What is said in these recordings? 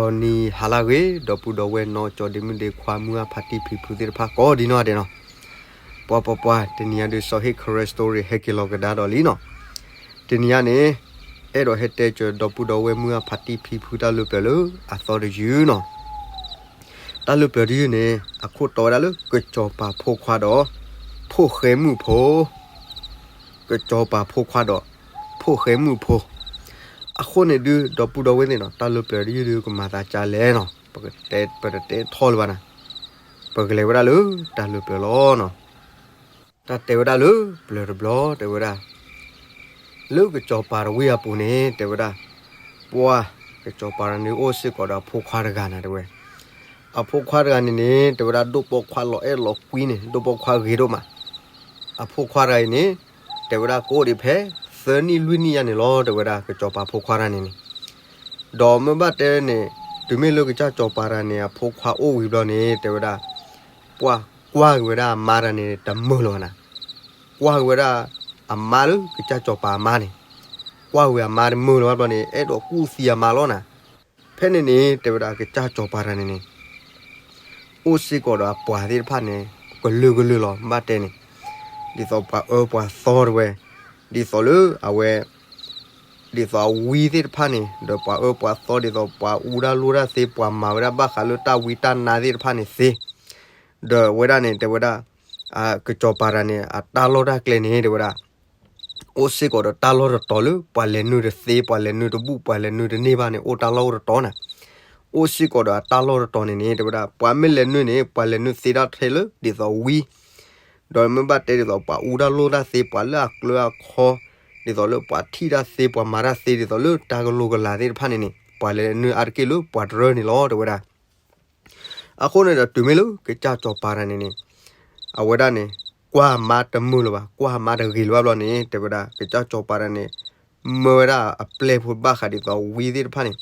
ဒီးနံၤဟါလၢအဂ့ၤ ဒီပုၢ်ဒီဝဲၢ်နီၢ်ကၠီဒ့မုၣ်ဒ့ခွါ မုၢ်အဖါတံၢ်ဖံဖုသ့ၣ်တဖၣ် ကိးဒံနီၢ်ဂၤဒဲးနီၤ. ပှၤပှၤပှၤ တနံၤအံၤဒုး စီၤဟ့ၣ် Karen Story ဟဲက့ၤလီၤကဒါဒီးလံနီၤ. တနံၤအံၤန့ၣ် အဲၣ်ဒိးဟဲတဲစၢၤ ဒီပုၢ်ဒီဝဲၢ် မုၢ်အဖါတံၢ်ဖံဖု တၢ်လၢပျၢၤလၢအသီတယုၢ်နီၤ. တၢ်လၢပျၢၤတယုၢ်န့ၣ် အခိၣ်တီဝဲဒၣ်လၢ ကစီၤပၤဖိခွါဒီး ဖိၣ်ဃဲမုၣ်ဖိ. ကစီၤပၤဖိခွါဒီး ဖိၣ်ဃဲမုၣ်ဖိ. အဃိန့ၣ်ဒုး ဒီပုၢ်ဒီဝဲၢ်သ့ၣ်နီၤ တၢ်လၢပျၢၤတယုၢ်ဒုး ကမၤသးကါလဲၣ်နီၤ. ပကတဲ ပတတဲထီၣ်လၢၤဘၣ်နၤ. ပကလဲၤဝဲဒၣ်လၢတၢ်လၢပျၢၤလီၤနီၤ. တၢ်တဲဝဲဒၣ်လၢပျၢၤတဘျီ တဲဝဲဒၣ် လၢကစီၤပၤတဝ့ၢ်အပူၤန့ၣ် တဲဝဲဒၣ် ပှၤ ကစီၤပၤတဂၤန့ၣ် အိၣ်စ့ၢ်ကီးဒီးအဖိခွါတဂၤနၤ တဲဝဲ. အဖိခွါတဂၤန့ၣ်န့ၣ် တဲဝဲဒၣ် ဒိၣ်ပိာ်ခွါလီၤအဲၣ်လီၤကွံန့ၣ် ဒိၣ်ပိာ်ခွါဂ့ၤဒိၣ်မး. အဖိခွါတဂၤအံၤန့ၣ် တဲဝဲဒၣ် ကအိၣ်ဒံးဖဲ သၢနံၣ်လွံၢ်နံၣ်ယါန့ၣ်လီၤ တဲဝဲဒၣ် ကစီၤပၤဖိခွါတဂၤန့ၣ်န့ၣ်. ဒီးမ့ၢ်ဘၣ်တဲန့ၣ် တုၤမ့ၢ်လၢကစၢ်စီၤပၤတဂၤန့ၣ် အဖိခွါအိၣ်ဝံၤဘျီန့ၣ် တဲဝဲဒၣ် ပှၤကွၢ်က့ၤဝဲဒၣ်အမါတဂၤန့ၣ် တမုာ်လၢၤဘၣ်နၤ. ကွၢ်က့ၤဝဲဒၣ်အမါလၢ ကစၢ်စီၤပၤအမါန့ၣ် ကွၢ်က့ၤအမါတမုာ်လၢၤဘၣ်ဘျီန့ၣ် အဲၣ်ဒိးကူၣ်သံအမါလီၤနၤ. ဖဲန့ၣ်န့ၣ် တဲဝဲဒၣ် ကစၢ်စီၤပၤတဂၤန့ၣ်န့ၣ် အိၣ်စ့ၢ်ကီးဒီးအပှၤသ့ၣ်တဖၣ်န့ၣ် ကလုာ်ကလုာ်လီၤ ဘၣ်တဲန့ၣ်. ဒ်သိးပှၤအၢပှၤသီတဲဝဲ, ဒ်သိးလၢအဝဲ ဒ်သိးအဝံသ့ၣ်တဖၣ်န့ၣ် ဒီးပှၤအၢပှၤသီ ဒ်သိးပှၤအူတၢ်လိၣ်တၢ်သ့ ပှၤမၤဝဲဒၣ်ဘၣ်ဃးလၢတၢ်ဝံတၢ်နါသ့ၣ်တဖၣ်န့ၣ်သ့. ဒီးဝဲဒၣ်န့ၣ် တဲဝဲဒၣ် ကစီၤပၤတဂၤန့ၣ် အတၢ်လီၢ်တၢ်ကျဲန့ၣ် တဲဝဲဒၣ် အိၣ်စ့ၢ်ကီးဒီးတၢ်လီၢ်တတီၤလၢ ပှၤလဲၤနုာ်တသ့ ပှၤလဲၤနုာ်တဘူၣ် ပှၤလဲၤနုာ်တန့ၢ်ဘၣ်န့ၣ် အိၣ်တၢ်လီၢ်တတီၤနၤ. အိၣ်စ့ၢ်ကီးဒီးအတၢ်လီၢ်တတီၤန့ၣ်န့ၣ် တဲဝဲဒၣ် ပှၤမ့ၢ်လဲၤနုာ်န့ၣ် ပှၤလဲၤနုာ်သ့တၢ်ထဲလၢ ဒ်သိးဝံ ဒီးမ့ၢ်ဘၣ်တဲဒ်သိး ပှၤအူတၢ်လိၣ်တၢ်သ့ ပှၤလၢအကျၢၤအခီ ဒ်သိးလၢပှၤထံၣ်တၢ်သ့ ပှၤမၤတၢ်သ့ ဒ်သိးလၢတၢ်ကလိကလၤသ့ၣ်တဖၣ်န့ၣ်န့ၣ် ပှၤလဲၤနုာ်အါတက့ၢ်လၢပှၤတရၢန့ၣ်လီၤ တဲဝဲဒၣ်. အဃိန့ၣ်ဒီး တုၤမ့ၢ်လၢကစၢ်စီၤပၤတဂၤန့ၣ်န့ၣ် အဝဲဒၣ်န့ၣ် ကွၢ်အမါတမုာ်လၢၤဘၣ် ကွၢ်အမါတဂ့ၤလၢၤဘၣ်ဘျီန့ၣ် တဲဝဲဒၣ် ကစၢ်စီၤပၤတဂၤန့ၣ် မၢဝဲဒၣ်အပျဲၢ်ဖိဘၣ်ဃးဒ်သိးဝံသ့ၣ်တဖၣ်န့ၣ်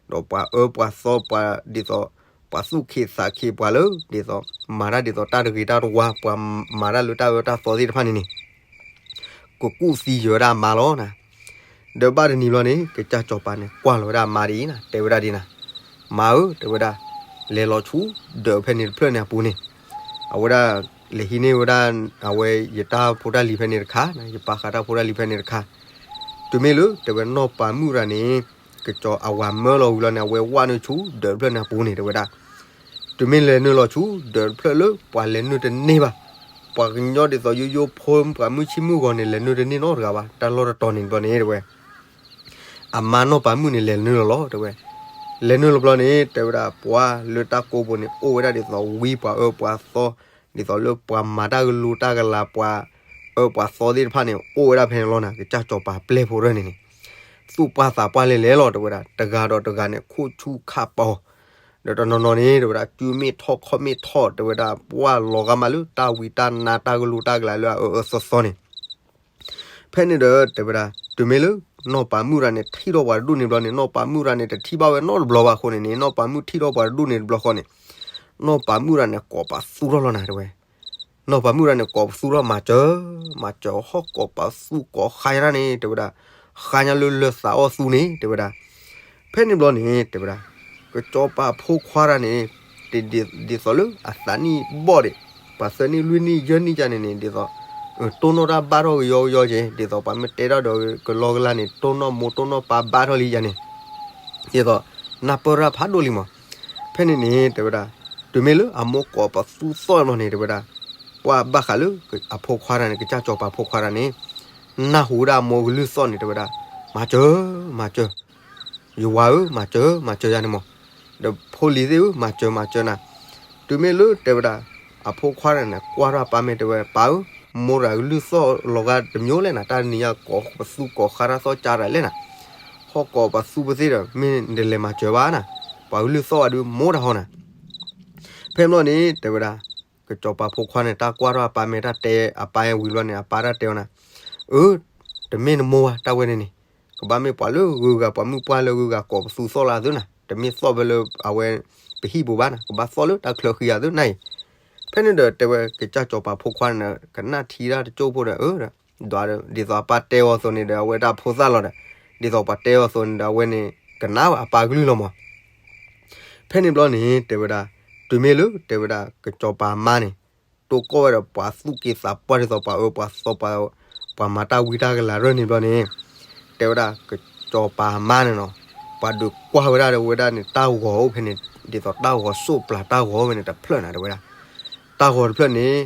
ဒီးပှၤအၢပှၤသီ ပှၤဒ်သိး ပှၤသူၣ်က့သးက့ ပှၤလၢ ဒ်သိး မၤတၢ်ဒ်သိးတၢ်တဂ့ၤတၢ်တဝါ ပှၤမၤတၢ်လၢတၢ်အၢတၢ်သီသ့ၣ်တဖၣ်န့ၣ်န့ၣ် ကကူၣ်သံယၢၤဝဲဒၣ်အမါလီၤနၤ. ဒီးဘၣ်တနံၤဘျီန့ၣ် ကစၢ်စီၤပၤန့ၣ် ကွၢ်လီၤဝဲဒၣ်အမါဒ်အံၤနၤ တဲဝဲဒၣ်ဒ်နၤ, မါဧၢ တဲဝဲဒၣ်, လဲၤလီၤဆူ ဒၢးဖဲန့ၣ်တဖျၢၣ်န့ၣ်အပူၤန့ၣ်, အဝဲဒၣ် လဲၤဟံးန့ၢ်ဝဲဒၣ် အဝဲယတၢ်ဖိတၢ်လံၤဖဲန့ၣ်တခါ, ယပာ်ဃာ်တၢ်ဖိတၢ်လံၤဖဲန့ၣ်တခါ, တုၤမ့ၢ်လၢ တဲဝဲနီၢ်ပၤမုၣ်တဂၤန့ၣ် ကစီၤအဝၤမၢလီၤဝံၤလီၤန့ၣ် အဝဲဝဲနုာ်ဆူ ဒၢးတဖျၢၣ်န့ၣ်အပူၤန့ၣ် တဲဝဲဒၣ် တုၤမ့ၢ်လဲၤနုာ်လီၤဆူ ဒၢးတဖျၢၣ်လၢပှၤလဲၤနုာ်တန့ၢ်ဘၣ်, ပှၤကညီဒ်သိးယိယိဖိ ပှၤမုၣ်ဆံးမုၣ်ဂီၤန့ၣ် လဲၤနုာ်တန့ၢ်နီတဂၤဘၣ်, တၢ်လီၢ်တတီၤန့ၣ်ဘျီန့ၣ် တဲဝဲ အမါနီၢ်ပၤမုၣ်န့ၣ် လဲၤနုာ်လီၤလီၤ တဲဝဲ, လဲၤနုာ်လီၤဘျီန့ၣ် တဲဝဲဒၣ် ပှၤလၢတၢ်ကိးပူၤန့ၣ် အိၣ်ဝဲဒၣ်ဒ်သိးဝံပှၤအၢပှၤသီ, ဒ်သိးလၢပှၤမၤတၢ်ကလူတၢ်ကလၤ ပှၤအၢပှၤသီသ့ၣ်တဖၣ်န့ၣ် အိၣ်ဝဲဒၣ်ဖဲန့ၣ်လီၤနၤ, ကစၢ်စီၤပၤပျဲၢ်ဖိရၢၢ်န့ၣ်န့ၣ် သူၣ်ပှၢ်သးပှၢ်လဲၤလဲၤလီၤ တဲဝဲဒၣ်, တဂၤဒီးတဂၤန့ၣ် ခိၣ်ဆူၣ်ခၣ်ပီၤ, ဒီးတနီၤနီၤန့ၣ် တဲဝဲဒၣ် စုမ့ၢ်ထီၣ်ခီၣ်မ့ၢ်ထီၣ် တဲဝဲဒၣ် ပှၢ်လီၤဂာ်မးလၢတၢ်ဝံတၢ်နါတၢ်ကလူတၢ်ကလၤလၢအအၢအၢသီသီန့ၣ် ဖဲန့ၣ်ဒီး တဲဝဲဒၣ် တုၤမ့ၢ်လၢ နီၢ်ပၤမုၣ်တဂၤန့ၣ် ထံၣ်ထီၣ်ပှၤတဒူၣ်န့ၣ်ဘျီန့ၣ် နီၢ်ပၤမုၣ်တဂၤန့ၣ် တထံၣ်ဘၣ်ဝဲနီတဘျီဘၣ်အဃိန့ၣ်န့ၣ် နီၢ်ပၤမုၣ်ထံၣ်ထီၣ်ပှၤတဒူၣ်န့ၣ်တဘျီဃီန့ၣ် နီၢ်ပၤမုၣ်တဂၤန့ၣ် ကိးပသူထီၣ်လီၤနၤ တဲဝဲ, နီၢ်ပၤမုၣ်တဂၤန့ၣ် ကိးပသူထီၣ် မၤစၢၤ မၤစၢၤ ဟီၣ်ကိးပသူကိးဃါယါန့ၣ် တဲဝဲဒၣ်, ဃါညါလၢလၢသးအီၣ်သူန့ၣ် တဲဝဲဒၣ် ဖဲန့ၣ်ဘျီန့ၣ် တဲဝဲဒၣ် ကစီၤပၤဖိခွါတဂၤန့ၣ် ဒ်သိးလၢအသးနံၣ်ဘီၣ်ဒံး ပှၤသၢနံၣ်လွံၢ်နံၣ်ယဲၢ်နံၣ်ယါန့ၣ်န့ၣ် ဒ်သိး တိၢ်နီၣ်တၢ်ဘၣ်ထီၣ်ကယီကယီက့ၤ ဒ်သိးပှၤမ့ၢ်တဲတၢ်ဒီးကလီကလီန့ၣ် တိၢ်နီၣ်မိၢ်တိၢ်နီၣ်ပၢ်ဘၣ်ထီၣ်လံယါန့ၣ် ဒ်သိး နၢ်ပၢၢ်တၢ်ဖးဒိၣ်လံမး. ဖဲန့ၣ်န့ၣ် တဲဝဲဒၣ် တုၤမ့ၢ်လၢအမိၢ်ကိးပသူသီၣ်ဘျီန့ၣ် တဲဝဲဒၣ် ပှၤဘၣ်ဃးလၢ အဖိခွါတဂၤန့ၣ် ကစၢ်စီၤပၤဖိခွါတဂၤန့ၣ် နၢ်ဟူဝဲဒၣ်အမိၢ်ကလုၢ်သီၣ်န့ၣ် တဲဝဲဒၣ် မၤစၢၤ မၤစၢၤ ယဝၤဧၢ မၤစၢၤ မၤစၢၤယါန့ၣ်မး, ဒီးဖိလံၤသ့ၣ်ဧၢ မၤစၢၤ မၤစၢၤနၤ, တုၤမ့ၢ်လၢတဲဝဲဒၣ် အဖိခွါတဂၤန့ၣ် ကွၢ်ထီၣ်အပၢ်မ့ၢ်တဲဝဲ ပၢ်ဧၢ, မိၢ်တဂၤကလုၢ်သီၣ်လီၤဂာ်တမျိုးလဲၣ်နၤ, တၢ်နံၤညါကိးပသူကိးဃါတၢ်သီၣ်ကၢ်တၢ်လဲၣ်နၤ, ဟီၣ်ကိးပသူပသ့ၣ်ဒီး မ့ၢ်တလဲၤမၤစၢၤဘၣ်နၤ, ပှၤကလုၢ်သီၣ်ဝဲဒုးမိၢ်တၢ်ဟီနၤ ဖဲဘျီန့ၣ် တဲဝဲဒၣ် ကစီၤပၤဖိခွါန့ၣ် တၢ်ကွၢ်ထီၣ်အပၢ်မ့ၢ်တၢ်တဲအပၢ်ဝံၤဘျီန့ၣ် အပၢ်တၢ်တဲအီၤနၤ, အၢ, တမ့ၢ်နမိၢ်ဘၣ် တၢ်ဝဲန့ၣ်န့ၣ်, ကဘၣ်မ့ၢ်ပှၤလၢဂုၤဂၤ ပှၤမုၣ်ပှၢ်လၢဂုၤဂၤကိးပသူသီၣ်လၢအသုနၤ, တမ့ၢ်သီၣ်ဖဲလၢအဝဲပဟံၣ်ပူၤဘၣ်နၤ, ကဘၣ်သီၣ်လၢတၢ်ချၢဃံဂၤသုနၤအံၤ, ဖဲန့ၣ်ဒီးတဲဝဲ ကစၢ်စီၤပၤဖိခွါန့ၣ် ကနၣ်ထံတၢ်တကၠိၢ်ဖိဒီး အၢ ဒီးဒ်သိးအပၢ်တဲအီၤအသိးန့ၣ်ဒီး အဝဲတၢ်ဖိသၣ်လီၤဒီး ဒ်သိးပှၤတဲအီၤအသိးန့ၣ်ဒီး အဝဲန့ၣ် ကနၣ်ဝဲအပၢ်ကလုၢ်လီၤမး. ဖဲန့ၣ်ဘျီန့ၣ် တဲဝဲဒၣ်, တုၤမ့ၢ်လၢ တဲဝဲဒၣ် ကစီၤပၤမါန့ၣ် တိကိၢ်ဝဲဒီးပှၤသူၣ်က့သးပှၢ်ဒ်သိးပှၤအၢပှၤသီပှၤ, ပှၤမၤတၢ်ဝံတၢ်ကလၤရၢၢ်န့ၣ်ဘျီန့ၣ်, တဲဝဲဒၣ် ကစီၤပၤမါန့ၣ်နီၤ, ပှၤဒုးကွၢ်ဝဲဒၣ် တဲဝဲဒၣ်န့ၣ် တၢ်ဂီၤအိၣ်ဖဲန့ၣ် ဒ်သိးတၢ်ဂီၤစိၣ်ပျၢ်တၢ်ဂီၤအိၣ်ဖဲန့ၣ်တဖျၢၣ်နၤ တဲဝဲဒၣ်. တၢ်ဂီၤတဖျၢၣ်န့ၣ်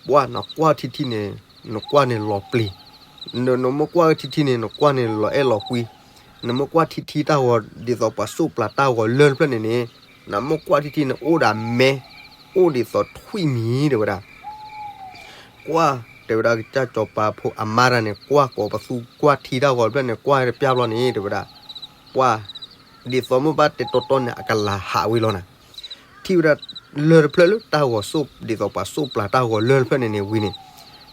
ပှၢ်နကွၢ်ထံထံန့ၣ်, နကွၢ်န့ၣ်လီၤပျံၤ, နမ့ၢ်ကွၢ်ထံထံန့ၣ် နကွၢ်န့ၣ်လီၤအဲၣ်လီၤကွံ, နမ့ၢ်ကွၢ်ထံထံတၢ်ဂီၤ ဒ်သိးပှၤစိၣ်ပျၢ်တၢ်ဂီၤလၢၢ်တဖျၢၣ်န့ၣ်န့ၣ်, နမ့ၢ်ကွၢ်ထံထံန့ၣ် အိၣ်ဒီးမဲ, အိၣ်ဒ်သိးထွံၣ်မံၤ တဲဝဲဒၣ်. ကွၢ် တဲဝဲဒၣ် ကစၢ်စီၤပၤဖိအမါတၢ်န့ၣ် ကွၢ်ကိးပသူကွၢ်ထံတၢ်ဂီၤတဖျၢၣ်န့ၣ် ကွၢ်တပျၢ်ဘျီန့ၣ် တဲဝဲဒၣ်, ပှၢ် ဒ်သိးမ့ၢ်ဘၣ်တဲတီတီန့ၣ် အကလၤဟးဝံၤလီၤနၤ. ထံၣ်ဝဲဒၣ်လၢၢ်တဖျၢၣ်လၢတၢ်ဂီၤစိၣ် ဒ်သိးပှၤစိၣ်ပျၢ်တၢ်ဂီၤလၢၢ်တဖျၢၣ်န့ၣ်န့ၣ်ဝံၤန့ၣ်,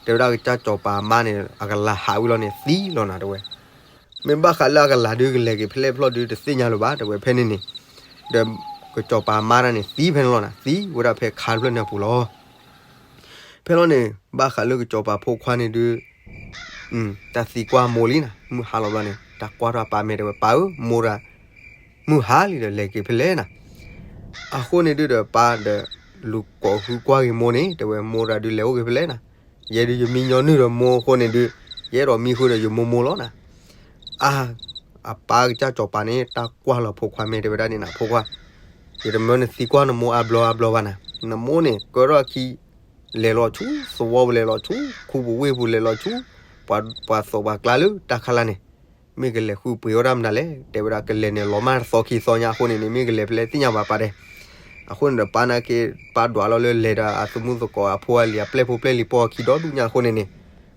တဲဝဲဒၣ် ကစၢ်စီၤပၤအမါန့ၣ် အကလၤဟးဝံၤလီၤန့ၣ် သံလီၤနၤ တဲဝဲ. မ့ၢ်ဘၣ်ဃးလၢအကလၤဒုး ကလဲၤက့ၤဖဲလဲၣ်ဖျီၣ်ဒုး တသ့ၣ်ညါလၢၤဘၣ် တဲဝဲ ဖဲန့ၣ်န့ၣ်, ဒီးကစီၤပၤအမါတၢ်န့ၣ် သံဖဲန့ၣ်လီၤနၤ, သံဝဲဒၣ်ဖဲခါတဖျၢၣ်န့ၣ်အပူၤလီၤ. ဖဲလီၤန့ၣ် ဘၣ်ဃးလၢကစီၤပၤဖိခွါန့ၣ်ဒုး တၢ်သံကွၢ်မိၢ်လံနၤ, မုၢ်ဟါလီၤဘျီန့ၣ် တၢ်ကွၢ်ထီၣ်အပၢ်မ့ၢ် တဲဝဲ ပၢ်ဧၢ မိၢ်တၢ် မုၢ်ဟါလံဒီး လဲၤက့ၤဖဲလဲၣ်နၤ. အဃိန့ၣ်ဒုးဒီးပၢ်ဒီး လူၤကိးဟုကွၢ်က့ၤမိၢ်န့ၣ် တဲဝဲ မိၢ်တၢ်ဒုးလဲၤအိၣ်က့ၤဖဲလဲၣ်နၤ. ယဲဒုးယမံညီနုၢ်ဒီးမိၢ်အဃိန့ၣ်ဒုး ယအဲၣ်ဒိးမံဃုာ်ဒီးယမိၢ်မိၢ်လီၤနၤ. အါ အပၢ်ကစၢ်စီၤပၤန့ၣ် တၢ်ကွၢ်လီၤဖိခွါမ့ၢ် တဲဝဲဒၣ်န့ၣ်နၤ ဖိခွါ, ယတမၢနသံကွၢ်နမိၢ်အါဘျီအါဘျီဘၣ်နၤ. နမိၢ်န့ၣ် ကၢထီၣ်အခံ လဲၤလီၤဆူ သဝီပူၤလဲၤလီၤဆူ ခူပူၤဝ့ၢ်ပူၤလဲၤလီၤဆူ ပှၤသွးပှၤကျါလၢတၢ်ခါလၢ်န့ၣ်, မ့ၢ်ကလဲၤဃုပှ့ၤဝဲဒၣ်မတၤလဲၣ် တဲဝဲဒၣ် ကလဲၤန့ၣ်လီၤမၢ်တသီခံသီညါအဃိန့ၣ်န့ၣ် မ့ၢ်ကလဲၤဖဲလဲၣ်သ့ၣ်ညါဘၣ်ပၢ်တဲ. အဃိန့ၣ်ဒီးပၢ်နာ်က့ ပၢ်ဒွးလီၤလၢလဲၤဒီးအသမူသကိးအဖိအလံၤအပျဲၢ်ဖိပျဲၢ်လံၤပိာ်အခံဒီဒူၣ်ညါအဃိန့ၣ်န့ၣ်,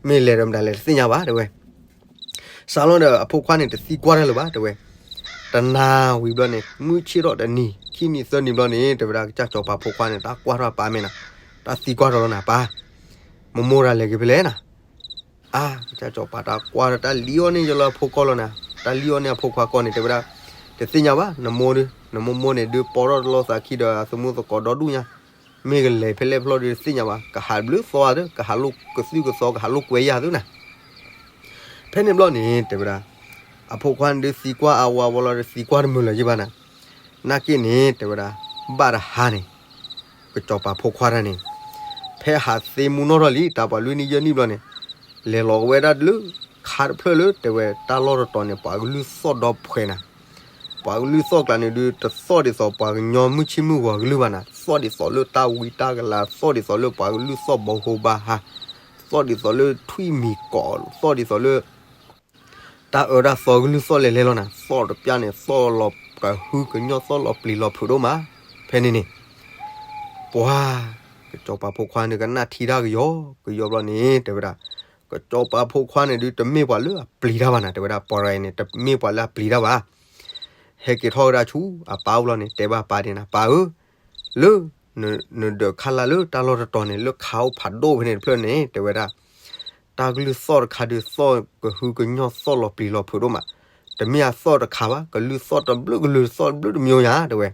မ့ၢ်လဲၤဒီးမတၤလဲၣ်တသ့ၣ်ညါဘၣ် တဲဝဲ. စးလီၤဒီးအဖိခွါန့ၣ် တသံကွၢ်တၢ်လၢၤဘၣ် တဲဝဲ. တနၤဝံၤဘျီန့ၣ် မုၢ်ဆ့ၣ်ထီၣ်တနံၤ ခံနံၤသၢနံၤဘျီန့ၣ် တဲဝဲဒၣ် ကစၢ်စီၤပၤဖိခွါန့ၣ် တၢ်ကွၢ်ထီၣ်အပၢ်မ့ၢ်နၤ, တၢ်သံကွၢ်ထီၣ်လီၤနၤ ပၢ်, မမိၢ်တၢ်လဲၤက့ၤဖဲလဲၣ်နၤ. အါ ကစၢ်စီၤပၤတၢ်ကွၢ်ထီၣ် တၢ်လံအီၤန့ၢ်ယလၢအဖိကီၢ်လီၤနၤ, တၢ်လံအီၤန့ၢ်အဖိခွါကီၢ်န့ၣ် တဲဝဲဒၣ်, တသ့ၣ်ညါဘၣ် နမိၢ်ဒုး နမိၢ်မိၢ်န့ၣ်ဒုး ပိာ်ထီၣ်တလီၤသးခံဒီးအသမူသကိးဒီဒူၣ်ညါ, မ့ၢ်ကလဲၤဖဲလဲၣ်ဖျီၣ်ဒုးတသ့ၣ်ညါဘၣ် ကဟးဘျုးသီဧါသၢ ကဟးလိာ်ကသုၣ်ကသီ ကဟးလိာ်ကွဲယၤသုနၤ. ဖဲန့ၣ်ဘျီန့ၣ် တဲဝဲဒၣ်, အဖိခွါန့ၣ်ဒုးသံကွၢ်အါဝဲဝဲလီၤဒီးသံကွၢ်တမုာ်လၢၤယဘၣ်နၤ. နာ်က့န့ၣ် တဲဝဲဒၣ်, ဘၣ်တဟါန့ၣ် ကစီၤပၤဖိခွါတၢ်န့ၣ် ဖဲဟးသ့မူနီၣ်ထီၣ်လံ တၢ်ပှၤလွံၢ်နံၣ်ယဲၢ်နံၣ်ဘျီန့ၣ်, လဲၤလီၤကဝဲဒၣ်လၢ ခါတဖျၢၣ်လၢ တဲဝဲ တၢ်လီၢ်တတီၤန့ၣ် ပှၤကလုၢ်သီၣ်ဒီဖှဲးနၤ. ပှၤကလုၢ်သီၣ်ကျါန့ၣ်ဒုး တသီၣ်ဒ်သိးပှၤကညီမုၢ်ဆ့ၣ်မုၢ်ဂီၤကလုၢ်ဘၣ်နၤ, သီၣ်ဒ်သိးလၢတၢ်ဝံတၢ်ကလၤ သီၣ်ဒ်သိးလၢပှၤကလုၢ်သီၣ်ဘီဟိဘါဟါ, သီၣ်ဒ်သိးလၢထွံၣ်မံၤကိး သီၣ်ဒ်သိးလၢ တၢ်အၢတၢ်သီကလုၢ်သီၣ်လဲၤလဲၤလီၤနၤ, သီၣ်တပျၢ်န့ၣ် သီၣ်လီၤကဟုကညီၢ် သီၣ်လီၤပျံၤလီၤဖုးဒိၣ်မး. ဖဲန့ၣ်န့ၣ် ပှၤ ကစီၤပၤဖိခွါန့ၣ် ကနၣ်ထံတၢ်ကယီကယီဘျီန့ၣ် တဲဝဲဒၣ်, ကစီၤပၤဖိခွါန့ၣ်ဒုး တမ့ၢ်ပှၤလၢအပျံၤတၢ်ဘၣ်နၤ, တဲဝဲဒၣ် ပှၤရၤအံၤန့ၣ် တမ့ၢ်ပှၤလၢအပျံၤတၢ်ဘၣ်. ဟဲက့ၤထီၣ်ဝဲဒၣ်ဆူအပၢ်အိၣ်ဘျီန့ၣ် တဲဘၣ်ပၢ်ဒ်နၤ, ပၢ်ဧၢ, လၢ နဒၢးခါလၢ်လၢတၢ်လီၢ်တတီၤန့ၣ် လၢခါအိၣ်ဖးဒိၣ်ဖဲန့ၣ်တဖျၢၣ်န့ၣ် တဲဝဲဒၣ် တၢ်ကလုၢ်သီၣ်တခါဒုး သီၣ်ကဟုကညီၢ် သီၣ်လီၤပျံၤလီၤဖုးဒိၣ်မး, တမ့ၢ်အသီၣ်တခါဘၣ်, ကလုၢ်သီၣ်တဘျုးကလုၢ် သီၣ်တဘျုးတမျိုးညါ တဲဝဲ.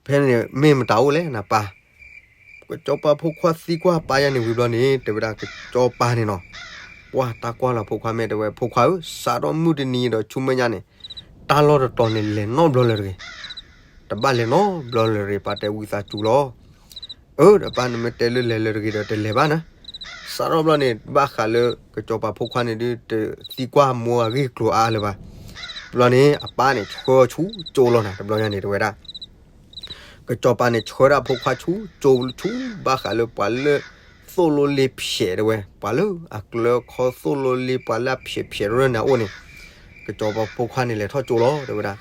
ဖဲန့ၣ် မ့ၢ်မတၤအိၣ်လဲၣ်နပၢ်. ကစီၤပၤဖိခွါသံကွၢ်ပၢ်ယါန့ၣ်ဝံၤဘျီန့ၣ် တဲဝဲဒၣ် ကစီၤပၤန့ၣ်နီၤ, ပှၤတၢ်ကွၢ်လီၤဖိခွါမ့ၢ် တဲဝဲ ဖိခွါဧၢ, စးထီၣ်မုၢ်တနံၤဒီးဆူမဲာ်ညါန့ၣ် တၢ်လီၢ်တတီၤန့ၣ် လဲၤနီတဘျီလၢၤတဂ့ၤ. တဘၣ်လဲၤနီတဘျီလၢၤတဂ့ၤ, ပၢ်တဲဝံသးစူၤလီၤ. အၢ ဒီးပၢ် နမ့ၢ်တဲလၢလဲၤလၢၤတဂ့ၤဒီး တလဲၤဘၣ်နၤ. စးထီၣ်ဘျီန့ၣ် ဘၣ်ဃးလၢ ကစီၤပၤဖိခွါန့ၣ်ဒုး တသံကွၢ်မိၢ်အဂ့ၢ်ကျိၤအါလၢၤဘၣ်. ဘျီန့ၣ် အပၢ်န့ၣ် ဆှၢအီၤဆူကၠိလီၤနၤ, တဘျီညါန့ၣ် တဲဝဲဒၣ် ကစီၤပၤန့ၣ် ဆှၢဒၣ်ဖိခွါဆူကၠိဆူ ဘၣ်ဃးလၢပှၤလၢ သိၣ်လိလ့ဖျဲး တဲဝဲ, ပှၤလၢအကျၢခီသိၣ်လိလ့ ပှၤလၢအဖျဲးဖျဲးရၢၢ်န့ၣ်အအိၣ်န့ၣ် ကစီၤပၤဖိခွါန့ၣ် လဲၤထီၣ်ကၠိလီၤ တဲဝဲဒၣ်.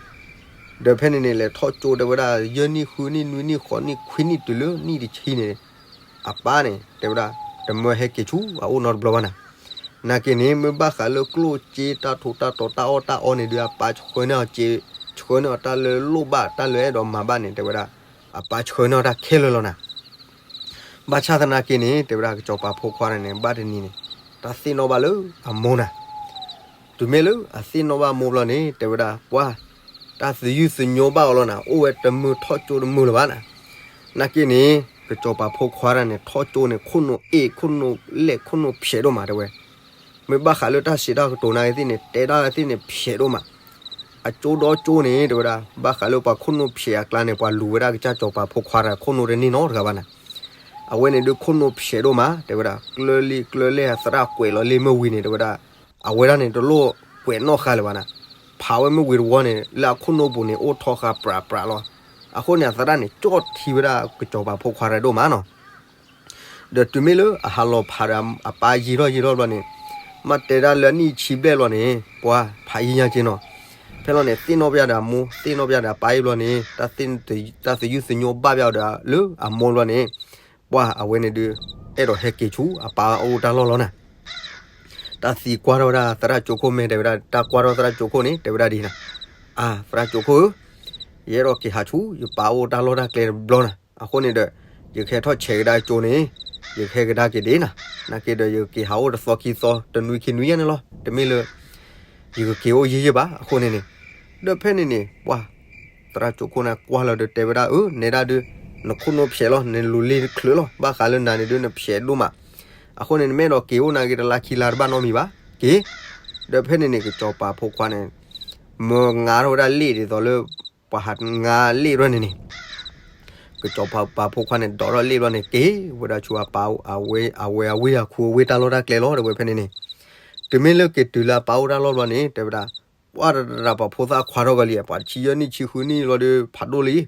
ဒီးဖဲန့ၣ်န့ၣ် လဲၤထီၣ်ကၠိ တဲဝဲဒၣ် ယဲၢ်နံၣ် ဃုနံၣ် နွံနံၣ် ဃိးနံၣ် ခွံနံၣ် တုၤလၢနံၣ်တဆံန့ၣ် အပၢ်န့ၣ် တဲဝဲဒၣ် တမၢဟဲက့ၤဆူအအိၣ်နီတဘျီဘၣ်နၤ. နာ်က့န့ၣ် မ့ၢ်ဘၣ်ဃးလၢကျိၣ်စ့ တၢ်ထူးတၢ်တီၤ တၢ်အီၣ်တၢ်အီန့ၣ်ဒုး အပၢ်ဆှၢန့ၢ်အီၤစ့, ဆှၢန့ၢ်အီၤတၢ်လၢလိၣ်ဘၣ် တၢ်လၢအဲၣ်ဒိးမၤဘၣ်န့ၣ် တဲဝဲဒၣ် အပၢ်ဆှၢန့ၢ်အီၤတၢ်ခဲလၢာ်လီၤနၤ. ဘၣ်ဆၣ်သနာ်က့န့ၣ် တဲဝဲဒၣ် ကစီၤပၤဖိခွါန့ၣ် ဘၣ်တနံၤန့ၣ် တၢ်သ့ၣ်နီၣ်ဘၣ်လၢအမိၢ်နၤ. တုၤမ့ၢ်လၢအသ့ၣ်နီၣ်ဘၣ်မိၢ်ဘျီန့ၣ် တဲဝဲဒၣ် ပှၤ တၢ်သယုၢ်သညိဘၣ်အီၤလီၤနၤ, အိၣ်ဝဲတမုာ်ထီၣ်ကၠိတမုာ်လၢၤဘၣ်နၤ. နာ်က့န့ၣ် ကစီၤပၤဖိခွါတၢ်န့ၣ် ထီၣ်ကၠိန့ၣ် ခိၣ်နူာ်အ့ၣ် ခိၣ်နူာ်လဲၢ် ခိၣ်နူာ်ဖျဲးဒိၣ်မး တဲဝဲ. မ့ၢ်ဘၣ်ဃးလၢတၢ်စံးတၢ်ကတိၤနာ်က့သ့ၣ်န့ၣ် တဲတၢ်သ့ၣ်န့ၣ် ဖျဲးဒိၣ်မး. အကၠိဒီကၠိန့ၣ် တဲဝဲဒၣ် ဘၣ်ဃးလၢပှၤခိၣ်နူာ်ဖျဲးအကျါန့ၣ် ပှၤလူၤဝဲဒၣ်ကစၢ်စီၤပၤဖိခွါတဂၤ ခိၣ်နူာ်တန့ၢ်နီတဂၤဘၣ်နၤ. အဝဲန့ၣ်ဒုးခိၣ်နူာ်ဖျဲးဒိၣ်မး တဲဝဲဒၣ် ကျၢလံကျၢလဲၢ်အသရၣ်ကွဲးလီၤလံမ့ၢ်ဝံၤန့ၣ် တဲဝဲဒၣ် အဝဲဒၣ်န့ၣ်တလိၣ်ကွဲးနီၣ်ဃာ်လၢၤဘၣ်နၤ. ဖးဝဲမ့ၢ်ဝံၤတဝီန့ၣ် လၢအခိၣ်နူာ်ပူၤန့ၣ် အိၣ်ထီဃာ်ပြးပြးလီၤ. အဃိန့ၣ် အသရၣ်န့ၣ် ကၠီၣ်ထံဝဲဒၣ်ကစီၤပၤဖိခွါတဂၤဒိၣ်မးနီၤ. ဒီးတုၤမ့ၢ်လၢအဟးလီၤဖးဒီးအပၢ်ယံာ်ထီၣ်ယံာ်ထီၣ်ဘျီန့ၣ်, မ့ၢ်တဲဒၣ်လၢအနံၣ်ဆံဘျဲၣ်ဘျီန့ၣ် ပှၤဖးယံာ်ညါက့နီၤ. ဖဲလီၤန့ၣ် သ့ၣ်နီၣ်ပျၢ်ဒီးအမိၢ် သ့ၣ်နီၣ်ပျၢ်ဒီးအပၢ်အံၤဘျီန့ၣ် တၢ်သယုၢ်သညိဘၣ်ပျၢ်ဒီးလၢအမိၢ်ဘျီန့ၣ်, ပှၤအဝဲန့ၣ်ဒုး အဲၣ်ဒိးဟဲက့ၤဆူအပၢ်အအိၣ်တၢ်လီၢ်လီၤနၤ. တၢ်သံကွၢ်ထီၣ်ဝဲဒၣ်သရၣ်ကၠိခိၣ်မ့ၢ်တဲဝဲဒၣ် တၢ်ကွၢ်ထီၣ်သရၣ်ကၠိခိၣ်န့ၣ် တဲဝဲဒၣ်ဒ်နၤ, အါ သရၣ်ကၠိခိၣ်ဧၢ, ယအဲၣ်ဒိးက့ၤဟးဆူယပၢ်အအိၣ်တၢ်လီၢ်တၢ်ကျဲတဘျီနၤ. အဃိန့ၣ်ဒီး ယကဟဲထီၣ်ဆဲးကဒါကၠိန့ၣ် ယကဟဲကဒါက့ၤဒ်နၤ. နာ်က့ဒီး ယက့ၤဟးအိၣ်တသီခံသီ တနွံခံနွံယဲန့ၣ်လီၤ. တမ့ၢ်လၢ ယကက့ၤအိၣ်ယံာ်ယံာ်ဘၣ်. အဃိန့ၣ်န့ၣ်, ဒီးဖဲန့ၣ်န့ၣ် ပှၤ သရၣ်ကၠိခိၣ်န့ၣ်ကွၢ်လီၤဒီးတဲဝဲဒၣ် အၢ နဲဒၣ်ဒုး နခိၣ်နူာ်ဖျဲးလီၤ နလူၤလ့ချုးလီၤ. ဘၣ်ဃးလၢနၤန့ၣ်ဒုး နဖျဲးဒိၣ်မး. အဃိန့ၣ် နမ့ၢ်အဲၣ်ဒိးက့ၤအိၣ်နာ်က့ တလါခံလါတဘၣ်နီတမံၤဘၣ် က့ၤ. ဒီးဖဲန့ၣ်န့ၣ် ကစီၤပၤဖိခွါန့ၣ် မၢငါထီၣ်ဝဲဒၣ်လ့ၣ်ဒ်သိးလၢ ပှၤဟးငါလ့ၣ်ရဲၣ်န့ၣ်န့ၣ် ကစီၤပၤဖိခွါန့ၣ် ဒိးထီၣ်လ့ၣ်ဘျီန့ၣ် က့ၤဝဲဒၣ်ဆူအပၢ်အဝဲအဝ့ၢ်အဝ့ၢ်အခူအဝ့ၢ်တၢ်လီၢ်တၢ်ကျဲလီၤ တဲဝဲဖဲန့ၣ်န့ၣ်. တုၤမ့ၢ်လၢက့ၤတုၤလၢအပၢ်အိၣ်တၢ်လီၢ်ဘျီန့ၣ် တဲဝဲဒၣ် ပှၤတရၣ်ပှၤဖိသၣ်ခွါထီၣ်ကလံ ပှၤတဆံယဲၢ်နံၣ်ဆံဃုနံၣ်လီၤဒီး ဖးဒိၣ်လံ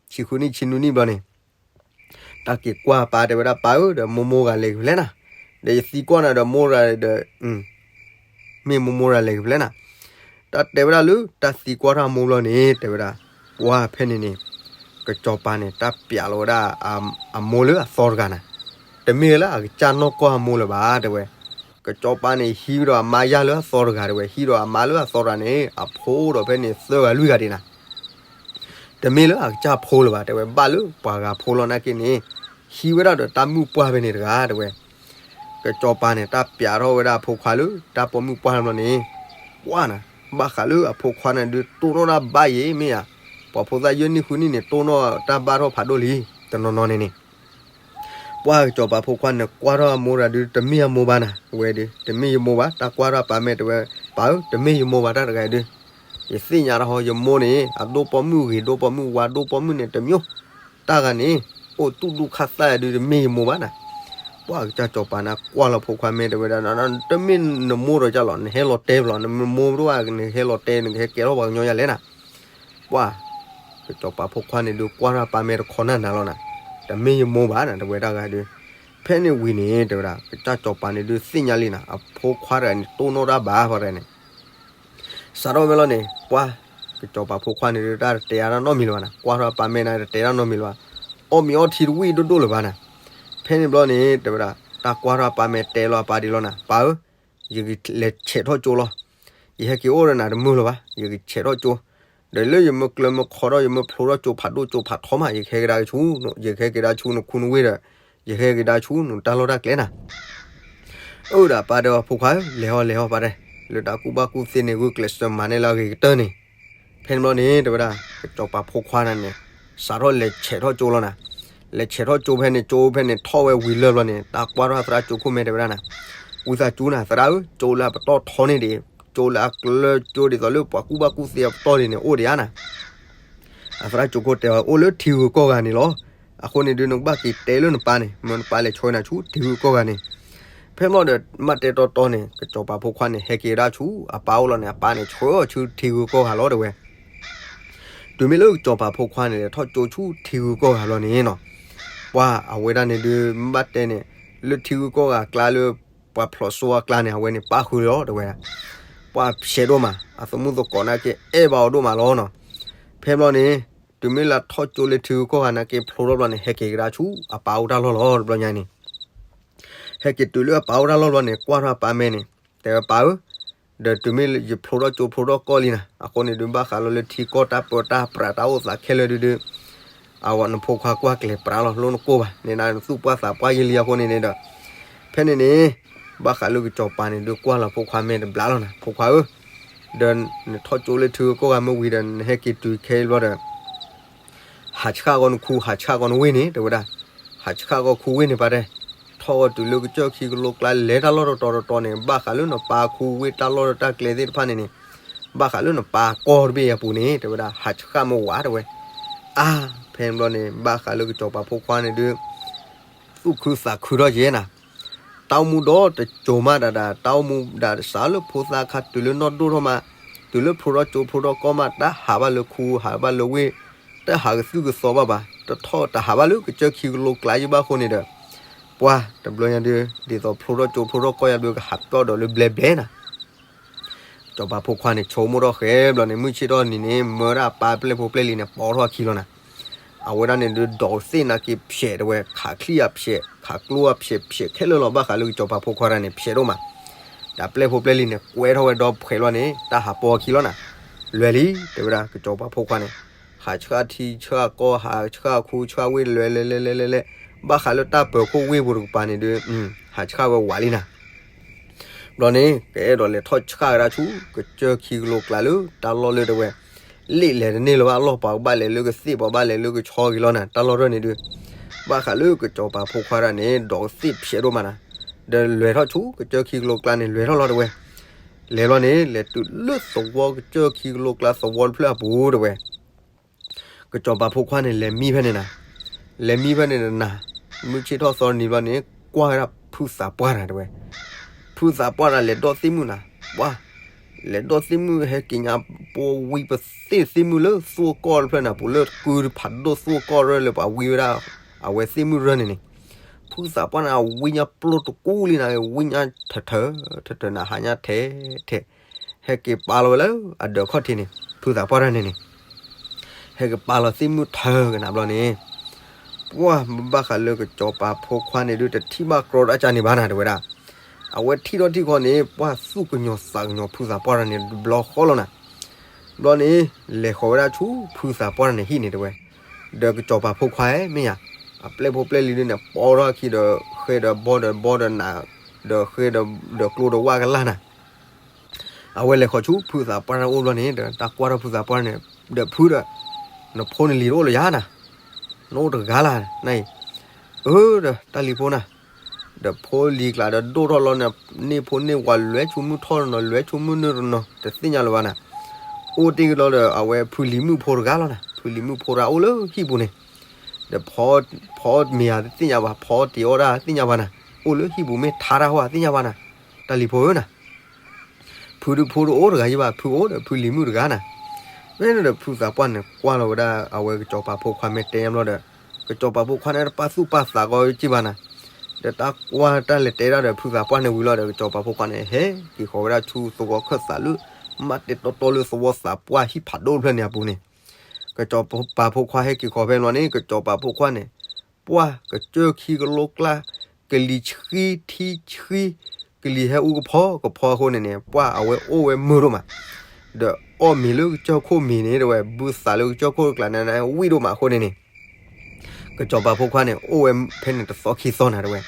ဆံဃုနံၣ်ဆံနွံနံၣ်ဘျီန့ၣ် တၢ်က့ၤကွၢ်ပၢ်တဲဝဲဒၣ် ပၢ်ဧၢ ဒီးမိၢ်မိၢ်ဂၤလဲၤကဖဲလဲၣ်နၤ, ဒီးယသံကွၢ်နၤဒီးမိၢ်ရၤဒီး မ့ၢ်မိၢ်မိၢ်ရၤလဲၤကဖဲလဲၣ်နၤ. တၢ်တဲဝဲဒၣ်လၢတၢ်သံကွၢ်ထီၣ်အမိၢ်ဘျီန့ၣ် တဲဝဲဒၣ် ပှၤဖဲန့ၣ်န့ၣ် ကစီၤပၤန့ၣ် တၢ်ပျးလီၤဝဲဒၣ်အမိၢ်လၢအသီတဂၤနၤ, တမ့ၢ်လၢအကစၢ်နီၢ်ကီၢ်အမိၢ်လၢၤဘၣ် တဲဝဲ. ကစီၤပၤန့ၣ် ဟံးဒီးအမါယၢ်လၢအသီတဂၤ တဲဝဲ, ဟံးဒီးအမါလၢအသီတဂၤန့ၣ် အဖိဒီးဖဲန့ၣ်သၢဂၤလွံၢ်ဂၤဒံးနၤ တမ့ၢ်လၢအကစၢ်ဖိလၢၤဘၣ် တဲဝဲ, ဘၣ်လၢပှၤဂၤဖိလီၤနာ်က့န့ၣ် ဟံးဝဲဒၣ်ဒီးတၢ်မုၣ်ပှၢ်ဖဲန့ၣ်တဂၤ တဲဝဲ. ကစီၤပၤန့ၣ် တၢ်ပျးထီၣ်ဝဲဒၣ်အဖိခွါလၢတၢ်ပိာ်မုၣ်ပှၢ်ဘျီန့ၣ်, ပှၤနၤ, ဘၣ်ဃးလၢအဖိခွါန့ၣ်ဒုးတိၢ်နီၣ်တၢ်ဘၣ်ယံၤမ့ၢ်ဧါ, ပှၤဖိသၣ်ယဲၢ်နံၣ်ဃုနံၣ်န့ၣ် တိၢ်နီၣ်တၢ်ဘၣ်ထီၣ်ဖးဒိၣ်လံ တနီၤနီၤန့ၣ်န့ၣ် ပှၤကစီၤပၤဖိခွါန့ၣ် ကွၢ်ထီၣ်အမိၢ်တဂၤဒုး တမ့ၢ်အမိၢ်ဘၣ်နၤ, ဝဲဒုး တမ့ၢ်ယမိၢ်ဘၣ်, တၢ်ကွၢ်ထီၣ်အပၢ်မ့ၢ်တဲဝဲ, ပၢ်ဧၢ တမ့ၢ်ယမိၢ်ဘၣ် တၢ်တဂၤဒုး, ယသ့ၣ်ညါတၢ်ဟီ ယမိၢ်န့ၣ် အဒိၣ်ပိာ်မုၣ်ဂ့ၤ ဒိၣ်ပိာ်မုၣ်ဝါ ဒိၣ်ပိာ်မုၣ်န့ၣ်တမံၤ, တၢ်ဂၤန့ၣ် အိၣ်တူၢ်ဒူၣ်ခါသၣ်ဒုး တမ့ၢ်ယမိၢ်ဘၣ်နၤ. ပှၤကစၢ်စီၤပၤန့ၣ် ကွၢ်လီၤဖိခွါမ့ၢ်တဲဝဲဒၣ် တမ့ၢ်နမိၢ်ဒီးကၢ်လီၤ နဟဲလီၤတဲဘၣ်လီၤ နမိၢ်တအိၣ်ဘၣ် နဟဲလီၤတဲ နကဟဲကဲထီၣ်ပှၤကညီယၤလဲၣ်နၤ ပှၤ ကစီၤပၤဖိခွါန့ၣ်ဒုးကွၢ်ထီၣ်အပၢ်မ့ၢ်တခီနၢ်နၤလီၤနၤ, တမ့ၢ်ယမိၢ်ဘၣ်နၤ တဲဝဲတၢ်ဂၤဒုး, ဖဲန့ၣ်ဝံၤန့ၣ် တဲဝဲဒၣ် ကစၢ်စီၤပၤန့ၣ်ဒုးသ့ၣ်ညါလံနၤ အဖိခွါတဂၤန့ၣ် တိၢ်နီၣ်တၢ်ဘၣ်ဖဲန့ၣ် စးထီၣ်ဝဲလီၤန့ၣ် ပှၤ ကစီၤပၤဖိခွါန့ၣ်ဒုး တၢ်တတဲအါတၢ်နီတမံၤလၢၤဘၣ်နၤ, ကွၢ်ထီၣ်အပၢ်မ့ၢ်နၤ တတဲတၢ်နီတမံၤလၢၤဘၣ်, အီၣ်မ့ၤအီထံတဝံၣ်ဒိၣ်ဒိၣ်လၢၤဘၣ်နၤ. ဖဲန့ၣ်ဘျီန့ၣ် တဲဝဲဒၣ် တၢ်ကွၢ်ထီၣ်အပၢ်မ့ၢ်တဲလီၤအပၢ်ဒ်လီၤနၤ, ပၢ်ဧၢ ယကလဲၤဆဲးထီၣ်ကၠိလီၤ, ယဟဲက့ၤအိၣ်ဒီးနၤတမုာ်လၢၤဘၣ် ယကဆဲးထီၣ်ကၠိ, ဒီးလၢယမ့ၢ်ကျၢၤမ့ၢ်ခီထီၣ် ယမ့ၢ်ဖျိထီၣ်ကၠိဖးဒိၣ်ကၠိဖးထီမး ယကဟဲကဒါက့ၤဆူ, ယကဟဲက့ၤဒါဆူနခူနဝ့ၢ်ဒီး ယဟဲက့ၤဒါဆူနတၢ်လီၢ်တၢ်ကျဲနၤ အၢ ဒီးပၢ်တဲအီၤ ဖိခွါဧၢ လဲၤဟီလဲၤဟီပၢ်တဲ, လၢတၢ်ကူၣ်ဘၣ်ကူၣ်သ့န့ၣ် ဂုာ်ကျဲးစၢးမၤန့ၢ်လၢအဂ့ၤကတၢၢ်န့ၣ်. ဖဲန့ၣ်ဘျီန့ၣ် တဲဝဲဒၣ် ကစီၤပၤဖိခွါန့ၣ်န့ၣ် စးထီၣ်လဲၤဆဲးထီၣ်ကၠိလီၤနၤ, လဲၤဆဲးထီၣ်ကၠိဖဲန့ၣ် ကၠိဖဲန့ၣ်ထီၣ်ဝဲဝံၤလၢာ်ဘျီန့ၣ် တၢ်ကွၢ်ထီၣ်သရၣ်ကၠိခိၣ်မ့ၢ်တဲဝဲဒၣ်နၤ, ဝံသးစူၤနၤ သရၣ်ဧၢ ကၠိလၢအပတီၢ်ထီန့ၣ်ဒံး, ကၠိလၢအကျၢၤကၠိဒ်သိးလၢပှၤကူၣ်ဘၣ်ကူၣ်သ့အပတီၢ်ဒံးန့ၣ် အိၣ်ဒံးဧါနၤ အသရၣ်ကၠိခိၣ်တဲအီၤ အိၣ်လၢထံဂုၤကီၢ်ဂၤန့ၣ်လီၤ. အဃိန့ၣ်ဒုး နကဘၣ်က့ၤတဲလၢနပၢ်န့ၣ် မ့ၢ်နပၢ်လဲၤဆှၢနၤဆူထံဂုၤကီၢ်ဂၤန့ၣ်. ဖဲမီၢ်ဒီး မ့ၢ်တဲတီတီန့ၣ် ကစီၤပၤဖိခွါန့ၣ် ဟဲက့ၤဝဲဒၣ်ဆူအပၢ်အိၣ်လီၤန့ၣ် အပၢ်န့ၣ် ဆှၢအီၤဆူထံဂုၤကီၢ်ဂၤလီၤ တဲဝဲ. တုၤမ့ၢ်လၢကစီၤပၤဖိခွါန့ၣ် လဲၤထီၣ်ကၠိဆူထံဂုၤကီၢ်ဂၤလီၤန့ၣ်နီၤ, ပှၤအဝဲဒၣ်န့ၣ်ဒုး မ့ၢ်ဘၣ်တဲန့ၣ် လၢထံဂုၤကီၢ်ဂၤအကျါလၢ ပှၤဖျိးစိအကျါန့ၣ် အဝဲန့ၣ်ပၣ်ဃုာ်လီၤ တဲဝဲ. ပှၤဖျဲးဒိၣ်မး အသမူသကိးနာ်က့ အဲၣ်ဘၣ်အီၤဒိၣ်မးလီၤနီၤ. ဖဲဘျီန့ၣ် တုၤမ့ၢ်လၢထီၣ်ကၠိလၢထံဂုၤကီၢ်ဂၤနာ်က့ ဖျိထီၣ်ဘျီန့ၣ် ဟဲက့ၤကဒါဆူအပၢ်အိၣ်တၢ်လီၢ်လီၤ တဘျီညါန့ၣ် ဟဲက့ၤတုၤလၢအပၢ်အိၣ်တၢ်လီၢ်ဘျီန့ၣ် ကွၢ်ထီၣ်အပၢ်မဲန့ၣ် တဲဝဲပၢ်ဧၢ, ဒီးတုၤမ့ၢ်ယဖျိထီၣ်ကၠိဖျိထီၣ်ကီၢ်လံနၤ, အဃိန့ၣ်ဒုး ဘၣ်ဃးလီၤလၢထံကီၢ်တၢ်ပၢတၢ်ပြးတၢ်အိၣ်သးခဲလၢာ်ဒုးဒုး အဝဲနဖိခွါကွၢ်ကျဲၤပြးလီၤ လိၣ်နကိၢ်ဘၣ်န့ၣ် နသူၣ်ပှၢ်သးပှၢ်ယံာ်လံအဃိန့ၣ်န့ၣ်ဒီး ဖဲန့ၣ်န့ၣ် ဘၣ်ဃးလၢကစီၤပၤန့ၣ်ဒုး ကွၢ်လီၤဖိခွါမဲတဘျါလီၤနၤ, ဖိခွါဧၢ, ဒီးနထီၣ်ကၠိလၢထံဂုၤကီၢ်ဂၤမ့ၢ်ဝံၤဒီး နဟဲက့ၤတုၤခဲအံၤဘျီဒီး ဟးဆှၣ်ကီးနခူ ဟးဆှၣ်ကီးနဝ့ၢ်န့ၣ် တဲဝဲဒၣ်, ဟးဆှၣ်ကီးခူဝ့ၢ်န့ၣ်ပၢ်တဲ, ထီၣ်ကီးတုၤလၢကစၢၢ်ခံကလိကျါ လဲၤတၢ်လီၢ်တတီၤတတီၤန့ၣ် ဘၣ်ဃးလၢနပၢ်ခူဝ့ၢ်တၢ်လီၢ်တၢ်ကျဲသ့ၣ်တဖၣ်န့ၣ်န့ၣ် ဘၣ်ဃးလၢနပၢ်ကီၢ်တဘ့ၣ်အပူၤန့ၣ် တဲဝဲဒၣ် ဟးဆှၣ်မ့ၢ်ဝးတဲဝဲ. အါ, ဖဲန့ၣ်ဘျီန့ၣ် ဘၣ်ဃးလၢကစီၤပၤဖိခွါန့ၣ်ဒုး သူၣ်ခုသးခုထီၣ်က့ၤနၤ, တၢ်အိၣ်မူဒီတစိၤမးဒၣ်ဒၣ် တၢ်အိၣ်မူဒၣ်စးလၢဖိသၣ်ခါတုၤလၢနီၢ်ဒိၣ်ထီၣ်မး, တုၤလၢဖျိထီၣ်ကၠိဖျိထီၣ်ကီၢ်မး တၢ်ဟးဘၣ်လၢခူ ဟးဘၣ်လၢဝ့ၢ်, တၢ်ဟးကသုၣ်ကသီဘၣ်ဘၣ်, တထီၣ်တဟးဘၣ်လၢကစၢၢ်ခံကလိကျါယဘၣ်အဃိန့ၣ်ဒီး ပှၢ်တဘျီညါဒုး ဒ်သိးဖျိထီၣ်ကၠိဖျိထီၣ်ကီၢ်ယါဘျုးကဟးပျီၣ်ဒီးလၢဘျဲဘျဲနၤ စီၤပၤဖိခွါန့ၣ် ဆိကမိၣ်ထီၣ်ဃဲဘျီန့ၣ် မုၢ်ဆ့ၣ်ထီၣ်နံၤန့ၣ် မၢဒၣ်အပၢ်ပျဲၢ်ဖိပျဲၢ်လံၤန့ၣ် ပိာ်ထီၣ်အခံလီၤနၤ. အဝဲဒၣ်န့ၣ်ဒုး ဒိးသ့ၣ်နာ်က့ၤဖျဲးတဲဝဲ ခးချံၣ်အဖျဲး ခးကျိအဖျဲးဖျဲးခဲလၢာ်လီၤ. ဘၣ်ဃးလၢကစီၤပၤဖိခွါတဂၤန့ၣ် ဖျဲးဒိၣ်မး, ဒီးပျဲၢ်ဖိပျဲၢ်လံၤန့ၣ် ကွဲထီၣ်ဝဲဒီဖှဲးလီၤန့ၣ် တၢ်ဟးပိာ်အခံလီၤနၤ. လဲၤလံ တဲဝဲဒၣ် ကစီၤပၤဖိခွါန့ၣ် ဟးဆှၣ်ထံဆှၣ်ကီၢ် ဟးဆှၣ်ခူဆှၣ်ဝ့ၢ် လဲၤလဲၤလဲၤလဲၤလဲၤလဲၤ, ဘၣ်ဃးလၢတၢ်ပၢၤခိၣ်ဝ့ၢ်ပူၤတကပၤန့ၣ်ဒုး ဟးဆှၣ်ဝဲဝးလံနၤ. ဘျီန့ၣ် ကအဲၣ်ဒိးလဲၤထီၣ်ဆှၣ်ဝဲဒၣ်ဆူ ကစၢၢ်ခံကလိကျါလၢတၢ်လီၢ်လၢတဲဝဲ လ့ၣ်လဲၤတန့ၢ်လၢၤဘၣ်အလီၢ် ပှၤကဘၣ်လဲၤလၢကသ့ၣ် ပှၤဘၣ်လဲၤလၢကဆီဂ့ၤလီၤနၤ တၢ်လီၢ်တၢ်န့ၣ်ဒုး. ဘၣ်ဃးလၢကစီၤပၤဖိခွါတဂၤန့ၣ် ဒိးသ့ၣ်ဖျဲးဒိၣ်မးနၤ, ဒီးလဲၤထီၣ်ဆူကစၢၢ်ခံကလိကျါန့ၣ် လဲၤထီၣ်လီၤတဲဝဲ. လဲၤလီၤန့ၣ် လဲၤတုၤလၢသဝီ ကစၢၢ်ခံကလိကျါသဝီတဖျၢၣ်အပူၤတဲဝဲ ကစီၤပၤဖိခွါန့ၣ် လဲၤမံဖဲန့ၣ်နၤ, လဲၤမံဖဲန့ၣ်နၤ, မုၢ်ဆ့ၣ်ထီၣ်သီနံၤဘျီန့ၣ် ကွၢ်ဝဲဒၣ်ဖုသးပှၢ်နၤတဲဝဲ. ဖုသးပှၢ်နၤလဲၤဒိးသ့ၣ်မုၣ်နၤ, ပှၢ်, လဲၤဒိးသ့ၣ်မုၣ်ဟဲက့ၤညါ ပဝံပသ့ၣ်သ့ၣ်မုၣ်လၢသူၣ်ကီၢ်တဖျၢၣ်နၤ ပူၤလၢကုဖးဒိၣ်သူၣ်ကီၢ်ရၢလၢပှၤဝံဝဲဒၣ် အဝဲသ့ၣ်မုၣ်ရၢန့ၣ်န့ၣ်, ဖုသးပှၢ်နၤဝံညါပျိတကူလံနၤ ဝံညါထၢၣ်ထၢၣ် ထၢၣ်ထၢၣ်နၤ ဟးညါထဲထဲ ဟဲက့ၤပာ်လီၤဝဲလၢအဒၢးခီၣ်ထံးန့ၣ် ဖုသးပှၢ်တဂၤန့ၣ်န့ၣ် ဟဲက့ၤပာ်လီၤသ့ၣ်မုၣ်ထၢၣ်ကနၤဘျီန့ၣ်, ပှၢ်ဘၣ်ဃးလၢကစီၤပၤဖိခွါန့ၣ်ဒုး တထံၣ်ဘၣ်ကြီတၢ်ကၢ်န့ၣ်ဘၣ်နၤတဲဝဲဒၣ်. အဝဲထံၣ်ထီၣ်ထံၣ်ဃီန့ၣ် ပှၢ်သူၣ်ကညီၤသးကညီၤဖုသးပှၢ်တဂၤန့ၣ် တဘျီဃီလီၤနၤ. ဘျီန့ၣ် လဲၤဃီၤဝဲဒၣ်ဆူဖုသးပှၢ်တဂၤန့ၣ်ဟံၣ်န့ၣ်တဲဝဲ, ဒီးကစီၤပၤဖိခွါဧၢ မ့ၢ်ယၤ, အပျဲၢ်ဖိပျဲၢ်လံၤဒုးန့ၣ် ပိာ်ထီၣ်အခံဒီး ဃဲဒီးဘီဒီးဘီဒီးနး, ဒီးဃဲဒီးကျိဒီးဝၣ်ကလၢ်နၤ အဝဲလဲၤဃီၤဆူဖုသးပှၢ်တဂၤအိၣ်ဘျီန့ၣ် ဒီးတၢ်ကွၢ်ထီၣ်ဖုသးပှၢ်န့ၣ်, ဒီးဖုဒီး နဖိနလံၤတအိၣ်လၢၤယၤနၤ, နအိၣ်တဂၤလၢ်နအံၤ, အၢ ဒီးတၢ်လံၤဖိနၤ, ဒီးဖိလံၤကျါဒီးဒိၣ်ထီၣ်လီၤန့ၣ် န့ၢ်ဖိန့ၢ်ဝၤလွဲဆိမုၢ်ထီၣ်တနီၤ လွဲဆိမုၢ်နုာ်တနီၤ တသ့ၣ်ညါလၢၤဘၣ်နၤ, အိၣ်တ့ၢ်ကဒီးဒီး အဝဲဖုလံၤမုၣ်ဖိတဂၤလီၤနၤ, ဖုလံၤမုၣ်ဖိတဂၤအိၣ်လၢဟံၣ်ပူၤန့ၣ် ဒီးဖီမ့ၤဧါတသ့ၣ်ညါဘၣ် ဖီတ့ၢ်အီၣ်ဒၣ်တသ့ၣ်ညါဘၣ်နၤ, အိၣ်လၢဟံၣ်ပူၤမ့ၢ်ထါတၢ်ဟီဧါတသ့ၣ်ညါဘၣ်နၤ, တၢ်လံၤဖိဧၢနၤ, ဖုဒုးဖိတအိၣ်တဂၤယံဘၣ် ဖုအိၣ်ဒီးဖုလံၤမုၣ်တဂၤနၤ, ဖဲန့ၣ်ဒီးဖုသးပှၢ်န့ၣ် ကွၢ်လီၤဝဲဒၣ်အဝဲကစီၤပၤဖိခွါမ့ၢ်တဲညါဘျီဒီး ကစီၤပၤဖိခွါန့ၣ်တပာ်သူၣ်ပာ်သးကီးက့ၢ်ဘၣ်နၤ, ဒီးတၢ်ကွၢ်တၢ်လဲၤတဲဒၣ်ဒီးဖုသးပှၢ်န့ၣ်ဝံၤလီၤဒီး ကစီၤပၤဖိခွါန့ၣ် ဟဲက့ၤဃီၤဝဲဒၣ်ဆူသဝီခၢၣ်သးလၢ မးတဲတီတီလၢသဝီသးပှၢ်ဟံၣ်ဖးဒိၣ်တဖျၢၣ်န့ၣ်အပူၤန့ၣ် ကစီၤပၤဖိခွါဟဲက့ၤဃီၤဖဲန့ၣ်လီၤန့ၣ် ကစီၤပၤဖိခွါန့ၣ် ပှၢ်ကစၢၢ်ခံကလိကျါ ကလံၤဆှံထံဆှံ ကလံၤဟဲအူကဖီကဖီအဃိန့ၣ်န့ၣ် ပှၢ်အဝဲအိၣ်ဝဲမုာ်ဒိၣ်မး, ဒီးအီၣ်မ့ၤလၢကစၢၢ်ခိၣ်မ့ၤန့ၣ် တဲဝဲ ဘုသးလၢကစၢၢ်ခိၣ်ကျါန့ၣ် ဝံၣ်ဒိၣ်မးအဃိန့ၣ်န့ၣ် ကစီၤပၤဖိခွါန့ၣ် အိၣ်ဝဲဖဲန့ၣ်တသီခံသီနၤတဲဝဲ,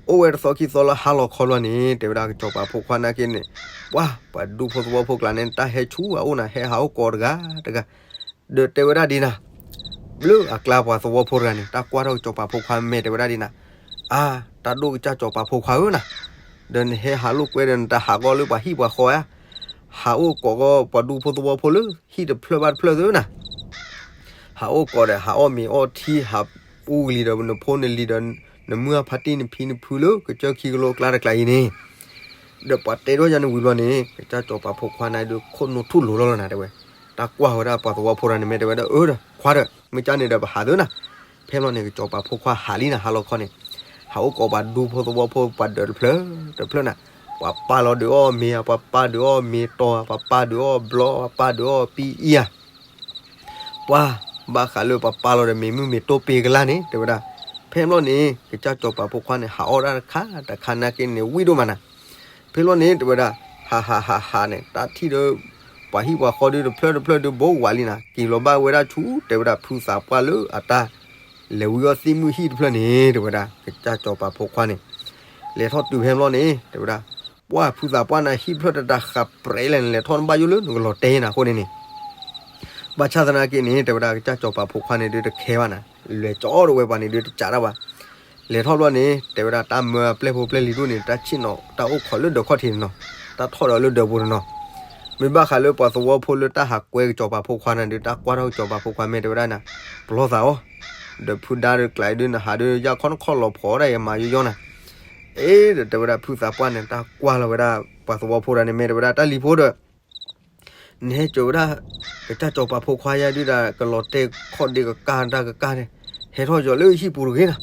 အိၣ်ဝဲတသီခံသီလၢဟါလီၤခီဘျီန့ၣ် တဲဝဲဒၣ်ကစီၤပၤဖိခွါနာ်က့န့ၣ် ပှၢ် ပှၤဒူဖိသဝီဖိကျါန့ၣ် တၢ်ဟဲဆူအအိၣ်နၤ ဟဲဟးအိၣ်ကိးတဂၤတဂၤ ဒီးတဲဝဲဒၣ်ဒ်နၤ, လၢအကျါပှၤသဝီဖိတဂၤန့ၣ် တၢ်ကွၢ်ထီၣ်ကစီၤပၤဖိခွါမ့ၢ်တဲဝဲဒၣ်ဒ်နၤ, အါ တၢ်ဒိၣ်ကစၢ်စီၤပၤဖိခွါဧၢနၤ, ဒီးနဟဲဟးလိာ်ကွဲဒီးနတၢ်ဟးဂီၤလၢပှၤဟံၣ်ပှၤဃီဧါ, ဟးအိၣ်ကိးဂီၤပှၤဒူဖိသဝီဖိလၢဟံၣ်တဖျၢၣ်ဘၣ်တဖျၢၣ်သုနၤ ဟးအိၣ်ကိးဒီးဟးအီၣ်မ့ၤအီထံ ဟးအူကလံၤဒီးနဖိနလံၤဒီး နမုၢ်အဖါတံၢ်နဖံနဖုလၢကစၢၢ်ခံကလိကျါတကျါအံၤန့ၣ်, ဒီးပှၤတဲထီၣ်ယၤန့ၣ်ဝံၤဘျီန့ၣ် ကစၢ်စီၤပၤဖိခွါန့ၣ်ဒုးခိၣ်နူာ်ထူၣ်လိၤလီၤလီၤနၤတဲဝဲ, တၢ်ကွၢ်ဝဲဒၣ်ပှၤသဝီဖိတဂၤန့ၣ်မ့ၢ်တဲဝဲဒၣ် အၢ ဒီးခွါဒီး မ့ၢ်ကၢ်န့ၣ်ဒီးပဟးသုနၤ, ဖဲဘျီန့ၣ် ကစီၤပၤဖိခွါဟးလံနၤ ဟါလီၤခီန့ၣ်, ဟးအိၣ်ကိးပှၤဒူဖိသဝီဖိပှၤဒၢးတဖျၢၣ်တဖျၢၣ်နၤ, ပှၤပာ်လီၤဒုးအီၣ်မ့ၤဧါ, ပှၤပာ်ဒုးအီၣ်မ့ၤတီၤဧါ, ပှၤပာ်ဒုးအီၣ်ဘျီ, ပှၤပာ်ဒုးအီၣ်ပံအံၤဧါ ပှၢ် ဘၣ်ဃးလၢပှၤပာ်လီၤဒီးမ့ၤမုၢ်မ့ၤတိၢ်ပ့ၤကလါန့ၣ် တဲဝဲဒၣ်, ဖဲဘျီန့ၣ် ကစၢ်စီၤပၤဖိခွါန့ၣ် ဟးအီၣ်ဒၣ်တခါတခါနာ်က့န့ၣ် ဝံၣ်ဒိၣ်မးနၤ, ဖဲဘျီန့ၣ် တဲဝဲဒၣ် ဟးဟးဟးဟးန့ၣ် တၢ်ထံၣ်ဒီး ပှၤဟံၣ်ပှၤဃီဒုးတဖျၢၣ်တဖျၢၣ်ဒုးဘိဝးလံနၤ, က့ၤလီၤဘၣ်ဝဲဒၣ်ဆူ တဲဝဲဒၣ် ဖုသးပှၢ်လၢအတၢ်လဲၤဝံအီၣ်သ့ၣ်မုၢ်ဟံၣ်တဖျၢၣ်န့ၣ် တဲဝဲဒၣ် ကစၢ်စီၤပၤဖိခွါန့ၣ် လဲၤထီၣ်တုၤဖဲဘျီန့ၣ် တဲဝဲဒၣ် ပှၢ် ဖုသးပှၢ်န့ၣ် ဟံၣ်တဖျၢၣ်တတၢ်ဃးပြဲးလဲၣ်န့ၣ် လဲၤထီၣ်နဘၣ်ယိၣ်လၢနကလီၤတဲနၤအဃိန့ၣ်န့ၣ် ဘၣ်ဆၣ်သနာ်က့န့ၣ် တဲဝဲဒၣ် ကစၢ်စီၤပၤဖိခွါန့ၣ်ဒုး တခဲဘၣ်နၤ, လဲၤကၠီဒီးဝဲပှၤန့ၣ်ဒုး တကးတၢ်ဘၣ်. လဲၤထီၣ်ဘျီန့ၣ် တဲဝဲဒၣ် တၢ်မၢအပျဲၢ်ဖိပျဲၢ်လံၤဒိၣ်န့ၣ် တၢ်ဆ့ၣ်နီၤ တၢ်အိၣ်ခိးလၢဒၢးခီၣ်ထံးတနီၤ, တၢ်ထီၣ်ဒီးလၢဒၢးပူၤတနီၤ, မ့ၢ်ဘၣ်ဃးလၢပှၤသဝီဖိလၢတၢ်ဟးကွဲကစီၤပၤဖိခွါန့ၣ်ဒုး တၢ်ကွၢ်ထီၣ်ကစီၤပၤဖိခွါမ့ၢ်တဲဝဲဒၣ်နၤ, ပလီၢ်သးအီၤ, ဒီးဖုဒါဒီးကျးအံၤဒုး နဟးဒုး ယၢ်ခီၣ်နခီၣ်လီၤဖီးဒၣ်ယမၤယီယီနၤ, အ့ ဒီးတဲဝဲဒၣ်ဖုသးပှၢ်န့ၣ် တၢ်ကွၢ်လီၤဝဲဒၣ် ပှၤသဝီဖိဒၣ်န့ၣ် မ့ၢ်တဲဝဲဒၣ်တၢ်လံၤဖိဒီး နဟဲစိာ်ဝဲဒၣ် ကစၢ်စီၤပၤဖိခွါယါဒုးဒီး ကလီၤတဲာ်ခီၣ်ဒ့ကကၢ်တၢ်ကကၢ်န့ၣ်, ဟဲထီၣ်ယီၤလၢဟံၣ်ပူၤတဂ့ၤနၤ,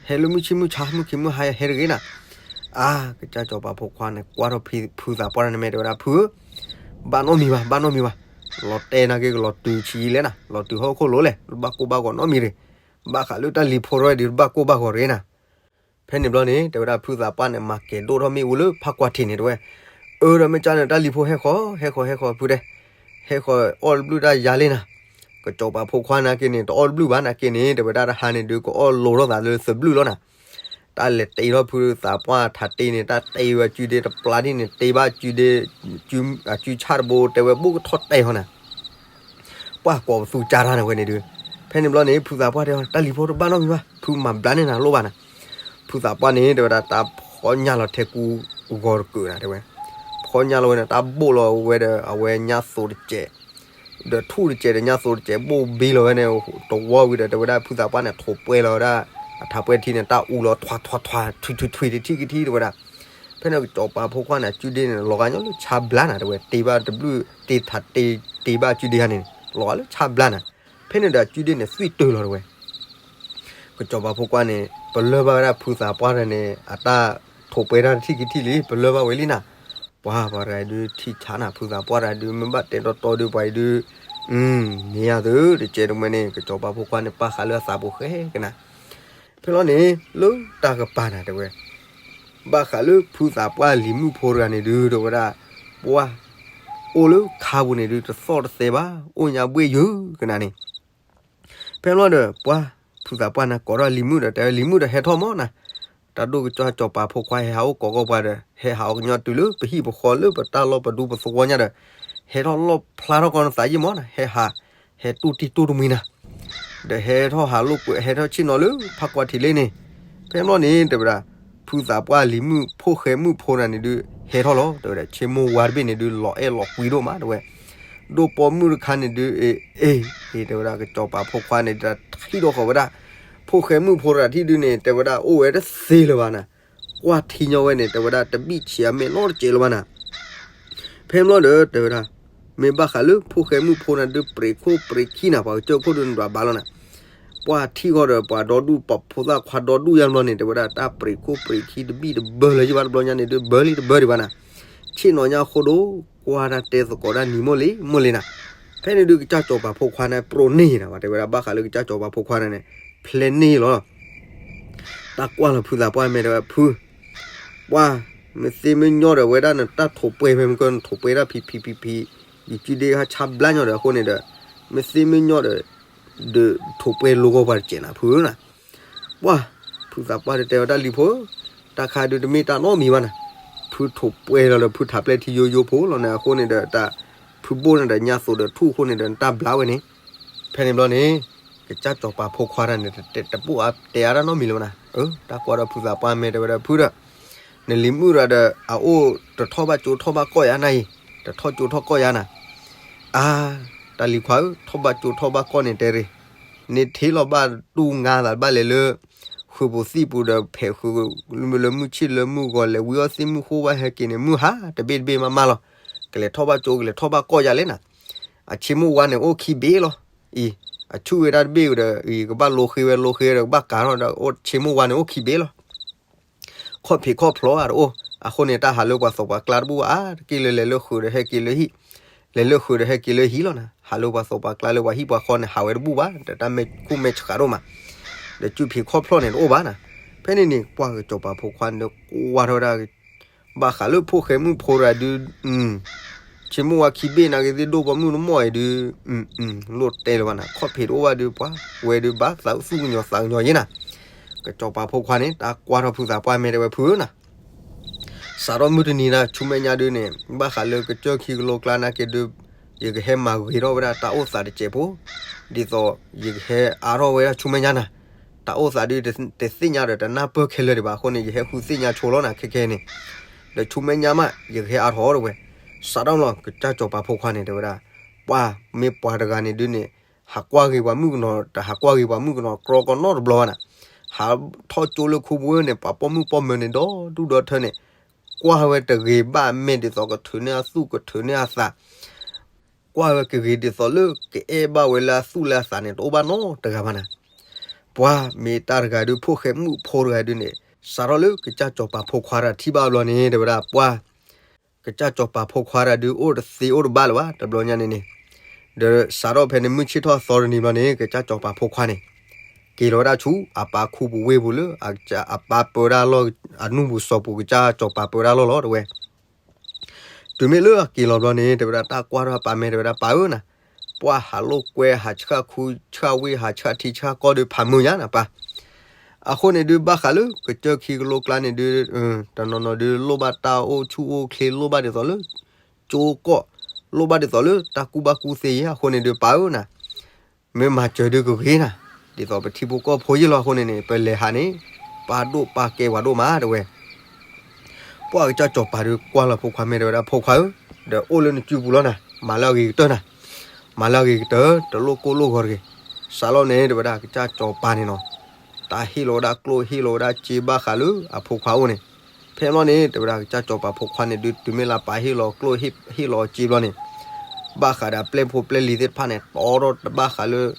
ဟဲလၢမုၢ်ဆ့ၣ်မုၢ်ဆါ မုၢ်ခံးမုၢ်ဟါယဟဲတဂ့ၤနၤ, အါ ကစၢ်စီၤပၤဖိခွါန့ၣ် ကွၢ်ထီၣ်ဖုသးပှၢ်န့ၣ် မ့ၢ်တဲဝဲဒၣ်ဖုဧၢ, ဘၣ်နီတမံၤဘၣ် ဘၣ်နီတမံၤဘၣ်, လီၤတဲာ်နာ်က့ ကလီၤတုၤဆံးယံာ်လဲၣ်နၤ, လီၤတုၤဟီၣ်ခိၣ်လိၤလဲၣ်, တဘၣ်ကိၢ်ဘၣ်ဂီၤနီတမံၤတဂ့ၤ, ဘၣ်ဃးလၢတၢ်လံၤဖိရဲၣ်ဒုး တဘၣ်ကိၢ်ဘၣ်ဂီၤတဂ့ၤနၤ ဖဲန့ၣ်ဘျီန့ၣ် တဲဝဲဒၣ်ဖုသးပှၢ်န့ၣ် မၤကဲၤဒိၣ်ထီၣ်မ့ၣ်အူလၢဖးကွၢ်ထံးန့ၣ်တဲဝဲ, အၢ ဒီးမ့ၢ်ကၢ်န့ၣ် တၢ်လံၤဖိဟဲဃီၤ ဟဲဃီၤ ဟဲဃီၤဖုတဲ, ဟဲဃီၤအီၣ်တဘျုးတၢ်ယါလံနၤ, ကစီၤပၤဖိခွါနာ်က့န့ၣ် တအီၣ်တဘျုးဘၣ်နာ်က့န့ၣ် တဲဝဲဒၣ်တဟါန့ၣ်ဒုး ကအီၣ်လိၤထီၣ်သးလၢသဘျုးလီၤနၤ, တၢ်လဲၤတ့ထီၣ်ဖုသးပှၢ်ထးတ့န့ၣ် တၢ်တ့ဝဲစုဒ့တပျၢ်ထံၣ်န့ၣ် တ့ဘၣ်စုဒ့ အစုဆၣ်တဘိ တဲဝဲဘိၣ်ကထီၣ်တဲာ်ဟီနၤ ပှၢ်ကိးပသူကၢ်တၢ်န့ၣ်ဝဲန့ၣ်ဒုး, ဖဲန့ၣ်ဘျီန့ၣ် ဖုသးပှၢ်တဲအီၤ တၢ်လံၤဖိတဘၣ်နီတမံၤဘၣ် ဖုမၤဘျါန့ၢ်နၤလိၣ်ဘၣ်နၤ, ဖုသးပှၢ်န့ၣ် တဲဝဲဒၣ်တၢ်ဖီညၣ်လီၤထဲကူဂီၤတကုးနၤတဲဝဲ, ဖီညၣ်လီၤဝဲန့ၣ် တၢ်ဘိၣ်လီၤဝဲဒီး အဝဲညၣ်သိးတစဲး ဒီးထူၣ်တစဲးဒီးညၣ်သိးတစဲး ဘိၣ်ဘ့လီၤဝဲန့ၣ် တဝီဝံၤဒီး တဲဝဲဒၣ်ဖုသးပှၢ်န့ၣ် ထိးပှဲၤလီၤဝဲဒၣ် အထးပှဲၤထံန့ၣ် တၢ်အူလီၤထွါထွါထွါ ထွံထွံထွံတထံၣ်ကထံၣ်တဲဝဲဒၣ်, ဖဲန့ၣ်ကစီၤပၤဖိခွါန့ၣ် အစုဒ့န့ၣ် လီၤဂာ်ညီလၢဆါဘျါနၤတဲဝဲ တ့ဘၣ်တဘျုးတ့ထးတ့ တ့ဘၣ်အစုဒ့ဂၤန့ၣ် လီၤဂာ်လၢဆါဘျါနၤ, ဖဲန့ၣ်ဒီးအစုဒ့န့ၣ် သွံၣ်တၢၢ်လီၤတဲဝဲ ကစီၤပၤဖိခွါန့ၣ် ပလၢၢ်ဘၣ်ဝဲဒၣ်ဖုသးပှၢ်တဂၤန့ၣ် အတၢ်ထိးပှဲၤတၢ်တထံၣ်ကထံၣ်လံ ပလၢၢ်ဘၣ်ဝဲလံနၤ, ပှၤပှၤတဂၤဒုးထံၣ်ဆါနၤ ဖုသးပှၢ်တဂၤဒုး မ့ၢ်ဘၣ်တဲတီတီဒုးပှၤအံၤဒုး, မ့ၢ်ယၤသုတကဲတမှဲန့ၣ် ကစီၤပၤဖိခွါန့ၣ် ပာ်ဃာ်လၢအသးပူၤဃဲကနၤ, ဖဲလီၤန့ၣ် လၢတၢ်ကပၤနၤတဲဝဲ ဘၣ်ဃးလၢဖုသးပှၢ်လံၤမုၣ်ဖိတဂၤန့ၣ်ဒုး တဲဝဲဒၣ်, ပှၤ, အိၣ်လၢခါပူၤန့ၣ်ဒုး တသီၣ်တသဲဘၣ် အိၣ်ညါဘှ့ၣ်ယုာ်ကနၤန့ၣ်, ဖဲလီၤဒီး ပှၤ, ဖုသးပှၢ်န့ၣ် ကိးထီၣ်လံၤမုၣ်ဒီး တဲလံၤမုၣ်ဒီးဟဲထီၣ်မးနၤ, တၢ်ဒိၣ်ကစၢ်စီၤပၤဖိခွါဟဲဟးအိၣ်ကိးကီၢ်ပှၤဒီး ဟဲဟးအီၤကညီတုၤလၢပဟံၣ်ပဃီလၢပတၢ်လီၢ်ပဒူပသဝီညါဒီး, ဟဲထီၣ်လီၣ်ဖျါထီၣ်ကီးနသးယံၣ်မးနၤ ဟဲဟး, ဟဲတူၢ်တံၢ်တူၢ်တမှံနၤ ဒီးဟဲထီၣ်ဟးလိာ်ကွဲ ဟဲထီၣ်ဆ့ၣ်နီၤလၢဖးကွၢ်ထံးလ့န့ၣ်, ဖဲဘျီန့ၣ် တဲဝဲဒၣ်, ဖုသးပှၢ်လံၤမုၣ်ဖိၣ်ဃဲမုၣ်ဖိနၤန့ၣ်ဒုး ဟဲထီၣ်လီၤ တဲဝဲဒၣ် ဆ့မိၢ်ဝါတဘ့ၣ်န့ၣ်ဒုး လီၤအဲၣ်လီၤကွံဒိၣ်မး တဲဝဲ, ဒိၣ်ပိာ်မုၣ်တခါန့ၣ်ဒုး အ့ၣ် အ့ၣ် တဲဝဲဒၣ် ကစီၤပၤဖိခွါန့ၣ် တထံၣ်ဒီးဃီၤဝဲဒၣ်, ဖိၣ်ဃဲမုၣ်ဖိတဂၤထံၣ်ဒုးန့ၣ် တဲဝဲဒၣ်အိၣ်ဝဲတသ့လၢၤဘၣ်နၤ ကွၢ်ထံညီဝဲန့ၣ် တဲဝဲဒၣ်တဘံၣ်ဆံးအမဲာ်နီတစဲးလၢၤဘၣ်နၤ, ဖဲဘျီဒီး တဲဝဲဒၣ်, မ့ၢ်ဘၣ်ဃးလၢဖိၣ်ဃဲမုၣ်ဖိနၤဒုး ပရံးခိၣ်ပရံးခံနၤ ပှၤကစၢၢ်ခိၣ်ဒုးနဘၣ်ဘၣ်လီၤနၤ, ပှၢ်ထံၣ်ဃီဒီးပှၤဒီဒူၣ် ပှၤဖိသၣ်ခွါဒီဒူၣ်ယါဘျီန့ၣ် တဲဝဲဒၣ်တၢ်ပရံးခိၣ်ပရံးခံတဘံၣ်တဘၢလၢၤယဘၣ်တဘျီညါန့ၣ်ဒုး ဘၢလံတဘၢဒံးဘၣ်နၤ, ဆ့ၣ်နီၤညါအဃိဒီး ကွၢ်တၢ်တဲသကိးတၢ်နံၤမိၢ်လံမိၢ်လံနၤ, ဖဲန့ၣ်ဒုးကစၢ်စီၤပၤဖိခွါန့ၣ် ပြိးန့ၢ်နၤ တဲဝဲဒၣ်ဘၣ်ဃးလၢကစၢ်စီၤပၤဖိခွါန့ၣ်န့ၣ်, ဖျဲးန့ၢ်လီၤ တၢ်ကွၢ်လီၤဖုသးပှၢ်မ့ၢ်တဲဝဲ ဖု, ပှၢ်, မ့ၢ်သ့မ့ၢ်ညီဒီးဝဲဒၣ်နတၢ်ထိးပှဲၤဖဲမ့ၢ်ကၢ နထိးပှဲၤဒၣ်ဖံးဖံးဖံးဖံး, ယစုဒ့ဟးဆါဘျါညီဒီးအဃိန့ၣ်ဒီး, မ့ၢ်သ့မ့ၢ်ညီဒီး, ဒီးထိးပှဲၤလိာ်ကီၢ်ပှၤတစဲးနၤဖုဧၢနၤ, ပှၢ်, ဖုသးပှၢ်တဲတဲဝဲတၢ်လံၤဖိ, တၢ်ခါဒုးတမ့ၢ်တၢ်နီတမံၤဘၣ်နၤ, ဖုထိးပှဲၤလီၤဒီးဖုထးပျဲၢ်ထံယိယိဖိလီၤန့ၣ် အဃိန့ၣ်ဒီးတၢ်, ဖုဘိၣ်န့ၣ်ဒီးညါသိးဒီးထူၣ်အဃိန့ၣ်ဒီးနတၢ်ဘျါဝဲန့ၣ်, ဖဲန့ၣ်ဘျီန့ၣ်, ကစၢ်စီၤပၤဖိခွါတၢ်န့ၣ် တပူၣ်အါတဲအါတၢ်နီတမံၤလၢၤဘၣ်နၤ, တၢ်ကွၢ်ဒီးဖုသးပှၢ်မ့ၢ်တဲဝဲဒၣ်ဖုဒီး, နလံၤမုၣ်တဂၤဒီး အအိၣ်တထီၣ်ဘၣ်ကၠိထီၣ်ဘၣ်ကီၢ်ယါနၤအံၤ, တထီၣ်ကၠိထီၣ်ကီၢ်ယါနၤ, အါ, တၢ်လံၤခွါဧၢ ထီၣ်ဘၣ်ကၠိထီၣ်ဘၣ်ကီၢ်န့ၣ်တဲရ့ၣ်, န့ၣ်ထံၣ်လီၤဘၣ်တူၢ်ငါသးဘၣ်လဲၤလၢ, ဃုာ်ပူၤသံၣ်ပူၤဒီးဖဲးဃုာ်, လၢမုၢ်ဆ့ၣ်လၢမုၢ်ဂီၤလဲၤဝံအီၣ်သ့ၣ်မုၢ်ဃိဘၣ်ဟဲက့ၤန့ၣ် မုၢ်ဟါတဘ့ၣ်တဘ့ၣ်မးမးလီၤ, ကလဲၤထီၣ်ဘၣ်ကၠိကလဲၤထီၣ်ဘၣ်ကီၢ်ယါလဲၣ်နၤ, အဆ့မိၢ်ဝါန့ၣ်အိၣ်ခံဘ့ၣ်လီၤ, အံၤ, အဆူၣ်ဝဲဒၣ်တဘ့ၣ်ဒီး အံၤကဘၣ်လိဃ့ဝဲလိဃ့ဒီးကဘၣ်ကၤထီၣ်ဒီးအိၣ်ဆ့မိၢ်ဝါန့ၣ်အိၣ်ခံဘ့ၣ်လီၤ ခီၣ်ဖံးခီၣ်ဖျိးအတအိၣ်, အဃိန့ၣ်တၢ်ဟးလၢပှၤသီးပှၤကျါတဘူၣ်ဘၣ် အါတက့ၢ်လၢလဲၤလၢဃုာ်ဒီးဟဲက့ၤလၢဟံၣ်, လဲၤလၢဃုာ်ဒီးဟဲက့ၤလၢဟံၣ်လီၤနၤ, ဟးလၢပှၤသီးပှၤကျါလၢပှၤဟံၣ်ပှၤဃီန့ၣ် ဟးဝဲတဘူၣ်ဘၣ် ဒီးတၢ်မဲာ်ခိၣ်မဲာ်ဆှးဒိၣ်မး, ဒီးကူၣ်ဖံးခီၣ်ဖျိးန့ၣ်တအိၣ်ဘၣ်နၤ, ဖဲန့ၣ်န့ၣ် ပှၢ်ကစီၤပၤဖိခွါန့ၣ်ဒီးကွၢ်ထီၣ်ဝဲဒၣ် ဘၣ်ဃးလၢဖိၣ်ဃဲမုၣ်ဖိတဂၤဒုး, ဆ့မိၢ်ဝါခံဘ့ၣ်နာ်က့ၤသ့ၣ်ဒိၣ်ပိာ်မုၣ်တမီၢ်အံၤဒုး, လိၣ်တဲလၢၤဘၣ်နၤ ခီၣ်ဖံးတအိၣ်ဘၣ်ဒုး ပှၤဝဲဒုးဘၣ်သးသူၣ်ကညီၤသးကညီၤယဲနၤ, ကစီၤပၤဖိခွါန့ၣ် တၢ်ကွၢ်ထီၣ်ဖုသးပှၢ်မ့ၢ်တဲဝဲဖုဧၢနၤ စးထီၣ်မုၢ်တနံၤနၤ ဆူမဲာ်ညါဒုးန့ၣ် ဘၣ်ဃးလၢကစၢၢ်ခံကလိကျါနာ်က့ၤဒုး, ယကဟဲမၤဂ့ၤထီၣ်ဝဲဒၣ်တၢ်အိၣ်သးတစဲးဖိ, ဒ်သိးယကဟဲအါထီၣ်ဝဲဒၣ်ဆူမဲာ်ညါနၤ, တၢ်အိၣ်သးဒုးတသ့ၣ်ညါဒီးတနၢ်ပၢၢ်ခဲလၢာ်ဒံးဘၣ်အဃိန့ၣ် ယဟဲဃုသ့ၣ်ညါဆိလီၤနၤခဲခဲန့ၣ်, ဒီးဆူမဲာ်ညါမး ယကဟဲအါထီၣ်ဝဲ စးထီၣ်လီၤ ကစၢ်စီၤပၤဖိခွါန့ၣ် တဲဝဲဒၣ်, ပှၤမ့ၢ်ပှၤတဂၤန့ၣ်ဒုးန့ၣ် ဟးကွၢ်ဂ့ၤပှၤမုၣ်ကနီၤ တဟးကွၢ်ဂ့ၤပှၤမုၣ်ကနီၤ ကြီကီနီတဘျီဘၣ်နၤ, ဟးထီၣ်ကၠိလၢခူပူၤဝဲန့ၣ် ပှၤပိာ်မုၣ်ပိာ်မၢၤန့ၣ် ဒီဒူၣ်ဒီထၢန့ၣ် ကွၢ်ဝဲတဂ့ၤဘၣ်အမဲာ်ဒ်သိးကထုးန့ၢ်အသူၣ်ကထုးန့ၢ်အသး ကွၢ်ဝဲကဂ့ၤဒ်သိးလၢ ကအဲၣ်ဘၣ်ဝဲလၢအသူၣ်လၢအသးန့ၣ် တအိၣ်ဘၣ်နီတဂၤဘၣ်နၤ. ပှၤမ့ၢ်တၢ်တဂၤဒုး ဖိၣ်ဃဲမုၣ်ဖိတဂၤဒုးန့ၣ် စးထီၣ်လၢကစၢ်စီၤပၤဖိခွါတၢ်ထံၣ်ဘၣ်ဘျီန့ၣ် တဲဝဲဒၣ်ပှၤ ကစၢ်စီၤပၤဖိခွါတၢ်ဒုး အိၣ်တသ့အိၣ်တဘၣ်လၢၤဘၣ် တဘျီညါန့ၣ်န့ၣ်, ဒီးစးထီၣ်ဖဲန့ၣ် မုၢ်ဆ့ၣ်ထီၣ်အသီတနံၤဘျီန့ၣ် ကစၢ်စီၤပၤဖိခွါန့ၣ် က့ၤလီၤဝဲဒၣ်ဆူ အပၢ်ခူပူၤဝ့ၢ်ပူၤလၢ အပၢ်ပၢဝဲဒၣ်လီၢ် အနူၢ်ပူၤစီၤပူၤ ကစၢ်စီၤပၤပၢဝဲဒၣ်လီၢ်လီၤ တဲဝဲ တုၤမ့ၢ်လၢအက့ၤလီၤဘျီန့ၣ် တဲဝဲဒၣ် တၢ်ကွၢ်ထီၣ်အပၢ်မဲာ် တဲဝဲဒၣ် ပၢ်ဧၢနၤ, ပှၤဟးလိာ်ကွဲ ဟးဆှၣ်ခူဆှၣ်ဝ့ၢ် ဟးဆှၣ်ထံဆှၣ်ကီၢ်ဒုး ဖးမုာ်ညါနၤပၢ်. အဃိန့ၣ်ဒုး ဘၣ်ဃးလၢကစၢၢ်ခံကလိကျါန့ၣ်ဒုး တနီၤနီၤဒုး လိၣ်ဘၣ်တၢ်အိၣ်ဆူၣ်အိၣ်ချ့ လိၣ်ဘၣ်ဒ်သိးလၢ ကၠိကီၢ်, လိၣ်ဘၣ်ဒ်သိးလၢတၢ်ကူၣ်ဘၣ်ကူၣ်သ့ယဲ အဃိန့ၣ်ဒုး ပၢ်ဧၢနၤ မ့ၢ်မၤစၢၤဒုးကဂ့ၤနၤ, ဒ်သိးပထံဖိကီၢ်ဖိယဲလီၤ အဃိန့ၣ်န့ၣ် ပလဲၤဟးန့ၣ် ပၢ်ဒိၣ်ပၢ်ကဲဝဲဒိၣ်မး တဲဝဲ. ပှၤကစၢ်စီၤပၤဒုးကွၢ်လီၤဖိခွါမဲာ် တဲဝဲဒၣ် ဖိခွါဧၢ, ဒီးအိၣ်လၢနစုပူၤလီၤနၤ, မၤလၢအဂ့ၤကတၢၢ်နၤ, မၤလၢအဂ့ၤကတၢၢ် တလိၣ်ကိၢ်လိၣ်ဂီၤတဂ့ၤ. စးလီၤန့ၣ် တဲဝဲဒၣ် ကစၢ်စီၤပၤန့ၣ်နီၤ တၢ်ဟ့ၣ်လီၤဝဲဒၣ်ကျိၣ်ဟ့ၣ်လီၤဝဲဒၣ်စ့ဘၣ်ဃးလၢအဖိခွါအိၣ်န့ၣ်, ဖဲန့ၣ်ဘျီန့ၣ် တဲဝဲဒၣ် ကစၢ်စီၤပၤဖိခွါန့ၣ်ဒုး တုၤမ့ၢ်လၢပာ်ဟ့ၣ်လီၤကျိၣ်ဟ့ၣ်လီၤစ့ဘျီန့ၣ် ဘၣ်ဃးဒီးအပျဲၢ်ဖိပျဲၢ်လံၤသ့ၣ်တဖၣ်န့ၣ် တီထီၣ်တဘၣ်ဃးလၢ လံာ်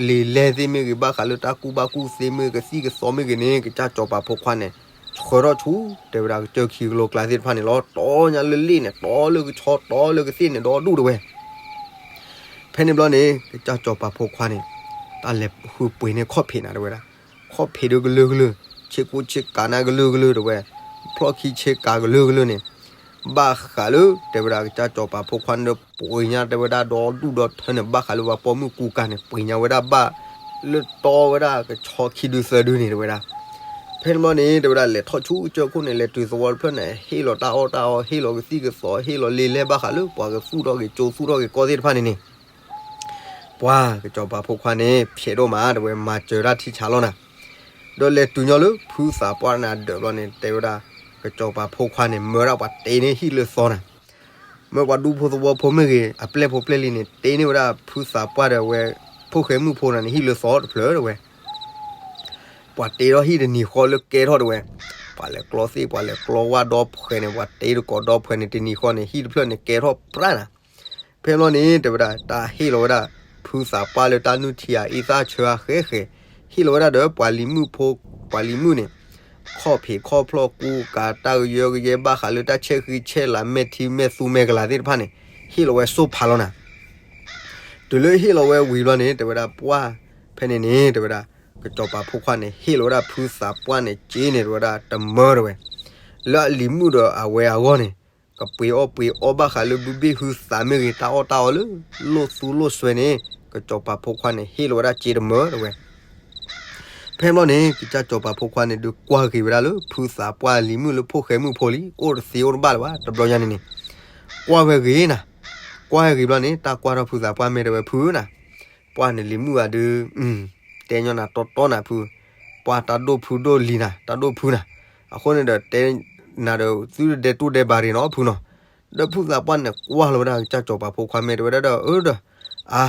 လဲၢ်သ့ၣ်မ့ၢ်ဂ့ၤ ဘၣ်ဃးလၢတၢ်ကူၣ်ဘၣ်ကူၣ်သ့မ့ၢ်ဂ့ၤ ကသံၣ်ကသီမ့ၢ်ဂ့ၤန့ၣ် ကစၢ်စီၤပၤဖိခွါန့ၣ် ဆှၢထီၣ်ဆူ တဲဝဲဒၣ် ကစၢၢ်ခံကလိကျါသ့ၣ်တဖၣ်န့ၣ်လီၤ. တီညါလၢလ့ၣ်န့ၣ် တီလၢကဆီ တီလၢကသ့ၣ်န့ၣ် ဒီဒူၣ် တဲဝဲ. ဖဲန့ၣ်ဘျီန့ၣ် ကစၢ်စီၤပၤဖိခွါန့ၣ် တၢ်လဲၤဃုပှ့ၤန့ၢ်ခီၣ်ဖံးနၤ တဲဝဲဒၣ်, ခီၣ်ဖံးဒုးကလုာ်ကလုာ်, ဆ့ကူဆ့ကၤန့ၣ်ကလုာ်ကလုာ် တဲဝဲ, ဖျီၣ်ခံဆ့ကၤကလုာ်ကလုာ်န့ၣ် ဘၣ်ဃးလၢ တဲဝဲဒၣ် ကစၢ်စီၤပၤဖိခွါန့ၣ်ဒီး ပှ့ၤညါ တဲဝဲဒၣ် ဒီဒူၣ်ဒီထၢန့ၣ် ဘၣ်ဃးလၢပှၤပိာ်မုၣ်ကူကၤန့ၣ် ပှ့ၤညါဝဲဒၣ်ဘၣ် လၢတီဝဲဒၣ်ကဆီခံဒုသၢဒုန့ၣ် တဲဝဲဒၣ်. ဖဲန့ၣ်ဘျီန့ၣ် တဲဝဲဒၣ် လဲၤထီၣ်ဆူကစၢၢ်ခိၣ်န့ၣ် လဲၤတုၤသဝီတဖျၢၣ်န့ၣ် ဟ့ၣ်လီၤတၢ်အီၣ်တၢ်အီ ဟ့ၣ်လီၤကသံၣ်ကသီ ဟ့ၣ်လီၤလံာ်လဲၢ် ဘၣ်ဃးလၢပှၤကသူၣ်ထီၣ်က့ၤကၠိ သူၣ်ထီၣ်က့ၤကီၢ်သ့ၣ်တဖၣ်န့ၣ်န့ၣ် ပှၤကစီၤပၤဖိခွါန့ၣ် ဖျဲးဒိၣ်မး တဲဝဲ မၤစၢၤတၢ်ထံဆးလီၤနၤ. ဒီးလဲၤတုၤညီလၢဖုသးပှၢ်န့ၣ်အဒၢးဘျီန့ၣ် တဲဝဲဒၣ် ကစီၤပၤဖိခွါန့ၣ် မၢဒၣ်ပှၤတ့န့ၢ်ဟံၣ်လၢသီနၤ. မၢပှၤဒူဖိသဝီဖိမ့ၢ်ဂ့ၤ အပျဲၢ်ဖိပျဲၢ်လံၤန့ၣ် တ့န့ၢ်ဝဲဒၣ်ဖုသးပှၢ်ဒီးဝဲ ဖိၣ်ဃဲမုၣ်ဖိနၤန့ၣ် ဟံၣ်လၢသီတဖျၢၣ် တဲဝဲ. ပှၤတ့ထီၣ်ဟံၣ်တနံၤဃီလၢကဲထီၣ် တဲဝဲ. ပှၤလဲၤကျီသ့ၣ် ပှၤလဲၤကျီဝၣ်ဒီဖှဲးန့ၣ် ပှၤတ့တကိးဒီဖှဲးန့ၣ် တနံၤဃီန့ၣ် ဟံၣ်တဖျၢၣ်န့ၣ် ကဲထီၣ်ပြၢ်နၤ. ဖဲန့ၣ်ဘျီန့ၣ် တဲဝဲဒၣ် တၢ်ဟ့ၣ်လီၤဝဲဒၣ် ဖုသးပှၢ်လၢတၢ်နုၢ်ထံအအံသၣ်ဆၢအဃဲဃဲ, ဟ့ၣ်လီၤဝဲဒၣ်ဒီးပှၤလံၤမုၣ်ဖိ ပှၤလံၤမုၣ်န့ၣ် ခီၣ်ဖံးခီၣ်ဖျီၣ် ကူကၤတၢ်ကယၢကယဲ ဘၣ်ဃးလၢတၢ်ဆဲးဃံဆဲးလၤ မဲာ်ထံမဲာ်သူမဲာ်ကလၤသ့ၣ်တဖၣ်န့ၣ် ဟ့ၣ်လီၤဝဲစိၢ်ဖးလီၤနၤ. တုၤလၢဟ့ၣ်လီၤဝဲဝံၤဘျီန့ၣ် တဲဝဲဒၣ်ပှၢ် ဖဲန့ၣ်န့ၣ် တဲဝဲဒၣ် ကစီၤပၤဖိခွါန့ၣ် ဟ့ၣ်လီၤဝဲဒၣ်ဖုသးပှၢ်န့ၣ် စ့န့ၣ် တဲဝဲဒၣ် တမၢ တဲဝဲ, လၢအလံၤမုၣ်ဒီးအဝဲအဂီၢ်န့ၣ် ကပှ့ၤအီၣ်ပှ့ၤအီဘၣ်ဃးလၢဘုဘ့ၣ်ဟုသးမ့ၢ်ဂ့ၤ တၢ်အီၣ်တၢ်အီလၢ လိၣ်သူလိၣ်စွဲန့ၣ် ကစီၤပၤဖိခွါန့ၣ် ဟ့ၣ်လီၤဝဲဒၣ်စ့တမၢ တဲဝဲ. ဖဲန့ၣ်ဘျီန့ၣ် ကစၢ်စီၤပၤဖိခွါန့ၣ် ဒုးကွၢ်ဂ့ၤဝဲဒၣ်လၢ ဖုသးပှၢ်လံၤမုၣ်လၢဖိၣ်ဃဲမုၣ်ဖိလံ အိၣ်တသ့အိၣ်တဘၣ်လၢၤဘၣ် တဘျီညါန့ၣ်န့ၣ် ကွၢ်ဝဲဂ့ၤနၤ. ကွၢ်ဝဲဂ့ၤဘျီန့ၣ် တၢ်ကွၢ်ထီၣ်ဖုသးပှၢ်မဲာ် တဲဝဲ ဖုဧၢနၤ, ပှၢ်န့ၣ်လံၤမုၣ်ဂၤဒုး တဲညီနၤတီတီနၤဖု, ပှၢ်တၢ်ဒိၣ်ဖုဒိၣ်လံၤနၤ တၢ်ဒိၣ်ဖုနၤ, အဃိန့ၣ်ဒီး တဲနၤဒီး သုတဒဲတိၢ်ဒဲးဘးတဂ့ၤနီၤ ဖုနီၤ. ဒီးဖုသးပှၢ်န့ၣ် ကွၢ်လီၤဝဲဒၣ်ကစၢ်စီၤပၤဖိခွါမဲာ် တဲဝဲဒၣ်ဒီး အၢဒီး အါ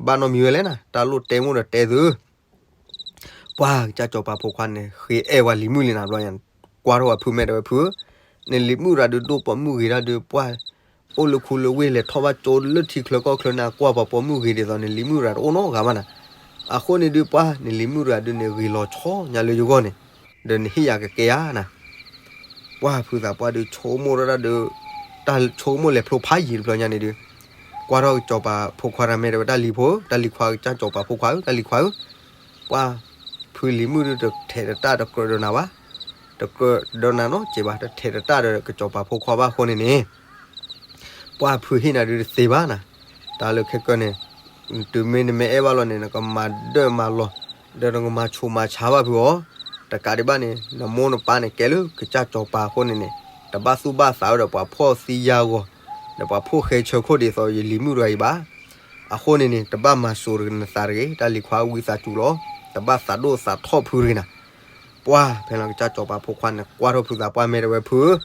ဘၣ်နီတမံၤဝဲလဲၣ်နၤ တၢ်လိၣ်တဲမိၣ်ဒီးတဲသု ပှၢ်ကစၢ်စီၤပၤဖိခွါန့ၣ် ဃ့အဲၣ်ဝဲလံၤမုၣ်လံနၤ ဘျီညါ ကွၢ်ထီၣ်ဝဲဖုမဲာ် တဲဝဲ ဖုဧၢ, နလံၤမုၣ်တဂၤဒုး ဒိၣ်ပိာ်မုၣ်ဂ့ၤဒၣ်ဒုး ပှၢ် အိၣ်လၢခူလၢဝ့ၢ် လဲၤထီၣ်ဘၣ်ကၠိလၢထံချၢကီၢ်ချၢန့ၣ် ကွၢ်ပှၤပိာ်မုၣ်ဂ့ၤဒ်သိး နလံၤမုၣ်တဂၤတအိၣ်နီတဂၤဘၣ်နၤ. အဃိန့ၣ်ဒုး ပှၢ် နလံၤမုၣ်တဂၤဒုးန့ၣ် ဂ့ၤလီၤဆီညါလၢယဂီၢ်န့ၣ် ဒီးနဟ့ၣ်ယၤကကဲဧါနၤ. ပှၢ်ဖုသးပှၢ်ဒုး ဆိကမိၣ်ဒၣ်ဒုး တၢ်ဆိကမိၣ်လဲၤဖျိဖးယံာ်တဘျီညါန့ၣ်ဒုး ကွၢ်ထီၣ်ကစီၤပၤဖိခွါတၢ်မဲာ် တဲဝဲ တၢ်လံၤဖိ တၢ်လံၤခွါ ကစၢ်စီၤပၤဖိခွါဧၢ တၢ်လံၤခွါဧၢ, ပှၢ်ဖုလံၤမုၣ်ဒုး တထဲးတတၢ်တကြၢးဒီးနၤဘၣ်, တကြၢးဒီးနၤနီတစဲးဘၣ် တထဲးတတၢ်ဒီးကစီၤပၤဖိခွါဘၣ် အဃိန့ၣ်န့ၣ် ပှၢ်ဖုဟ့ၣ်နၤဒုးတသ့ဘၣ်နၤ. တၢ်လၢခဲကၢန့ၣ် တုၤမ့ၢ်နမ့ၢ်အဲၣ်ဘၣ်လီၤန့ၣ် နကမၤဒၢၣ်မၤလီၤ ဒီးနကမၤဆူးမၤဆါဘၣ်ဖုအီၤ, တကးဒံးဘၣ်န့ၣ် နမိၢ်နပၢ်န့ၣ် ကဲလၢကစၢ်စီၤပၤအဃိန့ၣ်န့ၣ် တဘၣ်သူၣ်ဘၣ်သးဝဲဒီးပှၤဖှီၣ်သံယာ်ဂီၤ ဒီးပှၤဖှီၣ်ဃဲဆၢခိၣ်ဒ်သိးယလံၤမုၣ်တဂၤအံၤဘၣ်. အဃိန့ၣ်န့ၣ်တဘၣ်မၤစိာ်နသးတဂ့ၤ တၢ်လံၤခွါဝံသးစူၤလီၤ, တဘၣ်သးဒိၣ်သးထီၣ်ဖုတဂ့ၤနၤ. ပှၢ်ဖဲလီၤကစၢ်စီၤပၤဖိခွါန့ၣ် ကွၢ်ထီၣ်ဖုသးပှၢ်မဲာ် တဲဝဲ ဖုဧၢ,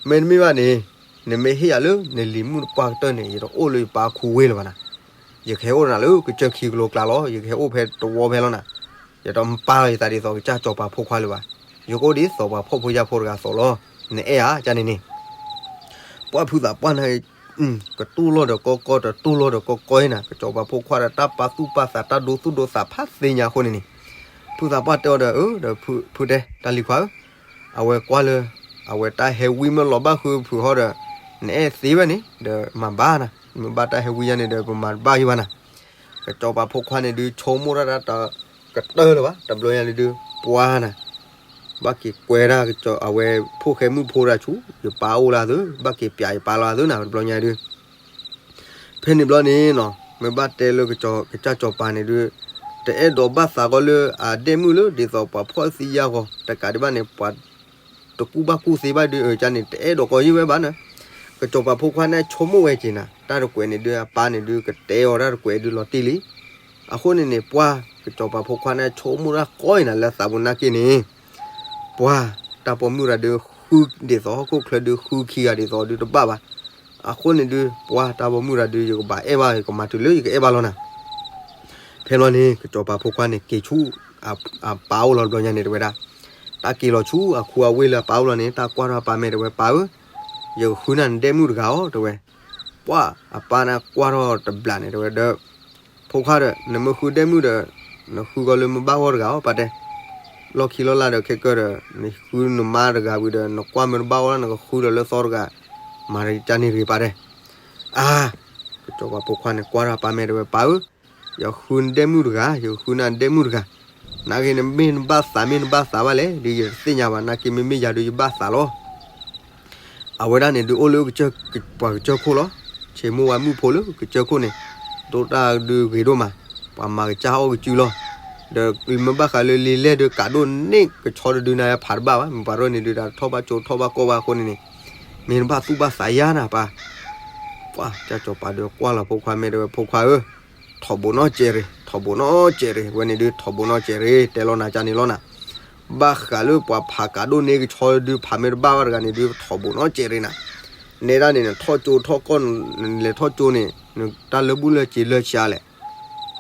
မ့တမ့ၢ်ဘၣ်န့ၣ် နမ့ၢ်ဟ့ၣ်ယၤလၢနလံၤမုၣ်တပှၢ်ကတၢၢ်န့ၣ် ယတအိၣ်လၢယပၢ်ခူဝ့ၢ်လၢၤဘၣ်နၤ. ယကဟဲအိၣ်နၤလၢကစၢၢ်ခံကလိကျါလီၤ. ယကဟဲအိၣ်ဖဲတဝီဖဲလီၤနၤ. ယတပာ်လီၤယသးဒ်သိးကစၢ်စီၤပၤဖိခွါလၢၤဘၣ်. ယကအိၣ်ဒ်သိးပှၤဖှီၣ်ဖိယာ်ဖိတဂၤအသိးလီၤ. နအဲၣ်ဧါ ကန့ၣ်န့ၣ် ပှၢ်ဖုသးပှၢ်န့ၣ် ကတူၢ်လိာ်ဒီးကီကီ တတူၢ်လိာ်ဒီးကီကီအံၤနၤ, ကစီၤပၤဖိခွါဒီးတၢ်ပာ်သူၣ်ပာ်သး တၢ်ဒိသူၣ်ဒိသးဖးသ့ၣ်ညါအဃိန့ၣ်န့ၣ်, ဖုသးပှၢ်တဲအီၤဒီး အၢ ဒီးဖုတဲ တၢ်လံၤခွါဧၢ, အဝဲကွၢ်လၢ အဝဲတၢ်ဟဲဝံမ့ၢ်လီၤဘၣ်ဃုဖုးဟီဒီး နအဲၣ်သ့ဝဲန့ၣ် ဒီးမၤဘၣ်နၤ, မ့ၢ်ဘၣ်တၢ်ဟဲဝံယါန့ၣ်ဒီး ပမၤတဘၣ်ယံၤဘၣ်နၤ. ကစီၤပၤဖိခွါန့ၣ်ဒုး ဆိကမိၣ်တၢ်တၢ်တကတၢၢ်လၢၤဘၣ်, တဘျီညါန့ၣ်ဒုး ပှၢ်နၤ ဘၣ်က့ၤကွဲဒၣ်ကစီၤ အဝဲဖိၣ်ဃဲမုၣ်ဖိတဂၤဆူ ယပၢ်အိၣ်လၢအသု, ဘၣ်က့ၤပျးယပၢ်လီၤအသုနၤ, တဘျီညါဒုး ဖဲန့ၣ်ဘျီန့ၣ်နီၤ မ့ၢ်ဘၣ်တဲလၢကစၢ်စီၤပၤန့ၣ်ဒုး တအဲၣ်ဒိးဘၣ်သးကီးလၢအဒဲၣ်မုၣ်လၢ ဒ်သိးပှၤဖှီၣ်သံယာ်ဂီၤ တကးဒံးဘၣ်န့ၣ် ပှၤတကူၣ်ဘၣ်ကူၣ်သ့ဘၣ်ဒုး အကန့ၣ်တအဲၣ်ဒိးကီးယံၤဝဲဘၣ်နၤ. ကစီၤပၤဖိခွါန့ၣ်ဆိကမိၣ်ဝဲက့ၤနၤ တၢ်တကွဲးန့ၣ်ဒုး အပၢ်န့ၣ်ဒုး ကတဲအီၤတၢ်တကွဲးဒုးလီၤတံၢ်လံ. အဃိန့ၣ်န့ၣ် ပှၢ် ကစီၤပၤဖိခွါန့ၣ်ဆိကမိၣ်တၢ်ကီအံၤနၤ လၢသးပူၤနာ်က့န့ၣ် ပှၢ် တၢ်ပိာ်မုၣ်တဂၤဒုးဃုဒ်သိး ဟီၣ်ခိၣ်ချၢဒုးဃုခံဂၤဒ်သိးဒုးတဘၣ်ဘၣ်. အဃိန့ၣ်ဒုး ပှၢ် တၢ်ပိာ်မုၣ်တဂၤဒုး ယကဘၣ်အဲၣ်ဘၣ် ယကမၤတုၤလၢယကအဲၣ်ဘၣ်လီၤနၤ. ဖဲလီၤန့ၣ် ကစီၤပၤဖိခွါန့ၣ် က့ၤဆူ အပၢ်အိၣ်လီၤတဘျီညါန့ၣ် တဲဝဲဒၣ်, တၢ်က့ၤလီၤဆူအခူအဝ့ၢ်လၢအပၢ်အိၣ်လီၤန့ၣ် တၢ်ကွၢ်ထီၣ်အပၢ်မဲာ်တဲဝဲ ပၢ်ဧၢ, ယကဃုနၤနဒဲၣ်မုၣ်တဂၤအီၤ တဲဝဲ. ပှၢ် အပၢ်န့ၣ်ကွၢ်ထီၣ်တဘျီန့ၣ် တဲဝဲဒီး ဖိခွါဒီး နမ့ၢ်ဃုဒဲၣ်မုၣ်ဒီး နဃုကီးလၢမုၢ်ဘၣ်ဂီၢ်တဂၤအီၤ ပၢ်တဲ. လီၢ်ခံလီၢ်လၢ်ဒီးခဲကၢဒီး နဃုနမါတဂၤဝံၤဒီး နကွၢ်မုၢ်တဘၣ်ဂီၢ်လၢနကဃုဒီးလၢသီတဂၤ မၤတကန့ၣ်တဂ့ၤ ပၢ်တဲ. အါ ကစီၤပၤဖိခွါန့ၣ် ကွၢ်ထီၣ်အပၢ်မဲာ်တဲဝဲ ပၢ်ဧၢ, ယဃုနဒဲၣ်မုၣ်တဂၤ, ယဃုနၤနဒဲၣ်မုၣ်တဂၤ, နာ်က့နမ့ၢ်နဘၣ်သး မ့ၢ်နဘၣ်သးဘၣ်လဲၣ် ဒုးယတသ့ၣ်ညါဘၣ်, နာ်က့မ့မ့ၢ်ယၤဒုးယဘၣ်သးလီၤ. အဝဲဒၣ်န့ၣ်ဒုးအိၣ်လၢ ပှၤကစၢၢ်ခိၣ်လီၤ. ဆံးမိၢ်ဝါမုၣ်ဖိလၢကစၢၢ်ခိၣ်န့ၣ် ဒိၣ်တၢ်ဒုးဂ့ၤဒိၣ်မး, ပှၤမၤကစၢ်အီၣ်ကစုလီၤ. ဒီးမ့ၢ်ဘၣ်ဃးလၢလံာ်လဲၢ်ဒုးကးဒိၣ်န့ၢ်ကဆီတဒုနၤ ဖးတဘၣ်ဘၣ်, မ့ၢ်ပှၤရဲၣ်န့ၣ်ဒုး တၢ်ထီၣ်ဘၣ်ကၠိထီၣ်ဘၣ်ကီၢ်ဘၣ်အဃိန့ၣ်န့ၣ်, မ့ၢ်နဘၣ်သူၣ်ဘၣ်သးယါနၤပၢ်. ပှၢ် ကစၢ်စီၤပၤဒီးကွၢ်လီၤဖိခွါမဲာ်တဲဝဲ ဖိခွါဧၢ, ထီၣ်ဘိးနီတစဲးရ့ၣ်, ထီၣ်ဘိးနီတစဲးရ့ၣ်, ဝဲန့ၣ်ဒုးထီၣ်ဘိးနီတစဲးရ့ၣ်, တဲလီၤနၤကန့ၣ်လီၤနၤ. ဘၣ်ဃးလၢပှၤဖးကးဒိၣ်န့ၢ်ကဆီဒုး ဖးမ့ၢ်တဘၣ်ဘၣ်တဂၤန့ၣ်ဒုး ထီၣ်ဘိးနီတစဲးရ့ၣ်နၤ. နဲဒၣ်န့ၣ် နထီၣ်ကၠိထီၣ်ကီၢ် နလဲၤထီၣ်ကၠိန့ၣ် နတၢ်လၢဘူၣ်လၢစ့လၢဆံးလဲၣ်,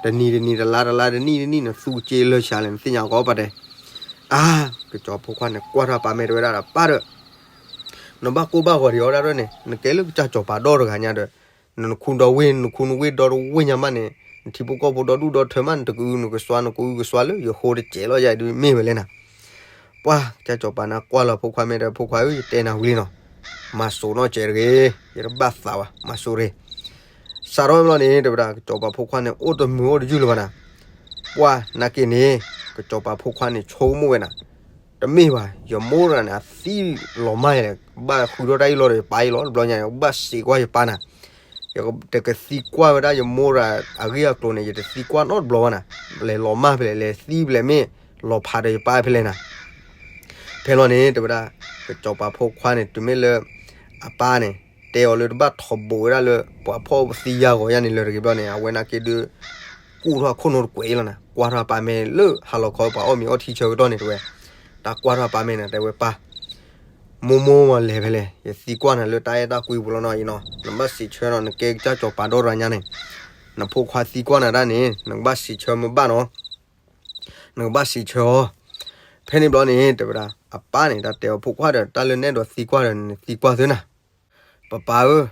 တနံၤတနံၤ တလါတလါ တနံၣ်တနံၣ် နသူက့လၢဆံးလဲၣ် နသ့ၣ်ညါကီးပၢ်တဲ. အါ ကစီၤဖိခွါန့ၣ်ကွၢ်ထီၣ်ပၢ်မဲာ်တဲဝဲဒၣ်ဒီး ပၢ်ဒီး နဘၣ်ကိၢ်ဘၣ်ဂီၤဒံးအီၤဒၣ်န့ၣ် နကဲလၢကစၢ်စီၤပၤဒီတဂၤညါဒီး နနခူဒီဝ့ၢ် နနခူနဝ့ၢ်ဒီတဝ့ၢ်ညါမးန့ၣ် နထံဖိကီၢ်ဖိဒီဒူၣ်ဒီထၢမး နတကအုနကစွါ နကအုကစွါလၢယဃိတစဲးလီၤ ယၤဒုးမ့ၢ်ဝဲလဲၣ်နၤ. ပှၢ် ကစၢ်စီၤပၤန့ၣ်ကွၢ်လီၤဖိခွါမဲာ်တဲ ဖိခွါဧၢ ယတဲနၤဝံၤလံနီၤ, မၤစိးနီၢ်စဲးတဂ့ၤ, ယတဘၣ်သးဘၣ် မၤစိးတဂ့ၤ. စးထီၣ်ဝဲဘျီန့ၣ် တဲဝဲဒၣ် ကစီၤပၤဖိခွါန့ၣ် အိၣ်တမုာ်အိၣ်တယုၢ်လၢၤဘၣ်နၤ. ပှၢ် နာ်က့န့ၣ် ကစီၤပၤဖိခွါန့ၣ်ဆိကမိၣ်ဝဲနၤ, တမ့ၢ်ဘၣ် ယမိၢ်တဂၤန့ၣ် အသံလီၤမၢ်ယလဲၣ်, ဘၣ်ဃုထီၣ်တၢ်အ့ၣ်လိာ်ဒီးယပၢ်အ့ၣ်လိာ် တဘျီညါန့ၣ် ဘၣ်စံးကွၢ်ယပၢ်နၤ, ယတကသံကွၢ်ဝဲဒၣ်ယမိၢ်တဂၤအဂ့ၢ်အကျိၤန့ၣ် ယတသံကွၢ်နီတဘျီဘၣ်နၤ, လဲၤလီၤမၢ်ဖဲလဲၣ် လဲၤသံဖဲလဲၣ် မ့ၢ်လီၤဖးဒီးယပၢ်ဖဲလဲၣ်နၤ. ဖဲလီၤန့ၣ် တဲဝဲဒၣ် ကစီၤပၤဖိခွါန့ၣ် တုၤမ့ၢ်လၢ အပၢ်န့ၣ် တဲအီၤလၢတဘၣ်ထီၣ်ဘိးဝဲဒၣ်လၢ ပှၤဖှီၣ်သံယာ်ဂီၤယါန့ၣ်လၢၤတဂ့ၤဘျီန့ၣ် အဝဲနာ်က့ဒုး ကူၣ်ထီၣ်ခိၣ်နူာ်တကွဲးအံၤလီၤနၤ, ကွၢ်ထီၣ်ပၢ်မဲာ်လၢဟါလီၤခီ ပှၤအီၣ်မ့ၤအီထံဆၢကတီၢ်န့ၣ်တဲဝဲ, တၢ်ကွၢ်ထီၣ်ပၢ်မဲာ်န့ၣ် တဲဝဲပၢ် မိၢ်မိၢ်မ့ၢ်လဲၤဖဲလဲၣ် ယသံကွၢ်နၤလၢတၢ်အဲၣ်တၢ်ကွံပူၤလီၤနီၤအံၤနီၤ, နဘၣ်စံးဆၢနီၤ နကဲကစၢ်စီၤပၤဒီတဂၤညါန့ၣ်, နဖိခွါသံကွၢ်နၤဒၣ်န့ၣ် နကဘၣ်စံးဆၢမ့ၢ်ဘၣ်နီၤ, နကဘၣ်စံးဆၢအီၤ. ဖဲန့ၣ်ဘျီန့ၣ် တဲဝဲဒၣ် အပၢ်န့ၣ် တၢ်တဲအီၤဖိခွါဒီး တၢ်လၢနအဲၣ်ဒိးသံကွၢ်ဒီး နသံကွၢ်သုနၤ ပပၢ်ဧၢ,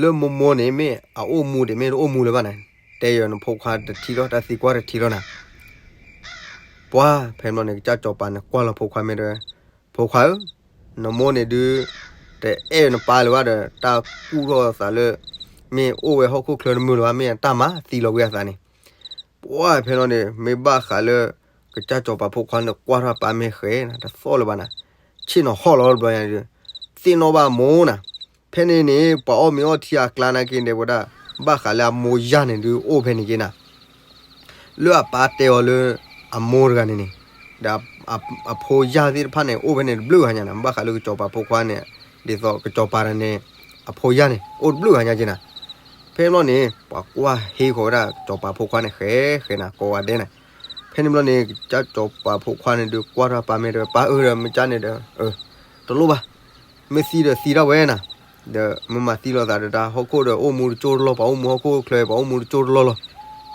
လၢမိၢ်မိၢ်န့ၣ် မ့ၢ်အအိၣ်မူဒံး မ့ၢ်တအိၣ်မူလၢၤဘၣ်နၤ, တဲယၤနဖိခွါတထံၣ်လီၤ တၢ်သံကွၢ်တထံၣ်လီၤနၤ. ပှၢ် ဖဲန့ၣ်ဘျီန့ၣ် ကစၢ်စီၤပၤန့ၣ် ကွၢ်လီၤဖိခွါမဲာ်တဲဝဲ, ဖိခွါဧၢ, နမိၢ်န့ၣ်ဒုး တအဲၣ်နပၢ်လၢၤဘၣ်ဒီး တၢ်ကူၣ်ထီၣ်အသးလၢ မ့ၢ်အိၣ်ဝဲဟီၣ်ခိၣ်ချၢတမုာ်လၢၤဘၣ် မ့ၢ်အတၢ်မၤသံလီၤဝံၤအသးန့ၣ် ပှၢ် ဖဲန့ၣ်ဘျီန့ၣ် မ့ၢ်ဘၣ်ဃးလၢ ကစၢ်စီၤပၤဖိခွါန့ၣ် ကွၢ်ထီၣ်ပၢ်မဲာ်ဃဲၤနၤ တသီၣ်လၢၤဘၣ်နၤ, ဆ့ၣ်နီၤဟီၣ်လီၤတဘျီညါဒုး သ့ၣ်နီၣ်ဘၣ်မိၢ်နၤ. ဖဲန့ၣ်န့ၣ် ပှၤအီၣ်မ့ၤအီထံအကျါနာ်က့န့ၣ် တဲဝဲဒၣ် ဘၣ်ဃးလၢအမိၢ်ယါန့ၣ်ဒုး အိၣ်ဖဲန့ၣ်က့နၤ လၢအပၢ်တဲအီၤလၢ အမိၢ်တဂၤန့ၣ်န့ၣ်, ဒီးအဖိယါသ့ၣ်တဖၣ်န့ၣ် အိၣ်ဖဲန့ၣ်တဘျုးဂၤညါနၤ, ဘၣ်ဃးလၢကစီၤပၤဖိခွါန့ၣ် ဒ်သိးကစီၤပၤတဂၤန့ၣ် အဖိယါန့ၣ် အိၣ်တဘျုးဂၤညါက့နၤ. ဖဲန့ၣ်ဘျီန့ၣ် ပှၤကွၢ်ဟ့ၣ်ဃီၤဝဲဒၣ်ကစီၤပၤဖိခွါန့ၣ် ဃဲၤဃဲၤနၤ ကိးဂၤဒဲးနၤ. ဖဲန့ၣ်ဘျီန့ၣ် ကစၢ်စီၤပၤဖိခွါန့ၣ်ဒုး ကွၢ်ထီၣ်ပၢ်မဲာ်တဲဝဲ ပၢ်ဧၢဒီး မ့ၢ်ကၢ်န့ၣ်ဒီး တလိၣ်ဘၣ်, မ့ၢ်သံဒီးသံဒၣ်ဝဲနၤ, ဒီးမ့ၢ်မၤသံလိာ်သးဒီးတၢ်ဟီၣ်ခိၣ်ဒီးအိၣ်မူတကၠိတလီၢ်, ပှၤအိၣ်မူဟီၣ်ခိၣ်ချၢ ပှၤအိၣ်မူတကၠိတလီၢ်လီၤ.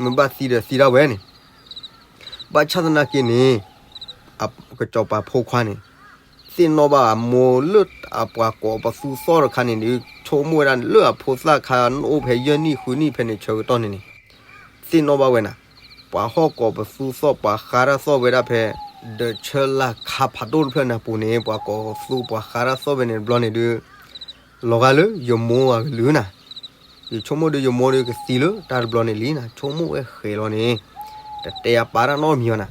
မ့ၢ်ဘၣ်သံဒီးသံဒၣ်ဝဲန့ၣ်, ဘၣ်ဆၣ်သနာ်က့န့ၣ် ကစီၤပၤဖိခွါန့ၣ် သ့ၣ်နီၣ်ဘၣ်အမိၢ်လၢအပှၤကိးပသူသီၣ်တခါန့ၣ်ဒီး ဆိကမိၣ်ဝဲဒၣ်လၢအဖိသၣ်ခါအိၣ်ဖဲယဲၢ်နံၣ်ဃုနံၣ်ဖဲန့ၣ်ဆၢကတီၢ်န့ၣ်န့ၣ်, သ့ၣ်နီၣ်ဘၣ်ဝဲနၤ, ပှၤဟီၣ်ကိးပသူသီၣ် ပှၤဃါတၢ်သီၣ်ဝဲဒၣ်ဖဲ ဒီးဆၢလၢ်ခါဖးဒိၣ်တဖျၢၣ်န့ၣ်အပူၤန့ၣ် ပှၤကိးပသူ ပှၤဃါတၢ်သီၣ်ဝဲန့ၣ်တဘျီန့ၣ်ဒီး လီၤဂာ်လၢယမိၢ်အကလုၢ်နၤ, ယဆိကမိၣ်ဒီးယမိၢ်ဒီးကသံလၢတၢ်တဘျီန့ၣ်လံနၤ, ဆိကမိၣ်ဝဲဃဲၤလီၤန့ၣ်, တတဲအပၢ်တၢ်နီတမံၤဘၣ်နၤ,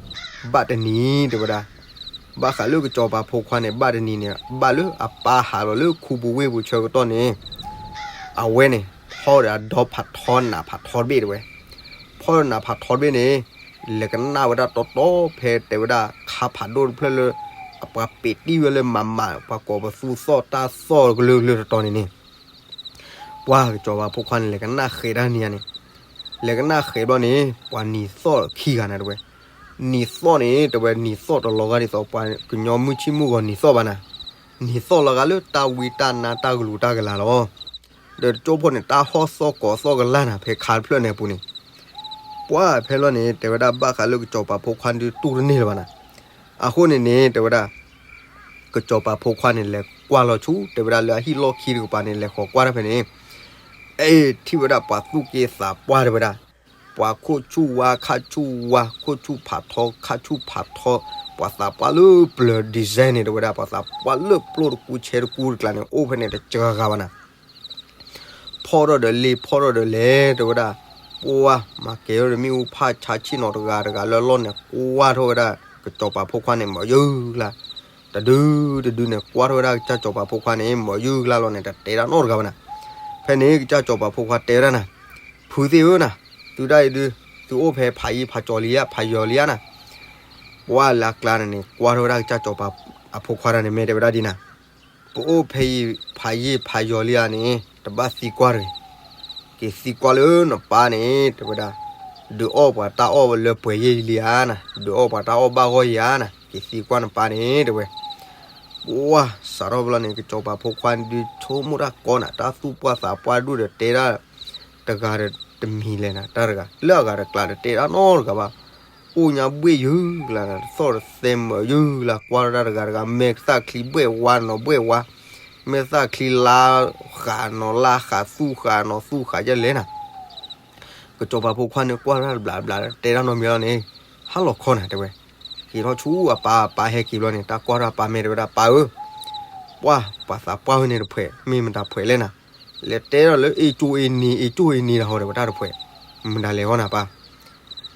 ဘၣ်တနံၤတဲဝဲဒၣ်, ဘၣ်ဃးလၢကစီၤပၤဖိခွါန့ၣ် ဘၣ်တနံၤန့ၣ် ဘၣ်လၢအပၢ်ဟးလီၤလၢခူပူၤဝ့ၢ်ပူၤဆၢကတီၢ်န့ၣ်, အဝဲန့ၣ် ဖီၣ်ဒီးအဒီဖးထီနးဖးထီတဘ့ၣ်တဲဝဲ, ဖီၣ်ဒီးနးဖးထီတဘ့ၣ်န့ၣ်, လဲၤကနၣ်ဝဲဒၣ်တီတီဖဲတဲဝဲဒၣ်ခါဖးဒိၣ်တဖျၢၣ်လၢ အပှၤပ့းတံၢ်ဝဲလၢမၤမၤ ပှၤကိးပသူသီၣ်တၢ်သီၣ်ကလုာ်ကလုာ်တတီၤန့ၣ်န့ၣ်, ပှၤကစီၤပၤဖိခွါန့ၣ် လဲၤကနၣ်ဃဲၤတၢ်နံၤဧါန့ၣ်, လဲၤကနၣ်ဃဲၤဘျီန့ၣ် ပှၤနံၤသီၣ်ခံဂၤနၤတဲဝဲ, နံၤသီၣ်န့ၣ် တဲဝဲ နံၤသီၣ်တလီၤဂာ်ဒ်သိးပှၤကညီမုၢ်ဆံၣ်မုၢ်ဂီၤနံၤသီၣ်ဘၣ်နၤ, နံၤသီၣ်လီၤဂာ်လၢတၢ်ဝံတၢ်နါတၢ်ကလူၤတၢ်ကလၤလီၤ. ဒီးတကၠိဖိန့ၣ် တၢ်ဟီၣ်သီၣ်ကိးသီၣ်ကလၢ်နၤ ဖဲခါတဖျၢၣ်န့ၣ်အပူၤန့ၣ်, ပှၤဖဲလီၤန့ၣ် တဲဝဲဒၣ်ဘၣ်ဃးလၢကစီၤပၤဖိခွါဒုးတူၢ်တန့ၢ်လၢၤဘၣ်နၤ, အဃိန့ၣ်န့ၣ် တဲဝဲဒၣ် ကစီၤပၤဖိခွါန့ၣ် လဲၤကွၢ်လီၤဆူ တဲဝဲဒၣ်လၢအဟံၣ်လီၢ်ခံတကပၤန့ၣ် လဲၤဃီၤကွၢ်တၢ်ဖဲန့ၣ်, အဲ ထံၣ်ဝဲဒၣ်ပှၤသူၣ်က့သးပှၢ်တဲဝဲဒၣ်, ပှၤခိၣ်ဆူၣ်ဝါခၣ်ဆူၣ်ဝါ ခိၣ်ဆူၣ်ဖးထီခၣ်ဆူၣ်ဖးထီ, ပှၤသးပှၢ်လၢပျၢၤ design န့ၣ် တဲဝဲဒၣ် ပှၤသးပှၢ်လၢပျိတကူဆဲတကူတကျါန့ၣ် အိၣ်ဖဲန့ၣ်တစှၤဂၤဘၣ်နၤ ဖီၣ်ထီၣ်ဒီးလ့ၢ်ဖီၣ်ထီၣ်ဒီးလဲၤတဲဝဲဒၣ်, ပှၤမၤကဲၤထီၣ်ဒီးမ့ၣ်အူဖၣ်ဆါဆ့ၣ်နီၤတဂၤတဂၤလၢအလီၢ်န့ၣ် ကွၢ်ထီၣ်ဝဲဒၣ် ကစီၤပၤဖိခွါန့ၣ် မၤယုၢ်ကျါ, တဒုတဒုန့ၣ် ကွၢ်ထီၣ်ဝဲဒၣ်ကစၢ်စီၤပၤဖိခွါန့ၣ် မၤယုၢ်ကျါလီၤန့ၣ် တတဲတၢ်နီတဂၤဘၣ်နၤ, ဖဲန့ၣ် ကစၢ်စီၤပၤဖိခွါတဲဝဲဒၣ်နၤ, ဖုသ့ၣ်ဧၢနၤ, သုဒၣ်အံၤဒုး သုအိၣ်ဖဲဖးယံၤဖးကၠီၤလံဧါ ဖးယီၤလံဧါနၤ, ပှၤလၢအကျါန့ၣ်န့ၣ် ကွၢ်ထီၣ်ဝဲဒၣ်ကစၢ်စီၤပၤအဖိခွါတၢ်န့ၣ် မ့ၢ်တဲဝဲဒၣ်ဒ်နၤ ပအိၣ်ဖဲအံၤဖးယံၤဖးယီၤလံဧါန့ၣ် တဘၣ်သံကွၢ်တဂ့ၤ, က့ၤသံကွၢ်လၢနပၢ်န့ၣ် တဲဝဲဒၣ်, ဒုးအီၣ်ပှၤတၢ်အီၣ်လၢပှဲၤယဲၢ်လံဧါနၤ, ဒုးအီၣ်ပှၤတၢ်အီၣ်ဘၣ်ဂီၢ်ယၤနၤ, က့ၤသံကွၢ်နပၢ်န့ၣ် တဲဝဲ, ပှၤစးထီၣ်ဘျီန့ၣ် ကစီၤပၤဖိခွါဒုးဆိကမိၣ်တၢ်ကီနၤ တၢ်သူၣ်ပှၢ်သးပှၢ်ဒိၣ်ဒီးတဲဒၣ်, တဂၤဒီးတမံၤလဲၣ်နၤ တၢ်တဂၤ လၢအဂၤတကျါဒီးတဲဒၣ်နီတဂၤဘၣ်, အိၣ်ညါဘှ့ၣ်ယုၢ်ကျါနၤ တသီၣ်တသဲမၤယုၢ်ကျါ ကွၢ်ထီၣ်တၢ်တဂၤတဂၤ မဲာ်သၣ်ချံဘှဲၣ်ဝါနီၤဘှဲၣ်ဝါ, မဲာ်သၣ်ချံလါဃးနီၤလါဃးသူၣ်ဃးနီၤသူၣ်ဃးယဲၢ်လဲၣ်နၤ ကစီၤပၤဖိခွါန့ၣ် ကွၢ်ထီၣ်တဘျးဘျး တဲတၢ်နီတမံၤလီၤန့ၣ်, ဟါလီၤခီနၤ တဲဝဲ, က့ၤထီၣ်ဆူအပၢ် အပၢ်ဟဲက့ၤဘျီန့ၣ် တၢ်ကွၢ်ထီၣ်အပၢ်မဲာ်တဲဝဲဒၣ် ပၢ်ဧၢ, ပှၤ ပှၤသးပှၢ်ဝဲန့ၣ်တဖှဲး မ့ၢ်မတၤဖှဲးလဲၣ်နၤ, လဲၤတဲထီၣ်လၢအ့ၣ်ကၠိအ့ၣ်နံၤ အ့ၣ်ကၠိအ့ၣ်နံၤတၢ်ဟီဒီးဝဲတၢ်တဖှဲး, မတၤလဲၣ်ဟီနၤပၢ်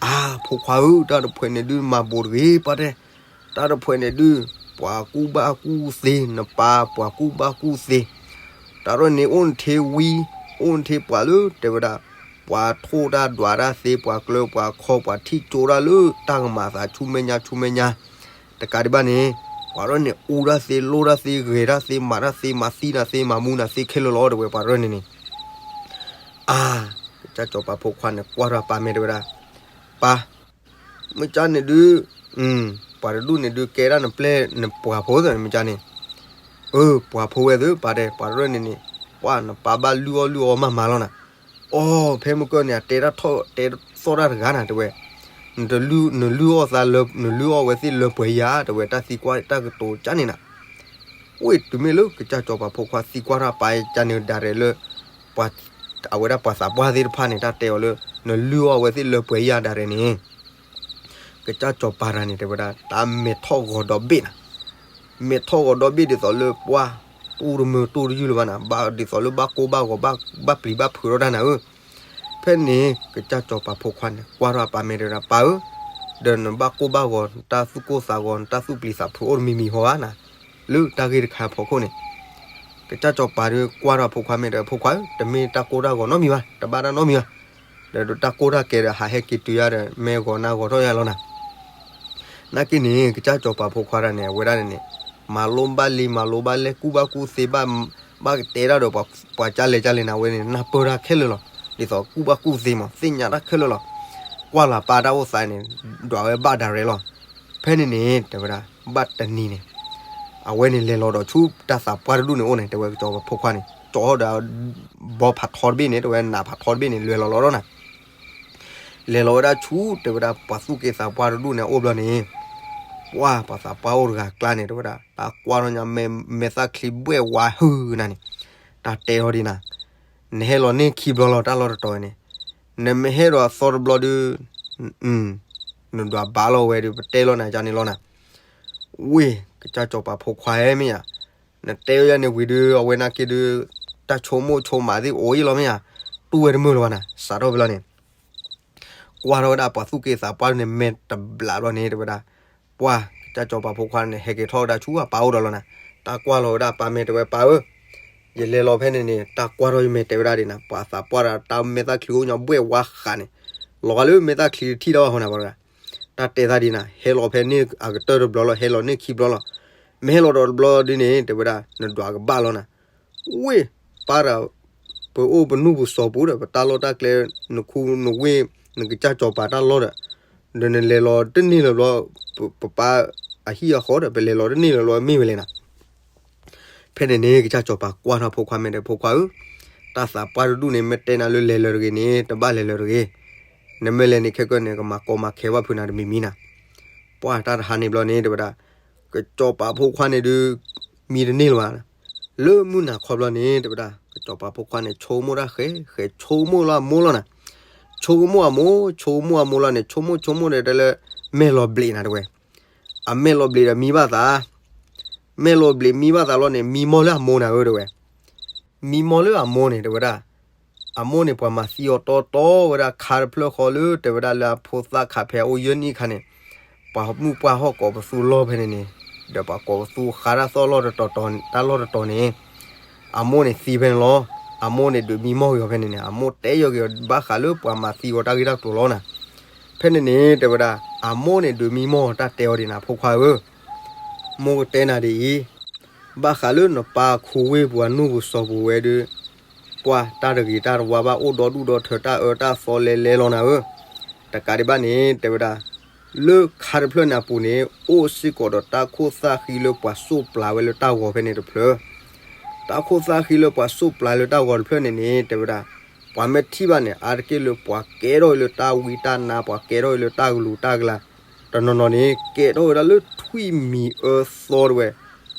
အါ ဖိခွါဧၢ တၢ်တဖှဲးန့ၣ်ဒုးမၤဘိးတဂ့ၤပၢ်တဲ, တၢ်တဖှဲးန့ၣ်ဒုး ပှၤကူၣ်ဘၣ်ကူၣ်သ့ နပၢ်ပှၤကူၣ်ဘၣ်ကူၣ်သ့, တၢ်ရဲၣ်န့ၣ်အိၣ်နထ့ဝံ အိၣ်နထ့ပှၤလၢတဲဝဲဒၣ်, ပှၤထိၣ်တၢ်ဒွးတၢ်သ့ ပှၤကျၢၤပှၤခီ ပှၤထံၣ်ကၠိတၢ်လၢတၢ်ကမၤသးဆူမဲာ်ညါဆူမဲာ်ညါ, တကးဒံးဘၣ်န့ၣ်, ပှၤရဲၣ်န့ၣ်အူတၢ်သ့ လိၣ်တၢ်သ့ ဂဲၤတၢ်သ့ မၤတၢ်သ့ မၤသံတၢ်သ့ မၤမူနၤသ့ခဲလၢာ်လီၤ တဲဝဲပှၤရဲၣ်န့ၣ်န့ၣ် အါ, ကစၢ်စီၤပၤဖိခွါန့ၣ် ကွၢ်ထီၣ်ပၢ်မဲာ်တဲဝဲဒၣ်, ပၢ်, မ့ၢ်ကၢ်န့ၣ်ဒုး, ပှၤတဒူၣ်န့ၣ်ဒုး ကဲဒၣ်နပျဲၢ်နပှၤဖိသ့ၣ်န့ၣ် မ့ၢ်ကၢ်န့ၣ်, အၢ ပှၤဖိဝဲသ့ၣ် ပၢ်တဲ ပှၤတရၢၣ်န့ၣ်န့ၣ်, ပှၤနပၢ်ဘၣ်လုၢ်အီၣ်လုၢ်အီမးမးလီၤနၤ, အီ ဖဲမုၢ်ကၢၢ်န့ၣ် အတဲတၢ်ထီၣ် တဲသီၣ်တၢ်တဂၤနၤ တဲဝဲ, နလုၢ်အီၣ်သးလၢ နလုၢ်အီၣ်ဝဲသ့ၣ်လၢပှဲၤယၤ တဲဝဲ တၢ်သံကွၢ်တၢ်ကတိၤကၢ်န့ၣ်နၤ ဝ့ၢ်တုၤမ့ၢ်လၢကစၢ်စီၤပၤဖိခွါ သံကွၢ်ထီၣ်ပၢ်ကၢ်န့ၣ်ဒၣ်ရဲၣ်လၢ, ပှၤ, အဝဲဒၣ်ပှၤသးပှၢ်သ့ၣ်တဖၣ်န့ၣ် တၢ်တဲအီၤလၢ နလုၢ်အီၣ်ဝဲသ့ၣ်လၢပှဲၤယၤဒၣ်ရဲၣ်န့ၣ်, ကစၢ်စီၤပၤတၢ်န့ၣ် တဲဝဲဒၣ် တၢ်မဲာ်ထီၣ်ဂီၤဒီဘ့ၣ်နၤ, မဲာ်ထီၣ်ဂီၤဒီဘ့ၣ်ဒ်သိးလၢပှၤ, တူၢ်တမုာ်တူၢ်တယုၢ်လၢၤဘၣ်နၤ ဘၣ်ဒ်သိးလၢဘၣ်ကိၢ်ဘၣ်ဂီၤ ဘၣ်ပျံၤဘၣ်ဖုးထီၣ်တၢ်နၤဧၢ ဖဲန့ၣ် ကစၢ်စီၤပၤဖိခွါန့ၣ် ကွၢ်ထီၣ်အပၢ်မဲာ်တဲဝဲဒၣ် ပၢ်ဧၢ, ဒီးနဘၣ်ကိၢ်ဘၣ်ဂီၤ နတၢ်သူၣ်ကိၢ်သးဂီၤ နတၢ်သူၣ်ပျံၤသးဖုးအိၣ်တမံၤမံၤဟီဧါနၤ, လၢတၢ်ဂ့ၢ်တခါအဖီခိၣ်န့ၣ်, ကစၢ်စီၤပၤဒီးကွၢ်ထီၣ်ဖိခွါမဲာ်တဲ ဖိခွါဧၢ တမ့ၢ်တၢ်ကိၢ်တၢ်ဂီၤနီတမံၤဘၣ် တဘၣ်တၢ်နီတမံၤဘၣ်, ဒီးတၢ်ကိၢ်တၢ်ဂီၤဒီးဟးဟဲက့ၤတုၤယၤဒီး မ့ၢ်ဂီၤနၤဂီၤထီၣ်ယၤလီၤနၤ နာ်က့န့ၣ် ကစၢ်စီၤပၤဖိခွါတၢ်န့ၣ် အဝဲဒၣ်န့ၣ်န့ၣ်, မၤလိဘၣ်လံ မၤလိဘၣ်လဲၣ် ကူၣ်ဘၣ်ကူၣ်သ့ဘၣ်, ဘၣ်ကတဲတၢ်ဒီး ပှၤကၢ်လဲၣ်ကၢ်လဲၣ်န့ၣ် အဝဲန့ၣ် နၢ်ပၢၢ်တၢ်ခဲလၢာ်လီၤ. ဒ်သိးကူၣ်ဘၣ်ကူၣ်သ့မး သ့ၣ်ညါတၢ်ခဲလၢာ်လီၤ. ကွၢ်လၢ်ပၢ်တၢ်အိၣ်သးန့ၣ် ဒွးဝဲဘၣ်ဒၣ်ရဲၣ်လီၤ. ဖဲန့ၣ်န့ၣ် တဲဝဲဒၣ် ဘၣ်တနံၤန့ၣ် အဝဲန့ၣ်လဲၤလီၤဒီးဆူတၢ်သးပှၢ်တဒူၣ်န့ၣ်အိၣ်န့ၣ် တဲဝဲကစီၤပၤဖိခွါန့ၣ် ကၠီၣ်ဟီၣ်ဒီး ဘီဖးထီတဘ့ၣ်န့ၣ် တဲဝဲနးဖးထီတဘ့ၣ်န့ၣ် လဲၤလီၤလီၤလီၤနၤ. လဲၤလီၤဝဲဒၣ်ဆူ တဲဝဲဒၣ်ပှၤသူၣ်က့သးပှၢ်တဒူၣ်န့ၣ်အအိၣ်ဘျီန့ၣ်, ပှၤပှၤသးပှၢ်အိၣ်တဂၤကျါန့ၣ် တဲဝဲဒၣ် တၢ်ကွၢ်ထီၣ်ညါ မဲာ်သၣ်ချံဘှဲၣ်ဝါဟုနၤန့ၣ်, တၢ်တဲထီၣ်ဒံးနၤ, နဟဲလီၤန့ၢ်ခံဘျီလီၤ တၢ်လီၢ်တတီၤန့ၣ်, နမ့ၢ်ဟဲဒီးအသီတဘျီဒုး နဒွးဘၣ်လီၤဝဲဒုး ပတဲလီၤနၤယါန့ၣ်လီၤနၤ. ဝ့ၢ် ကစၢ်စီၤပၤဖိခွါဧၢမ့ၢ်ဧါ, နတဲဝဲယါန့ၣ်ဝံၤဒုး အဝဲနာ်က့ဒုး တၢ်ဆိကမိၣ်ဆိကမးသ့ၣ်အိၣ်အံၤလီၤမ့ၢ်ဧါ, တူၢ်ဝဲတမုာ်လၢၤဘၣ်နၤ စးထီၣ်ဖဲလီၤန့ၣ် ကွၢ်ထီၣ်ဝဲဒၣ်ပှၤသူၣ်က့သးပှၢ်န့ၣ် မဲာ်တဘျးဘျီန့ၣ် တဲဝဲဒၣ်, ပှၤ ကစၢ်စီၤပၤဖိခွါန့ၣ် ဟဲက့ၤထီၣ်ဝဲဒၣ်ဆူအပၢ်အိၣ်ဒီးလီၤနၤ, တၢ်ကွၢ်လီၤဝဲဒၣ်အပၢ် မ့ၢ်တဲဝဲပၢ်ဧၢ, ယလဲၤလီၤဖဲန့ၣ်န့ၣ် တၢ်ကွၢ်ထီၣ်ယမဲာ်တဲဝဲဒၣ်ဒံးနၤ ပှၤသးပှၢ်ဒီးတၢ်မဲာ်သၣ်ချံအိၣ်ညီဘှဲၣ်ဝါဃးန့ၣ်, လီၤဂာ်လၢမဲာ်သၣ်ချံတထံၣ်ဒီးဟီနၤပှၤတဂၤ, တၢ်တဲသးဒံးနၤ ဟဲလီၤဖဲန့ၣ်အကတၢၢ်တဘျီလီၤ ဟဲလီၤန့ၢ်ခံဘျီလီၤ, မ့ၢ်ဟဲလီၤဒီးတဘျီဒုးန့ၣ် တဲဝဲဒၣ် နဒွးကဘၣ်လီၤနၤ. ဝ့ၢ် ပၢ်ဒီး ပအိၣ်ပနူၢ်ပစီၤပူၤဒီး ပတၢ်လီၢ်တၢ်ကျဲ နခူနဝ့ၢ် နကစၢ်စီၤပၤတၢ်လီၢ်ဒီး ဒီးနလဲၤလီၤတန့ၢ်လၢၤဘျီ ပပၢ်အဟံၣ်အဃီဒီး ပလဲၤလီၤတန့ၢ်လၢၤဘျီမ့ၢ်ဝဲလဲၣ်နၤ. ဖဲန့ၣ်န့ၣ် ကစၢ်စီၤပၤကွၢ်ထီၣ်ဖိခွါ မ့ၢ်တဲဖိခွါဧၢ, တၢ်သးပှၢ်တဒူၣ်န့ၣ် မ့ၢ်တဲနၤလၢလဲၤလၢၤတဂ့ၤန့ၣ် တဘၣ်လဲၤလၢၤတဂ့ၤ, နမ့ၢ်လဲၤန့ၣ်ခဲကၢန့ၣ် ကမၤကီမၤခဲဘၣ်ဖုးနၤတမံၤမံၤနၤ. ပှၢ်တၢ်တဟါန့ၣ်ဘျီန့ၣ် တဲဝဲဒၣ် ကစၢ်စီၤပၤဖိခွါန့ၣ်ဒုး မံတန့ၢ်လၢၤဘၣ်, လၢမုၢ်နၤခီဘျီန့ၣ် တဲဝဲဒၣ် ကစၢ်စီၤပၤဖိခွါန့ၣ် ဆိကမိၣ်တၢ်ဃဲ ဃဲဆိကမိၣ်လၢအမိၢ်လီၤနၤ, ဆိကမိၣ်အမိၢ် ဆိကမိၣ်အမိၢ်လီၤန့ၣ် ဆိကမိၣ်ဆိကမိၣ်ဒီးတဲလၢ မဲာ်လီၤဘျံးနၤတဲဝဲ, အမဲာ်လီၤဘျံးဒီးမံဘၣ်သး, မဲာ်လီၤဘျံးမံဘၣ်သးလီၤန့ၣ် မံမီၢ်လၢအမိၢ်နၤဧၢတဲဝဲ, မံမီၢ်လၢအမိၢ်န့ၣ် တဲဝဲဒၣ် အမိၢ်န့ၣ် ပှၤမၤသံအီၤတီတီဝဲဒၣ်ခါတဖျၢၣ်ဃီလၢ တဲဝဲဒၣ်လၢအဖိသၣ်ခးဖဲအအိၣ်ယဲၢ်နံၣ်အခါန့ၣ်, ပှၤမုၣ်ပှၢ်ဟီၣ်ကိးပသူလီၢ်ဖဲန့ၣ်န့ၣ်, ဒီးပှၤကိးပသူဃါတၢ်သီၣ်လီၢ်တတီၤတီၤ တၢ်လီၢ်တတီၤန့ၣ်, အမိၢ်န့ၣ်သံဖဲန့ၣ်လီၤ. အမိၢ်န့ၣ်ဒုးမံမီၢ်က့ၤအီၤဖဲန့ၣ်န့ၣ် အမိၢ်တဲယီၤက့ၤအီၤဘၣ်ဃးလၢပှၤမၤသံအီၤတၢ်ဂ့ၢ်တၢ်ကျိၤလီၤနၤ. ဖဲန့ၣ်န့ၣ် တဲဝဲဒၣ် အမိၢ်န့ၣ်ဒုးမံမီၢ်တၢ်တဲအီၤဒံးနၤ ဖိခွါဧၢ, မိၢ်ကတဲနၤဒ်အံၤ, ဘၣ်ဃးလၢနပၢ်ခူဝ့ၢ်ပူၤအနူၢ်ပူၤစီၤပူၤဝဲဒုး, ပှၤတၢ်တဂ့ၤတၢ်တဝါဘၣ်အိၣ်ဒီဒူၣ်ဒီထၢတၢ်အၢတၢ်သီလဲၤလဲၤလီၤနၤဧၢ, တကးဒံးဘၣ်န့ၣ် တဲဝဲဒၣ် လၢခါတဖျၢၣ်န့ၣ်အပူၤန့ၣ် အိၣ်စ့ၢ်ကီးဒီးတၢ်ခိၣ်သၣ်ဃံလၢပှၤစိၣ်ပျၤဝဲလၢတၢ်ဂီၤဖဲန့ၣ်တဖျၢၣ်, တၢ်ခိၣ်သၣ်ဃံလၢပှၤစိၣ်ပျၤလၢတၢ်ဂီၤတဖျၢၣ်န့ၣ်န့ၣ် တဲဝဲဒၣ် ပှၤမ့ၢ်ထံၣ်ဘၣ်န့ၣ် အါတက့ၢ်လၢပှၤကဲထီၣ်လၢတၢ်ဝံတၢ်နါ ပှၤကဲထီၣ်လၢတၢ်ကလူၤတၢ်ကလၤ, တနီၤနီၤန့ၣ် ကဲထီၣ်ဝဲဒၣ်လၢထွံၣ်မံၤအၢသီတဲဝဲ,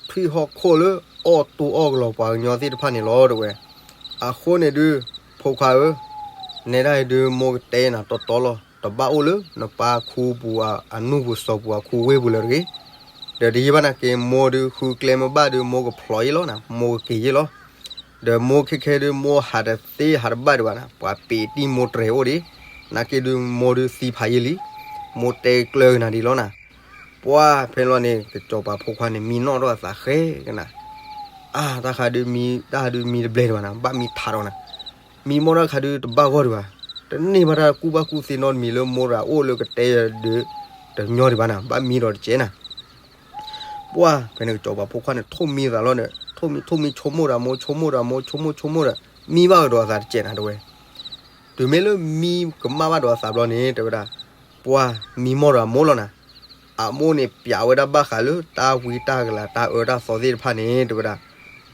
ထွံၣ်ဟီၣ်ခိၣ်လၢအီၣ်တူၢ်အီၣ်ကလီၤပှၤကညီသ့ၣ်တဖၣ်န့ၣ်လီၤတဲဝဲ. အဃိန့ၣ်ဒုး ဖိခွါဧၢ, နဲဒၣ်အံၤဒုးမိၢ်ကတဲနၤတီတီလီၤ, တဘၣ်အိၣ်လၢနပၢ်ခူပူၤအနူၢ်ပူၤစီၤပူၤအခူဝ့ၢ်ပူၤလၢၤတဂ့ၤ. ဒီးတယံာ်ဘၣ်နာ်က့ မိၢ်ဒုးဃုကျဲမ့ၢ်ဘၣ်ဒုး မိၢ်ကဖျိးယ့ၢ်လီၤနၤ, မိၢ်ကက့ၤယ့ၢ်လီၤ. ဒီးမိၢ်ခဲခဲဒုး မိၢ်ဟးတသ့ဟးတဘၣ်ဒံးဘၣ်နၤ, ပှၤပ့ၤတံၢ်မိၢ်တြဲၤအိၣ်ဒံး, နာ်က့ဒုးမိၢ်ဒုးသံဖးယံာ်လံ, မိၢ်တဲကျၢၤကနၤဒံးလီၤနၤ. ပှၢ်ဖဲန့ၣ်လီၤန့ၣ် ကစီၤပၤဖိခွါန့ၣ် မံနီၣ်ထီၣ်အသးဃဲကနၤ, အါ တၢ်ခါဒုးမံ တၢ်ဒုးမံတဘျဲၣ်ဒံးဘၣ်နၤ, ဘၣ်မံထးဒီးနၤ, မံမီၢ်တၢ်ခါဒုးတဘၣ်ဂီၢ်ဒံးဘၣ်, တန့ၢ်ဘၣ်တၢ်ကူၣ်ဘၣ်ကူၣ်သ့နီတမံၤလၢမိၢ်တဂၤအိၣ်လၢကတဲယၤဒုး တညီဒံးဘၣ်နၤ, ဘၣ်မံဒီးတကဲနၤ. ပှၢ်ဖဲန့ၣ်ကစီၤပၤဖိခွါန့ၣ် ထိၣ်မံသးလီၤန့ၣ် ထိၣ်မံ ထိၣ်မံ ဆိကမိၣ်တၢ်မိၢ် ဆိကမိၣ်တၢ်မိၢ် ဆိကမိၣ်ဆိကမိၣ်ဒီး မံဘၣ်ကဒီးအသးတကဲနၤတဲဝဲ. တုၤမ့ၢ်လၢမံကမၣ်ဘၣ်ဒီးအသးဘျီန့ၣ် တဲဝဲဒၣ် ပှၢ်မံမီၢ်ဒီးအမိၢ်လီၤနၤ. အမိၢ်န့ၣ် ပျးဝဲဒၣ်ဘၣ်ဃးလၢတၢ်ဝံတၢ်ကလၤ တၢ်အၢတၢ်သီသ့ၣ်တဖၣ်န့ၣ် တဲဝဲဒၣ်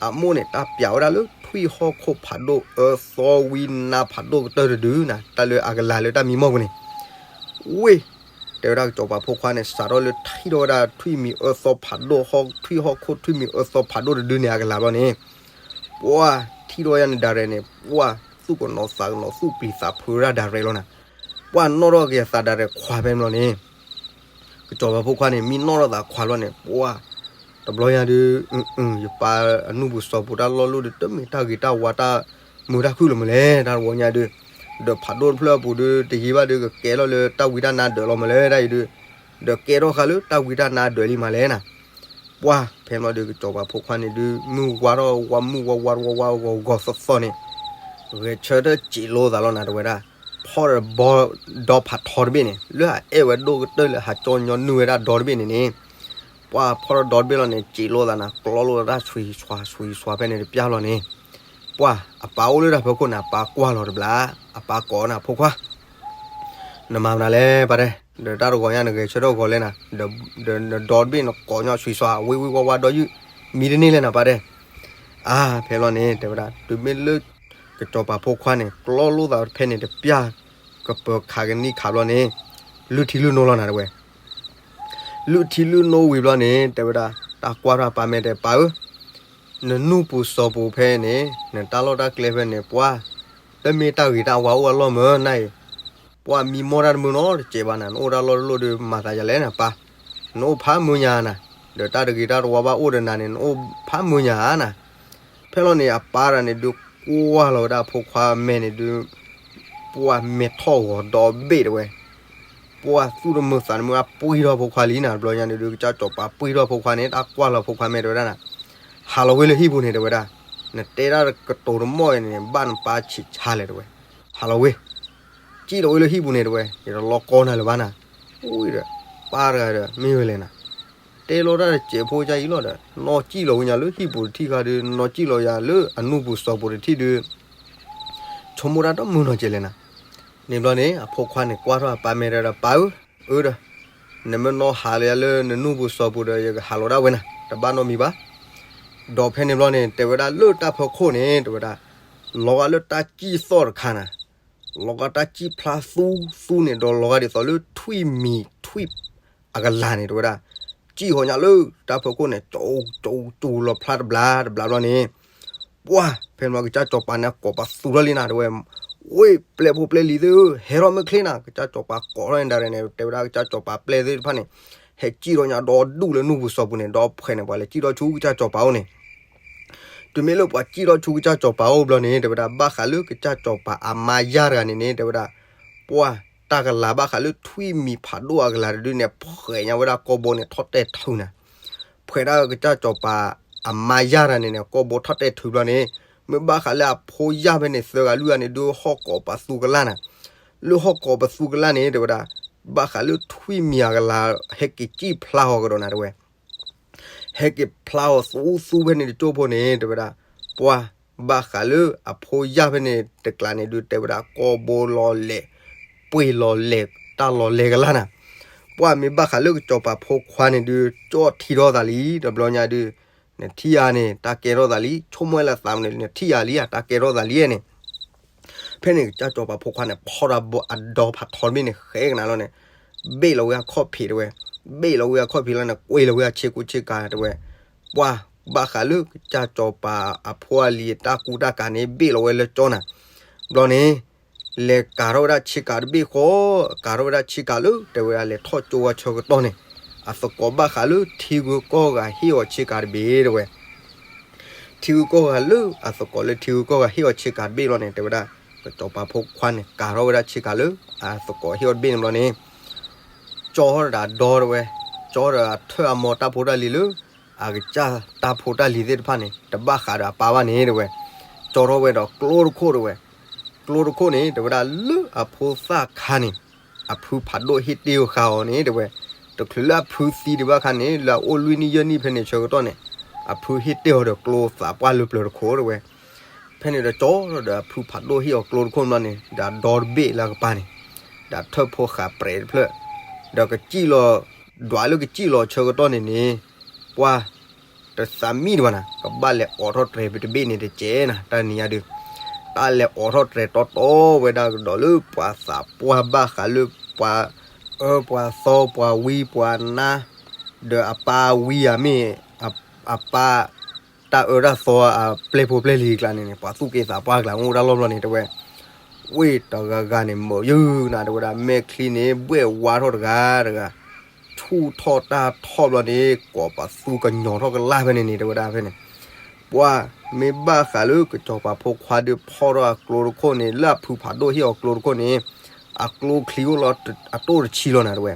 အမိၢ်န့ၣ် တၢ်ပျးဝဲဒၣ်လၢထွံၣ်ဟီၣ်ခိၣ်ဖးဒိၣ် အၢသီဝံနါဖးဒိၣ်ကတၢၢ်တဒုနၤ, တၢ်လၢအကလၤလၢတၢ်မံမီၢ်ပူၤန့ၣ် ဝ့ၢ် တဲဝဲဒၣ်ကစီၤပၤဖိခွါန့ၣ် စးထီၣ်လၢထံၣ်ထီၣ်ဝဲဒၣ်ထွံၣ်မံၤအၢသီဖးဒိၣ် ထွံၣ်ဟီၣ်ခိၣ်ထွံၣ်မံၤအၢသီဖးဒိၣ်တဒုန့ၣ် အကလၤဘျီန့ၣ် ပှၢ်ထံၣ်ထီၣ်ဝဲဒၣ်န့ၣ် ဒၣ်ရဲၣ်န့ၣ် ပှၢ်သူၣ်ကနိးသးကနိး သူၣ်ပျံၤသးဖုးဝဲဒၣ်ဒၣ်ရဲၣ်လီၤနၤ. ပှၢ်နီၣ်ထီၣ်က့ၤအသးဒၣ်ရဲၣ်ခွါဖဲန့ၣ်လီၤန့ၣ် ကစီၤပၤဖိခွါန့ၣ် မံနီၣ်ထီၣ်သးခွါလီၤန့ၣ် ပှၢ် တဘျီညါဒုး ယပၢ်အနူၢ်ပူၤစီၤပူၤတၢ်လီၢ်လၢဒုး တမ့ၢ်တၢ်ဂ့ၤတၢ်ဝါတၢ်မုာ်တၢ်ခုၣ်လၢၤမးလဲၣ် တၢ်တဝီညါဒုး ဒီးဖးဒိၣ်တဖျၢၣ်အပူၤဒုး တယံာ်ဘၣ်ဒုး ကကဲထီၣ်လၢတၢ်ဝံတၢ်နါဒၢးလီၤမးလဲၣ် တၢ်အံၤဒုး ဒီးကဲထီၣ်ဃာ်လၢတၢ်ဝံတၢ်နါဒၢးလံမးလဲၣ်နၤ. ပှၢ်ဖဲန့ၣ်လီၤဒုး ကစီၤပၤဖိခွါန့ၣ်ဒုး မုၢ်ဝါထီၣ်ဝါမုၢ်ဝါဝါဝါဝါဂီၤဂီၤသီသီန့ၣ် ဂဲၤဆၢထၢၣ်စံးလိသးလီၤနၤ တဲဝဲဒၣ် ဖီၣ်ဒီးဘီဒီဖးထီတဘ့ၣ်န့ၣ် လၢအအဲၣ်ဝဲဒိၣ်ကတၢၢ်လၢဟးကၠီညီနုၢ်ဝဲဒၣ်ဒီတဘ့ၣ်န့ၣ်န့ၣ် ပှၢ်ဖီၣ်ဒီးဒီတဘ့ၣ်လီၤန့ၣ် စံးလိသးနၤ ကျီလိာ်တၢ်ဆွံးဆွါဆွံးဆွါဖဲန့ၣ်တပျၢ်လီၤန့ၣ် ပှၢ်အပၢ်အိၣ်လၢတၢ်ဖီခိၣ်န့ၣ် အပၢ်ကွၢ်လီၤတဘျီ အပၢ်ကိးနၤ ဖိခွါ နမၤမနုၤလဲၣ်ပၢ်တဲ, ဒီးတၢ်တဂီၤညါနဂဲၤဆၢထၢၣ်ဂီၤလဲၣ်နၤ, ဒီးနဒီတဘ့ၣ်နကိးညီဆွံးဆွါ ဝံၣ်ဝံၣ်ဝါဝါဒီးယုၢ် မံတန့ၢ်လဲၣ်နၤပၢ်တဲ. အါ ဖဲလီၤန့ၣ် တဲဝဲဒၣ် တုၤမ့ၢ်လၢ ကစီၤပၤဖိခွါန့ၣ် ကျီလိာ်သးဖဲန့ၣ်တပျၢ် ကပၢၤခးကနံၣ်ခးဘျီန့ၣ် လုၢ်ထံလုၢ်နိလီၤနၤတဲဝဲ လုၢ်ထံလုၢ်နိဝံၤဘျီန့ၣ် တဲဝဲဒၣ် တၢ်ကွၢ်ထီၣ်ပၢ်မဲာ်တဲ ပၢ်ဧၢ, နနူၢ်ပူၤစီၤပူၤဖဲန့ၣ် နတၢ်လီၢ်တၢ်ကျဲဖဲန့ၣ် ပှၤ တမ့ၢ်တၢ်ဂ့ၤတၢ်ဝါအိၣ်အလီၢ်မၢနၤအံၤ, ပှၤမံမီၢ်တၢ်တမုာ်နီတစဲးဘၣ်နၤ, နအိၣ်တၢ်လီၢ်တလီၢ်ဒီး မၤသးယၤလဲၣ်နၤပၢ်, နအိၣ်ဖးမုာ်ညါနၤ, ဒီးတၢ်တဂ့ၤတၢ်တဝါဘၣ်အိၣ်ဒီးနၤန့ၣ် နအိၣ်ဖးမုာ်ညါနၤ. ဖဲလီၤန့ၣ် အပၢ်တဂၤန့ၣ်ဒုး ကွၢ်လီၤဝဲဒၣ်အဖိခွါမဲာ်န့ၣ်ဒုး ပှၤမဲာ်ထီၣ်ဂီၤဒီဘ့ၣ်တဲဝဲ, ပှၤသူၣ်တမုာ်သးတမုာ်အပှ့ၤထီၣ်ဖိခွါလံနၤ, တဘျီညါန့ၣ်ဒုး ကစၢ်စီၤပၤပှ့ၤထီၣ်ဖိခွါန့ၣ် တၢ်ကွၢ်လီၤဖိခွါမဲာ်တဲဝဲဒၣ်နၤ, ဟးလီၤဝဲလၢဟံၣ်ပူၤန့ၣ်တဲဝဲဒၣ်, နတဲတၢ်ကတိၤတမီၢ်အံၤန့ၣ် ဘၣ်နပၢ်ဆံးဆါလဲၣ်တဲဝဲ, ဟးလီၤဝဲ စံၣ်လီၤဝဲလၢဟံၣ်ပူၤန့ၣ်တဲဝဲ, ယတလီၤကီနၤလၢၤဘၣ်နၤ, ဝံၤဒီး ပၢ်တဂၤဒီး မ့ၢ်ဝဲလဲၣ်နၤ, တဲလီၤတၢ်တစဲးဖိကစၢ်အံၤလီၤဒီး နီၢ်စံၣ်လီၤဝဲညါလၢဟံၣ်ပူၤတထံၣ်ဃီဒီး နီၢ်စံၣ်လီၤယၤလၢအနူၢ်ပူၤစီၤပူၤတထံၣ်ဒီး ဆိကမိၣ်တၢ်တမုာ်နီတစဲးလဲၣ်နၤ. န့ၣ်ဘျီန့ၣ် အဖိခွါန့ၣ်ကွၢ်ထီၣ်အပၢ်မဲာ်ဒီး ပၢ်ဧၢ, အၢဒီး နမ့ၢ်နီၢ်ဟးလၢယၤလၢနနူၢ်ပူၤစီၤပူၤဒီး ယကဟးလီၤဒၣ်ဝဲနၤ, တဘၣ်နီတမံၤဘၣ်. ဒီးဖဲန့ၣ်ဘျီန့ၣ် တဲဝဲဒၣ်လၢတၢ်ဖီခိၣ်န့ၣ် တဲဝဲဒၣ် လီၤဂာ်လၢတၢ်စံၣ်သီၣ်တခါနၤ, လီၤဂာ်တၢ်စံၣ်ဖျါသူသူန့ၣ် ဒီးလီၤဂာ်ဒ်သိးလၢထွံၣ်မံၤထွံၣ်အကလၤန့ၣ် တဲဝဲဒၣ်, စံၣ်ဃီၤညါလၢတၢ်ဖီခိၣ်န့ၣ် ကၠူကၠူကၠူလီၤဖျါတဘျီ တဘျီဘျီန့ၣ် ပှၢ် ဖဲန့ၣ်ကစၢ်စီၤပၤန့ၣ် ကိးပသူထီၣ်လံနၤ တဲဝဲ, ဝ့ၢ်ပျဲၢ်ဖိပျဲၢ်လံၤသ့ၣ်ဧၢ, ဟဲထီၣ်မ့ၢ်ချ့နၤ, ကစၢ်စီၤပၤကိးထီၣ်န့ၣ်ဒၣ်န့ၣ် တဲဝဲဒၣ်ကစၢ်စီၤပၤပျဲၢ်သ့ၣ်တဖၣ်န့ၣ် ဟဲစံၣ်ထီၣ်ညါဒီဒူၣ်လၢနူၢ်ပူၤစီၤပူၤန့ၣ် ဒီးဖှဲးန့ၣ် ပှၤလဲၤစံၣ်ထီၣ်ဆူကစၢ်စီၤပၤအိၣ်န့ၣ် တုၤမ့ၢ်လၢပှၤစံၣ်ထီၣ်ဆူကစၢ်စီၤပၤအိၣ်ဘျီန့ၣ် တဲဝဲဒၣ်ဘၣ်ဃးလၢကစၢ်စီၤပၤအမါယၢ်တဂၤန့ၣ်န့ၣ် တဲဝဲဒၣ် ပှၢ် တၢ်ကလၤဘၣ်ဃးလၢထွံၣ်မံၤဖးဒိၣ်အကလၤတဒုန့ၣ် ဖှဲးညါဝဲဒၣ်ကိာ်ဘိန့ၣ်ထီၣ်တဲာ်ထုးနၤ, ဖှဲးဒၣ်ကစၢ်စီၤပၤအမါယၢ်တဂၤန့ၣ်န့ၣ် ကိာ်ဘိထီၣ်တဲာ်ထုးဘျီန့ၣ် မ့ၢ်ဘၣ်ဃးလၢအဖိယၢ်ဖဲန့ၣ် သၢဂၤလွံၢ်ဂၤန့ၣ်ဒုးဟီၣ်ကိးပသူကလၢ်နၤ, လၢဟီၣ်ကိးပသူကလၢ်န့ၣ် တဲဝဲဒၣ် ဘၣ်ဃးလၢထွံၣ်မံၤအကလၤ ဟဲက့ၤစံၣ်ဖျါအီၤကဒီးနၤ တဲဝဲ ဟဲက့ၤဖျါအီၤသူသူဖဲန့ၣ်တကၠိၢ်ဖိန့ၣ် တဲဝဲဒၣ် ပှၢ် ဘၣ်ဃးလၢအဖိယၢ်ဖဲန့ၣ်တကျးန့ၣ်ဒုး တဲဝဲဒၣ် ကိာ်ဘိလီၤလဲၤ ပှ့ၤလီၤလဲၤ တၢ်လီၤလဲၤကလၢ်နၤ, ပှၢ် မ့ၢ်ဘၣ်ဃးလၢကစီၤပၤဖိခွါန့ၣ်ဒုး ကၠီၣ်ထံထီၣ်သးလံ တဘျီညါဒုး နထံၣ်ဧါန့ၣ် တၢ်ကဲထီၣ်သးလံ ဆိကမိၣ်ဝဲလၢသးမနုၤ နထံၣ်ဧါလံ တၢ်ကဲထီၣ်သးလံန့ၣ် ဖဲန့ၣ်ကစၢ်စီၤပၤဖိခွါန့ၣ် ဖီၣ်ဒီးအဒီဖးထီတဘ့ၣ်န့ၣ် ဃဲကနၤလီၤန့ၣ် ဘ့ၣ်လီၤဝဲအခီၣ်ဖံးတဲဝဲ, ဘ့ၣ်လီၤဝဲအခီၣ်ဖံးလီၤန့ၣ် ကွံာ်လီၤဝဲအဆ့ကူဆ့ကၤတဲဝဲ, ပှၢ် ဘၣ်ဃးလၢကစၢ်စီၤပၤအဖိအလံၤတၢ်ကူတၢ်ကၤန့ၣ် ဘ့ၣ်လီၤဝဲလၢကၠီနၤ, ဘျီန့ၣ် လဲၤကၤထီၣ်ဝဲဒၣ်ဆ့ကၤတဘ့ၣ်ဃီ, ကၤထီၣ်ဝဲဒၣ်ဆ့ကၤလၢ တဲဝဲဒၣ်လဲၤထီၣ်ကၠိဝဲဆၢကတီၢ်န့ၣ် အသကိးဘၣ်ဃးလၢထံဂုၤကီၢ်ဂၤဟ့ၣ်အီၤဆ့ကၤတဘ့ၣ်တဲဝဲ ထံဂုၤကီၢ်ဂၤလၢ အသကိးလၢထံဂုၤကီၢ်ဂၤဟ့ၣ်အီၤဆ့ကၤတဘ့ၣ်လီၤန့ၣ် တဲဝဲဒၣ် ကစီၤပၤဖိခွါန့ၣ် ကၤထီၣ်ဝဲဒၣ်ဆ့ကၤလၢ အသကိးဟ့ၣ်အီၤတဘ့ၣ်န့ၣ်ဘျီန့ၣ် ကၠီထီၣ်ဒီးအဒီတဲဝဲ, ကၠီဒီးအထၢၣ်အမီၤတၢ်ဖိတၢ်လံၤလၢ အကစၢ်တၢ်ဖိတၢ်လံၤသ့ၣ်တဖၣ်န့ၣ် တဘၣ်ဃးဒီးအပၢ်ဘၣ်န့ၣ်တဲဝဲ, ကၠီထီၣ်ဝဲဒီးကျိတခိၣ်တဲဝဲ, ကျိတခိၣ်န့ၣ် တဲဝဲဒၣ်လၢအဖိသၣ်ခါန့ၣ် အဖုဖးဒိၣ်ဟ့ၣ်တ့ၢ်ဃာ်အီၤန့ၣ်တဲဝဲ, တချုးလၢအဖုသံဒံးဘၣ်ခါန့ၣ် လၢအအိၣ်လွံၢ်နံၣ်ယဲၢ်နံၣ်ဖဲန့ၣ်ဆၢကတီၢ်န့ၣ် အဖုဟ့ၣ်တ့ၢ်အီၤဒီးကျိသးပှၢ်လၢပျၢၤတခိၣ်တဲဝဲ, ဖဲန့ၣ်ဒီးကၠီဒီးအဖုဖးဒိၣ်ဟ့ၣ်အီၤကျိတခိၣ်ဘျီန့ၣ် ဒီးအဒီတဘ့ၣ်လၢအကပၤန့ၣ် ဒီးထၢၣ်ဖိဃာ်ပြဲးတဖျၢၣ်, ဒီးကစံၣ်လီၤ ဒွးလၢကစံၣ်လီၤဆၢကတီၢ်န့ၣ်န့ၣ် ပှၢ် တသးမံတဘၣ်နၤ ကဘၣ်လဲၤအိးထီၣ်တြဲၤပတဘ့ၣ်န့ၣ်တကဲးနၤ တၢ်နံၤညါဒုး, တၢ်လဲၤအိးထီၣ်တြဲၤတီတီဝဲဒၣ်ကဒီးလၢပှၤသးပှၢ်ဘၣ်ဃးလၢပှၤအၢပှၤသီပှၤဝံပှၤနါ, ဒီးအပၢ်ဝံဧါမ့ၢ် အပၢ် တၢ်အၢတၢ်သီအပျဲၢ်ဖိပျဲၢ်လံၤအကျါန့ၣ်န့ၣ် ပှၤသူၣ်က့သးပှၢ်အကျါ အိၣ်တၢ်လီၢ်ဘျီန့ၣ်တဲဝဲ, ဝ့ၢ်တဂၤဂၤန့ၣ် မုာ်ယုၢ်နၤတဲဝဲဒၣ် မဲာ်ချံန့ၣ် ဘှဲၣ်ဝါထီၣ်တဂၤတဂၤ, ဆူၣ်ထီၣ်တၢ်ထီၣ်ဘျီန့ၣ် ကိးပသူကညီၤထီၣ်ကလၢ်ဖဲန့ၣ်န့ၣ် တဲဝဲဒၣ်ဖဲန့ၣ်, ပှၢ် မ့ၢ်ဘၣ်ဃးလၢကစီၤပၤဖိခွါဒုးဖီၣ်ထီၣ်အကျိတခိၣ်န့ၣ် လၢအဖုဖးဒိၣ်ဟ့ၣ်အီၤကျိတခိၣ်န့ၣ် အကျိချံအိၣ်လီၤအတိၢ်တဆံလီၤနၤတဲဝဲ,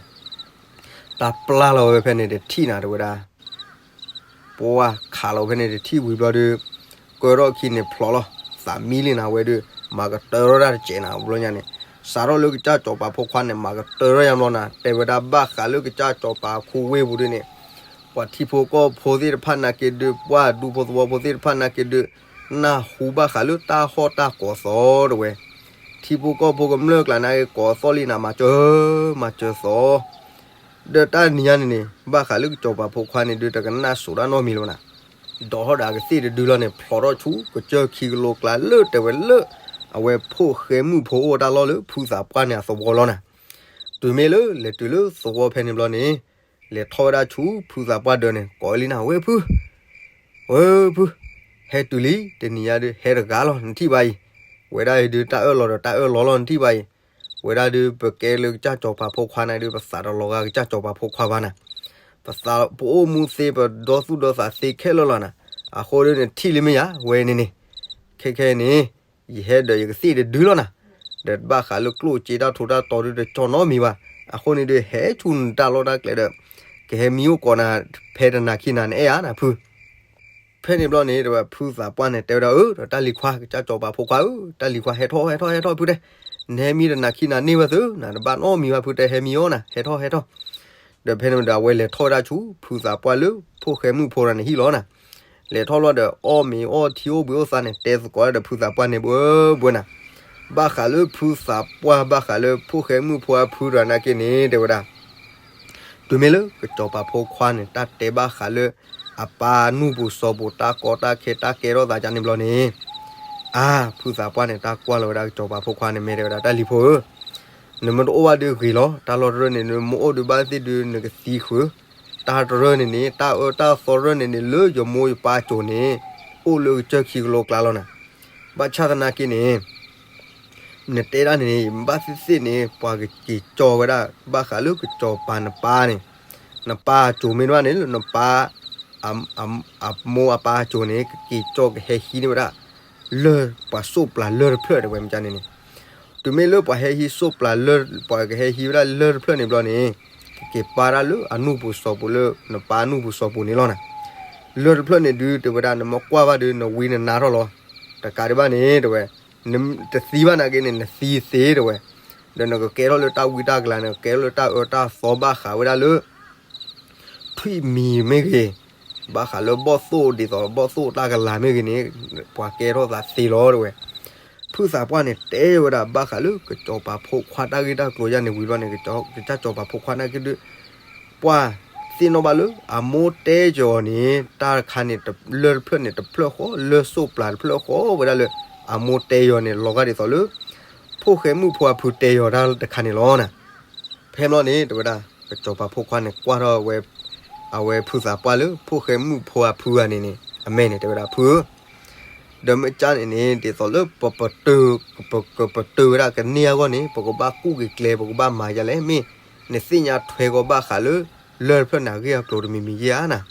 တၢ်ပျၢ်လီၤဝဲဖဲန့ၣ်တထံၣ်နၤတဲဝဲဒၣ် ပှၢ်ခးလီၤဖဲန့ၣ်တထံၣ်ဝံၤဘျီဒီး ကၢထီၣ်ခံန့ၣ်ဖျိးလီၤ သးမံလံနၤဝဲဒုး မၤကတၢၢ်ထီၣ်တၢ်တစဲးနၤဘျီညါန့ၣ်, စးထီၣ်လၢကစၢ်စီၤပၤဖိခွါန့ၣ် မၤကတၢၢ်ထီၣ်ယါဘျီနၤ တဲဝဲဒၣ်ဘၣ်ဃးလၢကစၢ်စီၤပၤခူဝ့ၢ်ပူၤဒုးန့ၣ်, ပှၤထံဖိကီၢ်ဖိသ့ၣ်တဖၣ်နာ်က့ဒုး ပှၢ်ဒူဖိသဝီဖိသ့ၣ်တဖၣ်နာ်က့ဒုး နၢ်ဟူဘၣ်ဃးလၢတၢ်ဟီၣ်တၢ်ကီၤသီတဲဝဲ, ထံဖိကီၢ်ဖိကမျၢၢ်ကျါနာ်က့ ကိးသီၣ်လံနၤ မၤစၢၤ မၤစၢၤသီ ဒီးတၢ်နံၤညါန့ၣ်န့ၣ် ဘၣ်ဃးလၢကစီၤပၤဖိခွါန့ၣ်ဒုး တကနၣ်စိးတၢ်နီတမံၤလၢၤဘၣ်နၤ, ဒိးထီၣ်ဒီးအကသ့ၣ်တဒုလီၤန့ၣ် ဖျိးထီၣ်ဆူကစၢၢ်ခံကလိကျါလၢတဲဝဲလၢ အဝဲဖိၣ်ဃဲမုၣ်ဖိအိၣ်တၢ်လီၢ်လၢဖုသးပှၢ်န့ၣ်အသဝီလီၤနၤ. တုၤမ့ၢ်လၢလဲၤတုၤလၢသဝီဖဲန့ၣ်ဘျီန့ၣ် လဲၤထီၣ်ဝဲဒၣ်ဆူဖုသးပှၢ်ဒၢးန့ၣ် ကိးလံနၤ ဝဲဖု ဝဲဖု, ဟဲတုၤလံ တနံၤညါဒုး ဟဲတဂၤလီၤ နထံၣ်ဘၣ်အံၤ, ဝဲဒၣ်အံၤဒုး တၢ်အၢၣ်လီၤဒီးတၢ်အၢၣ်လီၤလီၤ နထံၣ်ဘၣ်အံၤ, ဝဲဒၣ်ဒုး ပကဲလၢကစၢ်စီၤပၤဖိခွါန့ၣ်ဒုး ပသးတလီၤဂာ်ကစၢ်စီၤပၤဖိခွါဘၣ်နၤ, ပသးပအိၣ်မူသ့ ပဒီသူၣ်ဒီသးသ့ခဲလၢာ်လီၤနၤ, အဃိဒုး နထံၣ်လံမ့ၢ်ယၤ ဝဲန့ၣ်န့ၣ်, ခဲခဲန့ၣ် ယဟဲဒီးယကသ့ၣ်တဒုလီၤနၤ, ဒီးဘၣ်ဃးလၢကျိၣ်စ့တၢ်ထူးတၢ်တီၤဒုး တကၠီနီတမံၤဘၣ်, အဃိန့ၣ်ဒုး ဟဲဆူနတၢ်လီၢ်တၢ်ကျဲဒီး ကဟဲမံအိၣ်ကိးနၤ ဖဲတနၤခံနၤ နအဲၣ်ဧါနၤဖု ဖဲန့ၣ်ဘျီန့ၣ် တဲဝဲဖုသးပှၢ်န့ၣ် တဲဝဲဒၣ် အၢ ဒီးတၢ်လံၤခွါ ကစၢ်စီၤပၤဖိခွါဧၢ, တၢ်လံၤခွါ ဟဲထီၣ် ဟဲထီၣ် ဟဲထီၣ်ဖုတဲ, နဟဲမံတနၤခံနၤန့ၢ်ဝဲသု, နတဘၣ်နီတမံၤဘၣ်ဖုတဲ ဟဲမံအီၤနၤ, ဟဲထီၣ် ဟဲထီၣ်, ဒီးဖဲန့ၣ်ဒီး အဝဲလဲၤထီၣ်ဝဲဒၣ်ဆူ ဖုသးပှၢ်လၢ ဖိၣ်ဃဲမုၣ်ဖိတဂၤန့ၣ်ဟံၣ်လီၤနၤ, လဲၤထီၣ်လီၤဒီး အီၣ်မ့ၤအီထံအိၣ်ဘှံးအိၣ်သါန့ၣ် တဲသကိးဒီးဖုသးပှၢ်န့ၣ် ဘှၢဘှၢနၤ, ဘၣ်ဃးလၢဖုသးပှၢ် ဘၣ်ဃးလၢဖိၣ်ဃဲမုၣ်ဖိအဖုတဂၤနာ်က့န့ၣ် တဲဝဲဒၣ် တုၤမ့ၢ်လၢကစီၤပၤဖိခွါန့ၣ် တၢ်တဲဘၣ်ဃးလၢ အပၢ်နူၢ်ပူၤစီၤပူၤ တၢ်ကီတၢ်ခဲ တၢ်ကဲထီၣ်သးကန့ၣ်ဘျီန့ၣ်, အါ ဖုသးပှၢ်န့ၣ် တၢ်ကွၢ်လီၤဝဲဒၣ်ကစီၤပၤဖိခွါန့ၣ် မ့ၢ်တဲဝဲဒၣ် တၢ်လံၤဖိဧၢ, နမ့ၢ်တအိၣ်ဘၣ်ဒုးဂ့ၤလီၤ, တၢ်လီၢ်တရၢၢ်န့ၣ် နမ့ၢ်အိၣ်ဒုးဘၣ်သ့ၣ်ဒုး နကသံဃုာ်, တၢ်တရၢၢ်န့ၣ်န့ၣ် တၢ်အၢတၢ်သီရၢၢ်န့ၣ်န့ၣ် လၢယမိၢ်ယပၢ်အစိၤန့ၣ် အိၣ်လၢကစၢၢ်ခံကလိကျါလီၤနၤ, ဘၣ်ဆၣ်သနာ်က့န့ၣ် နတဲဒၣ်န့ၣ်န့ၣ် ယဘၣ်သ့ၣ်သ့ၣ်န့ၣ် ပှၤကက့ၤကၠီဝဲဒၣ် ဘၣ်ဃးလၢကစီၤပၤနပၢ်န့ၣ်, နပၢ်အစိၤမ့ၢ်တဘၣ်န့ၣ် လၢနပၢ် အမိၢ်အပၢ်အစိၤန့ၣ် ကက့ၤကၠီကဟဲဟံးန့ၢ်ဝဲဒၣ် လၢၢ်ပှၤစိးပျၢ်လၢၢ်တဖျၢၣ်တဲဝဲမ့ၢ်ကန့ၣ်န့ၣ်, တုၤမ့ၢ်လၢပှၤဟဲဟံးစိးပျၢ်လၢၢ် ပှၤကဟဲဟံးဝဲဒၣ်လၢၢ်တဖျၢၣ်န့ၣ်ဘျီန့ၣ် ကက့ၤပာ်ဒၣ်လၢအနူၢ်ပူၤစီၤပူၤလၢ နပၢ်နူၢ်ပူၤစီၤပူၤန့ၣ်လီၤနၤ, လၢၢ်တဖျၢၣ်န့ၣ်ဒုး တဲဝဲဒၣ် နမ့ၢ်ကွၢ်ဘၣ်ဒုး နဝံနနါထီၣ်လီၤ, တကးဒံးဘၣ်န့ၣ် တဲဝဲ နတသံဘၣ်နာ်က့န့ၣ် နသံသ့တဲဝဲ, ဒီးနကကဲထီၣ်လၢတၢ်ဝံတၢ်ကလၤ နကကဲထီၣ်လၢတၢ်အၢတၢ်သီဘၣ်ဃးဝဲဒၣ်လၢ ထွံၣ်မံၤမ့ၢ်ဂ့ၤ, ဘၣ်ဃးလၢဘီၣ်သိၣ်ဒ်သိးဘီၣ်သိၣ်တၢ်ကလၤမ့ၢ်ဂ့ၤန့ၣ် ပှၤကဲထီၣ်သးသ့လီၤတဲဝဲ, ဖုသးပှၢ်န့ၣ် တဲဝဲဒၣ်ဘၣ်ဃးလၢကစီၤပၤဖိခွါတၢ်ဂ့ၢ်တၢ်ကျိၤယါန့ၣ်ဝံၤဘျီန့ၣ် ကစၢ်စီၤပၤဖိခွါနာ်က့ဒုး ပှၢ်သ့ၣ်နီၣ်ဘၣ်လၢ အမိၢ်တဲယီၤန့ၣ် တၢ်တခါန့ၣ် လၢၢ်တဖျၢၣ်န့ၣ်တဖျၢၣ်ဃီ လၢၢ်စိးပျၢ်တဖျၢၣ်ဃီဝဲဒၣ်လၢ အမိၢ်တဲယီၤန့ၣ် လီၤဂာ်ဒ်သိးလၢ ဖိၣ်ဃဲမုၣ်ဖိအဖုတဲယီၤတၢ်တခါန့ၣ်လီၤနၤ, ဖဲဘျီန့ၣ် တဲဝဲဒၣ် ကစီၤပၤဖိခွါန့ၣ် ကွၢ်ထီၣ်ဝဲ အဝဲဖုသးပှၢ်လၢ ဖိၣ်ဃဲမုၣ်ဖိအဖုဂၤန့ၣ်န့ၣ် အမဲာ်န့ၣ် တဲဝဲဒၣ် ဖုဧၢ ဒီးမ့ၢ်ကၢ်န့ၣ်န့ၣ် ဒ်သိးလၢပပတုာ် ပကပတုာ်ဝဲဒၣ်ကန့ၢ်အဂီၢ်န့ၣ် ပကဘၣ်ကူၣ်က့ၤကျဲ ပကဘၣ်မၤယါလဲၣ် မ့ၢ်နသ့ၣ်ညါထွဲကီးဘၣ်ဃးလၢ လၢၢ်တဖျၢၣ်န့ၣ် အဂ့ၢ်အကျိၤတမံၤမံၤယါနၤ,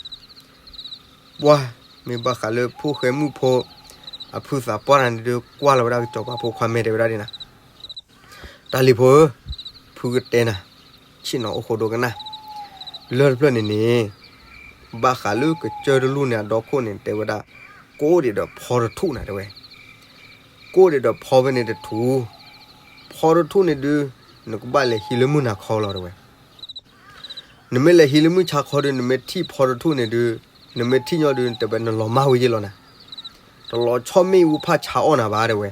ပှၢ် မ့ၢ်ဘၣ်ဃးလၢဖိၣ်ဃဲမုၣ်ဖိ အဖုသးပှၢ်တဂၤန့ၣ်ဒုး ကွၢ်လီၤဝဲဒၣ်ကစီၤပၤဖိခွါ မဲာ်တဲဝဲဒၣ်ဒ်နၤ တၢ်လံၤဖိဧၢ, ဖုကတဲနၤ, ဆ့ၣ်နီၤအိၣ်ဃိဒိကနၣ်, လၢၢ်တဖျၢၣ်န့ၣ်န့ၣ် ဘၣ်ဃးလၢကစၢၢ်တလူၢ်န့ၣ် အဒီခိၣ်န့ၣ် တဲဝဲဒၣ် ကိးဒံးဒီးဖီတထူၣ်နၤ တဲဝဲ, ကိးဒံးဒီးဖီဖဲန့ၣ်တထူၣ်, ဖီတထူၣ်န့ၣ်ဒုး နကဘၣ်လဲၤဟံးလၢမုၢ်နၤခီလီၤ တဲဝဲ နမ့ၢ်လဲၤဟံးလၢမုၢ်ဆါခီဒုး နမ့ၢ်ထံၣ်ဖီတထူၣ်န့ၣ်ဒုး နမ့ၢ်ထံၣ်ညီဒုး တဲဝဲနလီၤမၢ်ဝဲယ့ၢ်လီၤနၤ, တလီၤဆီၣ်မ့ၣ်အူဖၣ်ဆါအီၣ်နၤဘၣ် တဲဝဲ,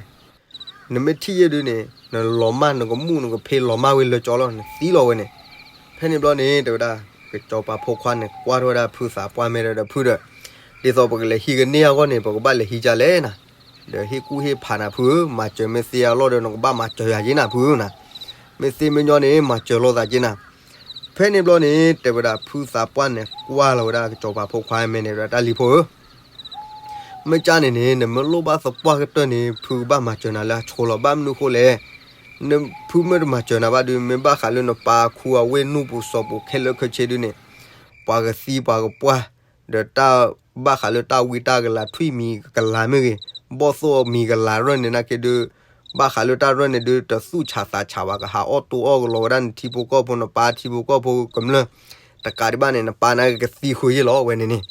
နမ့ၢ်ထံၣ်ယ့ၢ်ဒုးန့ၣ် နလီၤမၢ် နကမူၣ်နကဖ့လီၤမၢ်ဝဲလၢကၠီလီၤ နသံလီၤဝဲန့ၣ်, ဖဲန့ၣ်ဘျီန့ၣ် တဲဝဲဒၣ် ကစီၤပၤဖိခွါန့ၣ် ကွၢ်ထီၣ်ဝဲဒၣ်ဖုသးပှၢ် မဲာ်တဲဝဲဒၣ် ဖုဒီး ဒ်သိးပကလဲၤဟံးကန့ၢ်အဂီၢ်န့ၣ် ပကဘၣ်လဲၤဟံးကလဲၣ်နၤ, ဒီးဟ့ၣ်ကူၣ်ဟ့ၣ်ဖးနၤဖုဧၢ, မၤစၢၤမ့ၢ်သ့အလီၢ်ဒီး နကဘၣ်မၤစၢၤယၤက့နၤဖုဧၢနၤ, မ့ၢ်သ့မ့ၢ်ညီန့ၣ် မၤစၢၤလိာ်သးက့နၤ, ဖဲန့ၣ်ဘျီန့ၣ် တဲဝဲဒၣ်ဖုသးပှၢ်န့ၣ် ကွၢ်လီၤဝဲဒၣ်ကစီၤပၤဖိခွါ မဲာ်တဲဝဲဒၣ် တၢ်လံၤဖိဧၢ မ့ၢ်ကၢ်န့ၣ်န့ၣ် နမ့ၢ်လိၣ်ဘၣ်သပှၢ်ကတၢၢ်န့ၣ် ဖုကဘၣ်မၤစၢၤနၤလၢအဆိလီၤ. ဘၣ်မနုၤဃိလဲၣ်, ဖုမ့ၢ်တမၤစၢၤနၤဘၣ်ဒုး မ့ၢ်ဘၣ်ဃးလၢနပၢ်ခူအဝ့ၢ်နူၢ်ပူၤစီၤပူၤခဲလၢာ်ခဲဆ့ဒုးန့ၣ်, ပှၤကသံပှၤကပှၢ်, ဒီးတၢ်ဘၣ်ဃးလၢတၢ်ဝံတၢ်ကလၤထွံၣ်မံၤကလၤမ့ၢ်ဂ့ၤ, ဘီၣ်သိၣ်မံၤကလၤရၢၢ်န့ၣ်နာ်က့ဒုး, ဘၣ်ဃးလၢတၢ်ရၢၢ်န့ၣ်ဒုး တသူၣ်ဆးသးဆးဘၣ် ကဟးအီၣ်တိအီၣ်ကလီၤဝဲဒၣ်နထံဖိကီၢ်ဖိ နပၢ်ထံဖိကီၢ်ဖိကမျၢၢ်, တကးဒံးဘၣ်န့ၣ် နပၢ်န့ၣ်ကသံဃုာ်ယ့ၢ်လီၤဝဲန့ၣ်န့ၣ်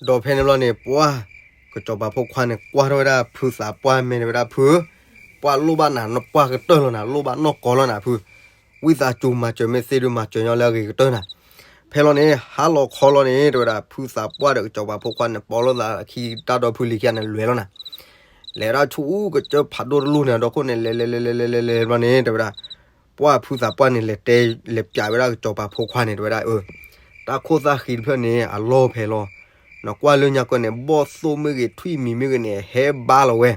ဒီးဖဲန့ၣ်ဘျီန့ၣ် ပှၢ်, ကစီၤပၤဖိခွါန့ၣ် ကွၢ်ထီၣ်ဝဲဒၣ်ဖုသးပှၢ် မဲာ်တဲဝဲဒၣ်ဖုဧၢ, ပှၢ်လိၣ်ဘၣ်နၤ နပှၢ်ကတၢၢ်လီၤနၤ, လိၣ်ဘၣ်နီၢ်ကီၢ်လီၤနၤဖု, ဝံသးစူၤမၤစၢၤမ့ၢ်သ့ဒုး မၤစၢၤညီလၢအဂ့ၤကတၢၢ်နၤ. ဖဲလီၤန့ၣ် ဟါလီၤခီလီၤန့ၣ် တဲဝဲဒၣ် ဖုသးပှၢ်ဒီးကစီၤပၤဖိခွါန့ၣ် ပိာ်လိာ်သးခံ တၢ်ဒီဖုလံၤခံဂၤန့ၣ် လဲၤလီၤနၤ. လဲၤဝဲဒၣ်ဆူကစၢၢ်ဖးဒိၣ်တလူၢ်န့ၣ် အဒီခိၣ်န့ၣ် လဲၤလဲၤလဲၤလဲၤလဲၤလဲၤဘျီန့ၣ် တဲဝဲဒၣ် ပှၢ်ဖုသးပှၢ်န့ၣ် လဲၤတဲ လဲၤပျးဝဲဒၣ်ကစီၤပၤဖိခွါန့ၣ် တဲဝဲဒၣ် အၢ, တၢ်ခိၣ်သၣ်ဃံတဖျၢၣ်န့ၣ် အလီၢ်ဖဲလီၤ. နကွၢ်လၢညါကၢၢ်န့ၣ် ဘီၣ်သိၣ်မ့ၢ်ဂ့ၤ ထွံၣ်မံၤမ့ၢ်ဂ့ၤန့ၣ် ဟဲဘါလီၤဝဲ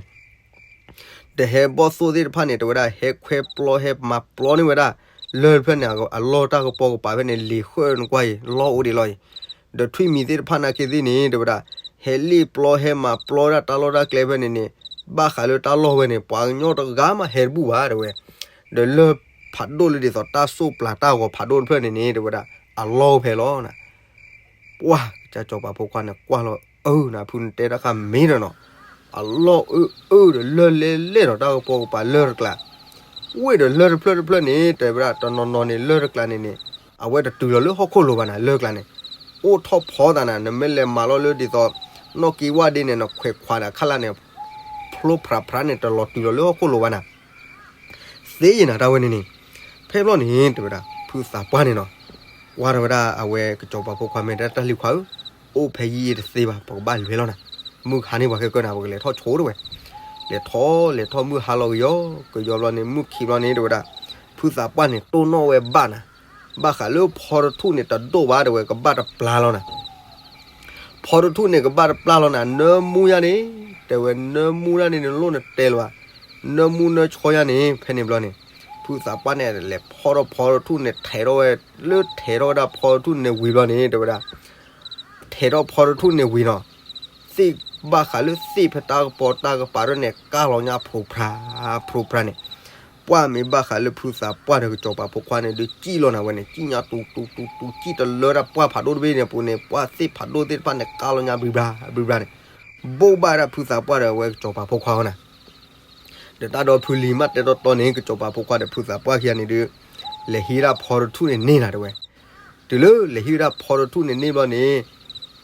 ဒီးဟဲဘီၣ်သိၣ်သ့ၣ်တဖၣ်န့ၣ် တဲဝဲဒၣ် ဟဲခွဲပျီ ဟဲမၤပျီန့ၢ်ဝဲဒၣ် လၢၢ်တဖျၢၣ်န့ၣ် အလီၢ်တၢ်ကပီၤကပၤဖဲန့ၣ် လံာ်ဃၢၣ်နကွၢ်အံၤ လီၢ်အိၣ်ဒံးလီၤအံၤ, ဒီးထွံၣ်မံၤသ့ၣ်တဖၣ်နာ်က့သ့ၣ်န့ၣ် တဲဝဲဒၣ် ဟဲလ့ၣ်ပျီ ဟဲမၤပျီဒၣ်တၢ်လီၢ်တၢ်ကျဲဖဲန့ၣ်န့ၣ် ဘၣ်ဃးလၢတၢ်လီၢ်ဝဲန့ၣ် ပှၤကညီတဂၤမးဟဲတဘူၣ်ဘၣ် တဲဝဲ, ဒီးလၢၢ်ဖးဒိၣ်လၢဒ်သိးတၢ်စိၣ်ပျၤတၢ်ဂီၤဖးဒိၣ်တဖျၢၣ်န့ၣ်န့ၣ် တဲဝဲဒၣ် အလီၢ်အိၣ်ဖဲလီၤနၤ ပှၢ် ကစၢ်စီၤပၤဖိခွါန့ၣ် ကွၢ်လီၤအၢနၤ ဖုနတဲတၢ်ဃာ်မ့ၢ်ဒီးနီၤ, အလီၢ်အၢအၢဒီးလၢၢ်လဲၢ်လဲၢ်ဒီးတၢ်ကပီၤကပၤလၢၢ်တကျါ, ဝ့ၢ်ဒီးလၢၢ်တဖျၢၣ်တဖျၢၣ်န့ၣ် တဲဝဲဒၣ်တနီၤနီၤန့ၣ် လၢၢ်တကျါန့ၣ်န့ၣ် အဝဲတတုၤလီၤလၢဟီၣ်ခိၣ်လိၤဘၣ်နၤ လၢၢ်ကျါန့ၣ်, အိၣ်ထီၣ်ဖီသးနၤ နမ့ၢ်လဲၤမၤလီၤလၢဒ်သိး နီၣ်က့ဝၣ်ဒ့န့ၣ် နခွဲးခွးဒီးခါလၢ်န့ၣ် ဖျိဖျးဖျးန့ၣ် တလီၤတုၤလီၤလၢဟီၣ်ခိၣ်လိၤဘၣ်နၤ သ့ယံာ်နၤတၢ်ဝဲန့ၣ်န့ၣ်, ဖဲဘျီန့ၣ် တဲဝဲဒၣ် ဖုသးပှၢ်န့ၣ်နီၤ, ကွၢ်ထီၣ်ဝဲဒၣ်အဝဲကစီၤပၤဖိခွါမ့ၢ်တဲတၢ်လံၤခွါဧၢ, အိၣ်ဖဲယံာ်တသ့ဘၣ် ပကဘၣ်လဲၤလီၤနၤ, မုၢ်ဟါန့ၢ်ပှၤခဲကၢၢ်နၤ ပကလဲၤထီၣ်ဆိတဲဝဲ, လဲၤထီၣ်လဲၤထီၣ်မုၢ်ဟါလီၤကယီၤ ကယီၤဘျီန့ၣ် မုၢ်ခံဘျီန့ၣ် တဲဝဲဒၣ် ဖုသးပှၢ်န့ၣ်တိၢ်နီၣ်ဝဲဘၣ်နၤ, ဘၣ်ဃးလၢဖီတထူၣ်န့ၣ်တဒိၣ်ဘၣ် တဲဝဲ ကဘၣ်တပျၢ်လီၤနၤ ဖီတထူၣ်န့ၣ် ကဘၣ်တပျၢ်လီၤနၤ နၢမူယါန့ၣ်, တဲဝဲ နၢမူဒၣ်န့ၣ် နလိၣ်နတဲလၢၤဘၣ်, နၢမူနၢဆီယါန့ၣ် ဖဲန့ၣ်ဘျီန့ၣ်, ဖုသးပှၢ်န့ၣ် လဲၤဖီထီၣ်ဖီတထူၣ်န့ၣ် ထဲးထီၣ်ဝဲ, လၢထဲးထီၣ်ဝဲဒၣ်ဖီတထူၣ်န့ၣ်ဝံၤဘျီန့ၣ် တဲဝဲဒၣ်, ထဲးထီၣ်ဖီတထူၣ်န့ၣ်ဝံၤနီၤ, သ့ၣ်ဘၣ်ဃးလၢသ့ၣ်ဖဲတၢ်ကပီၤတၢ်ကပၤဒၣ်န့ၣ် ကၢ်လီၤညါဖျိးဖျါ, ဖျိးဖျါန့ၣ် ပှၢ်မ့ၢ်ဘၣ်ဃးလၢဖုသးပှၢ်ဒီးကစီၤပၤဖိခွါန့ၣ် ဒုးစံၣ်လီၤနၤဝဲန့ၣ် စံၣ်ညါတူတူတူတူ စံၣ်တလၢတၢ်ပှၢ်ဖးဒိၣ်တဘ့ၣ်န့ၣ်အပူၤန့ၣ် ပှၢ်သ့ၣ်ဖးဒိၣ်သ့ၣ်တဖၣ်န့ၣ် ကၢ်လီၤညါဘြံၤဘြါ ဘြံၤဘြါန့ၣ်, ဘိးဘၣ်ဒၣ်ဖုသးပှၢ်ဒီးအဝဲကစီၤပၤဖိခွါအီၤနၤ, ဒီးတၢ်ဒီဖုလံၤမးတဲတီတီန့ၣ် ကစီၤပၤဖိခွါဒီးဖုသးပှၢ်ခံဂၤန့ၣ်ဒုး လဲၤဟံးဝဲဒၣ်ဖီတထူၣ်န့ၣ်န့ၢ်နၤတဲဝဲ, တုၤလၢလဲၤဟံးဝဲဒၣ်ဖီတထူၣ်န့ၣ်န့ၢ်ဘျီန့ၣ်,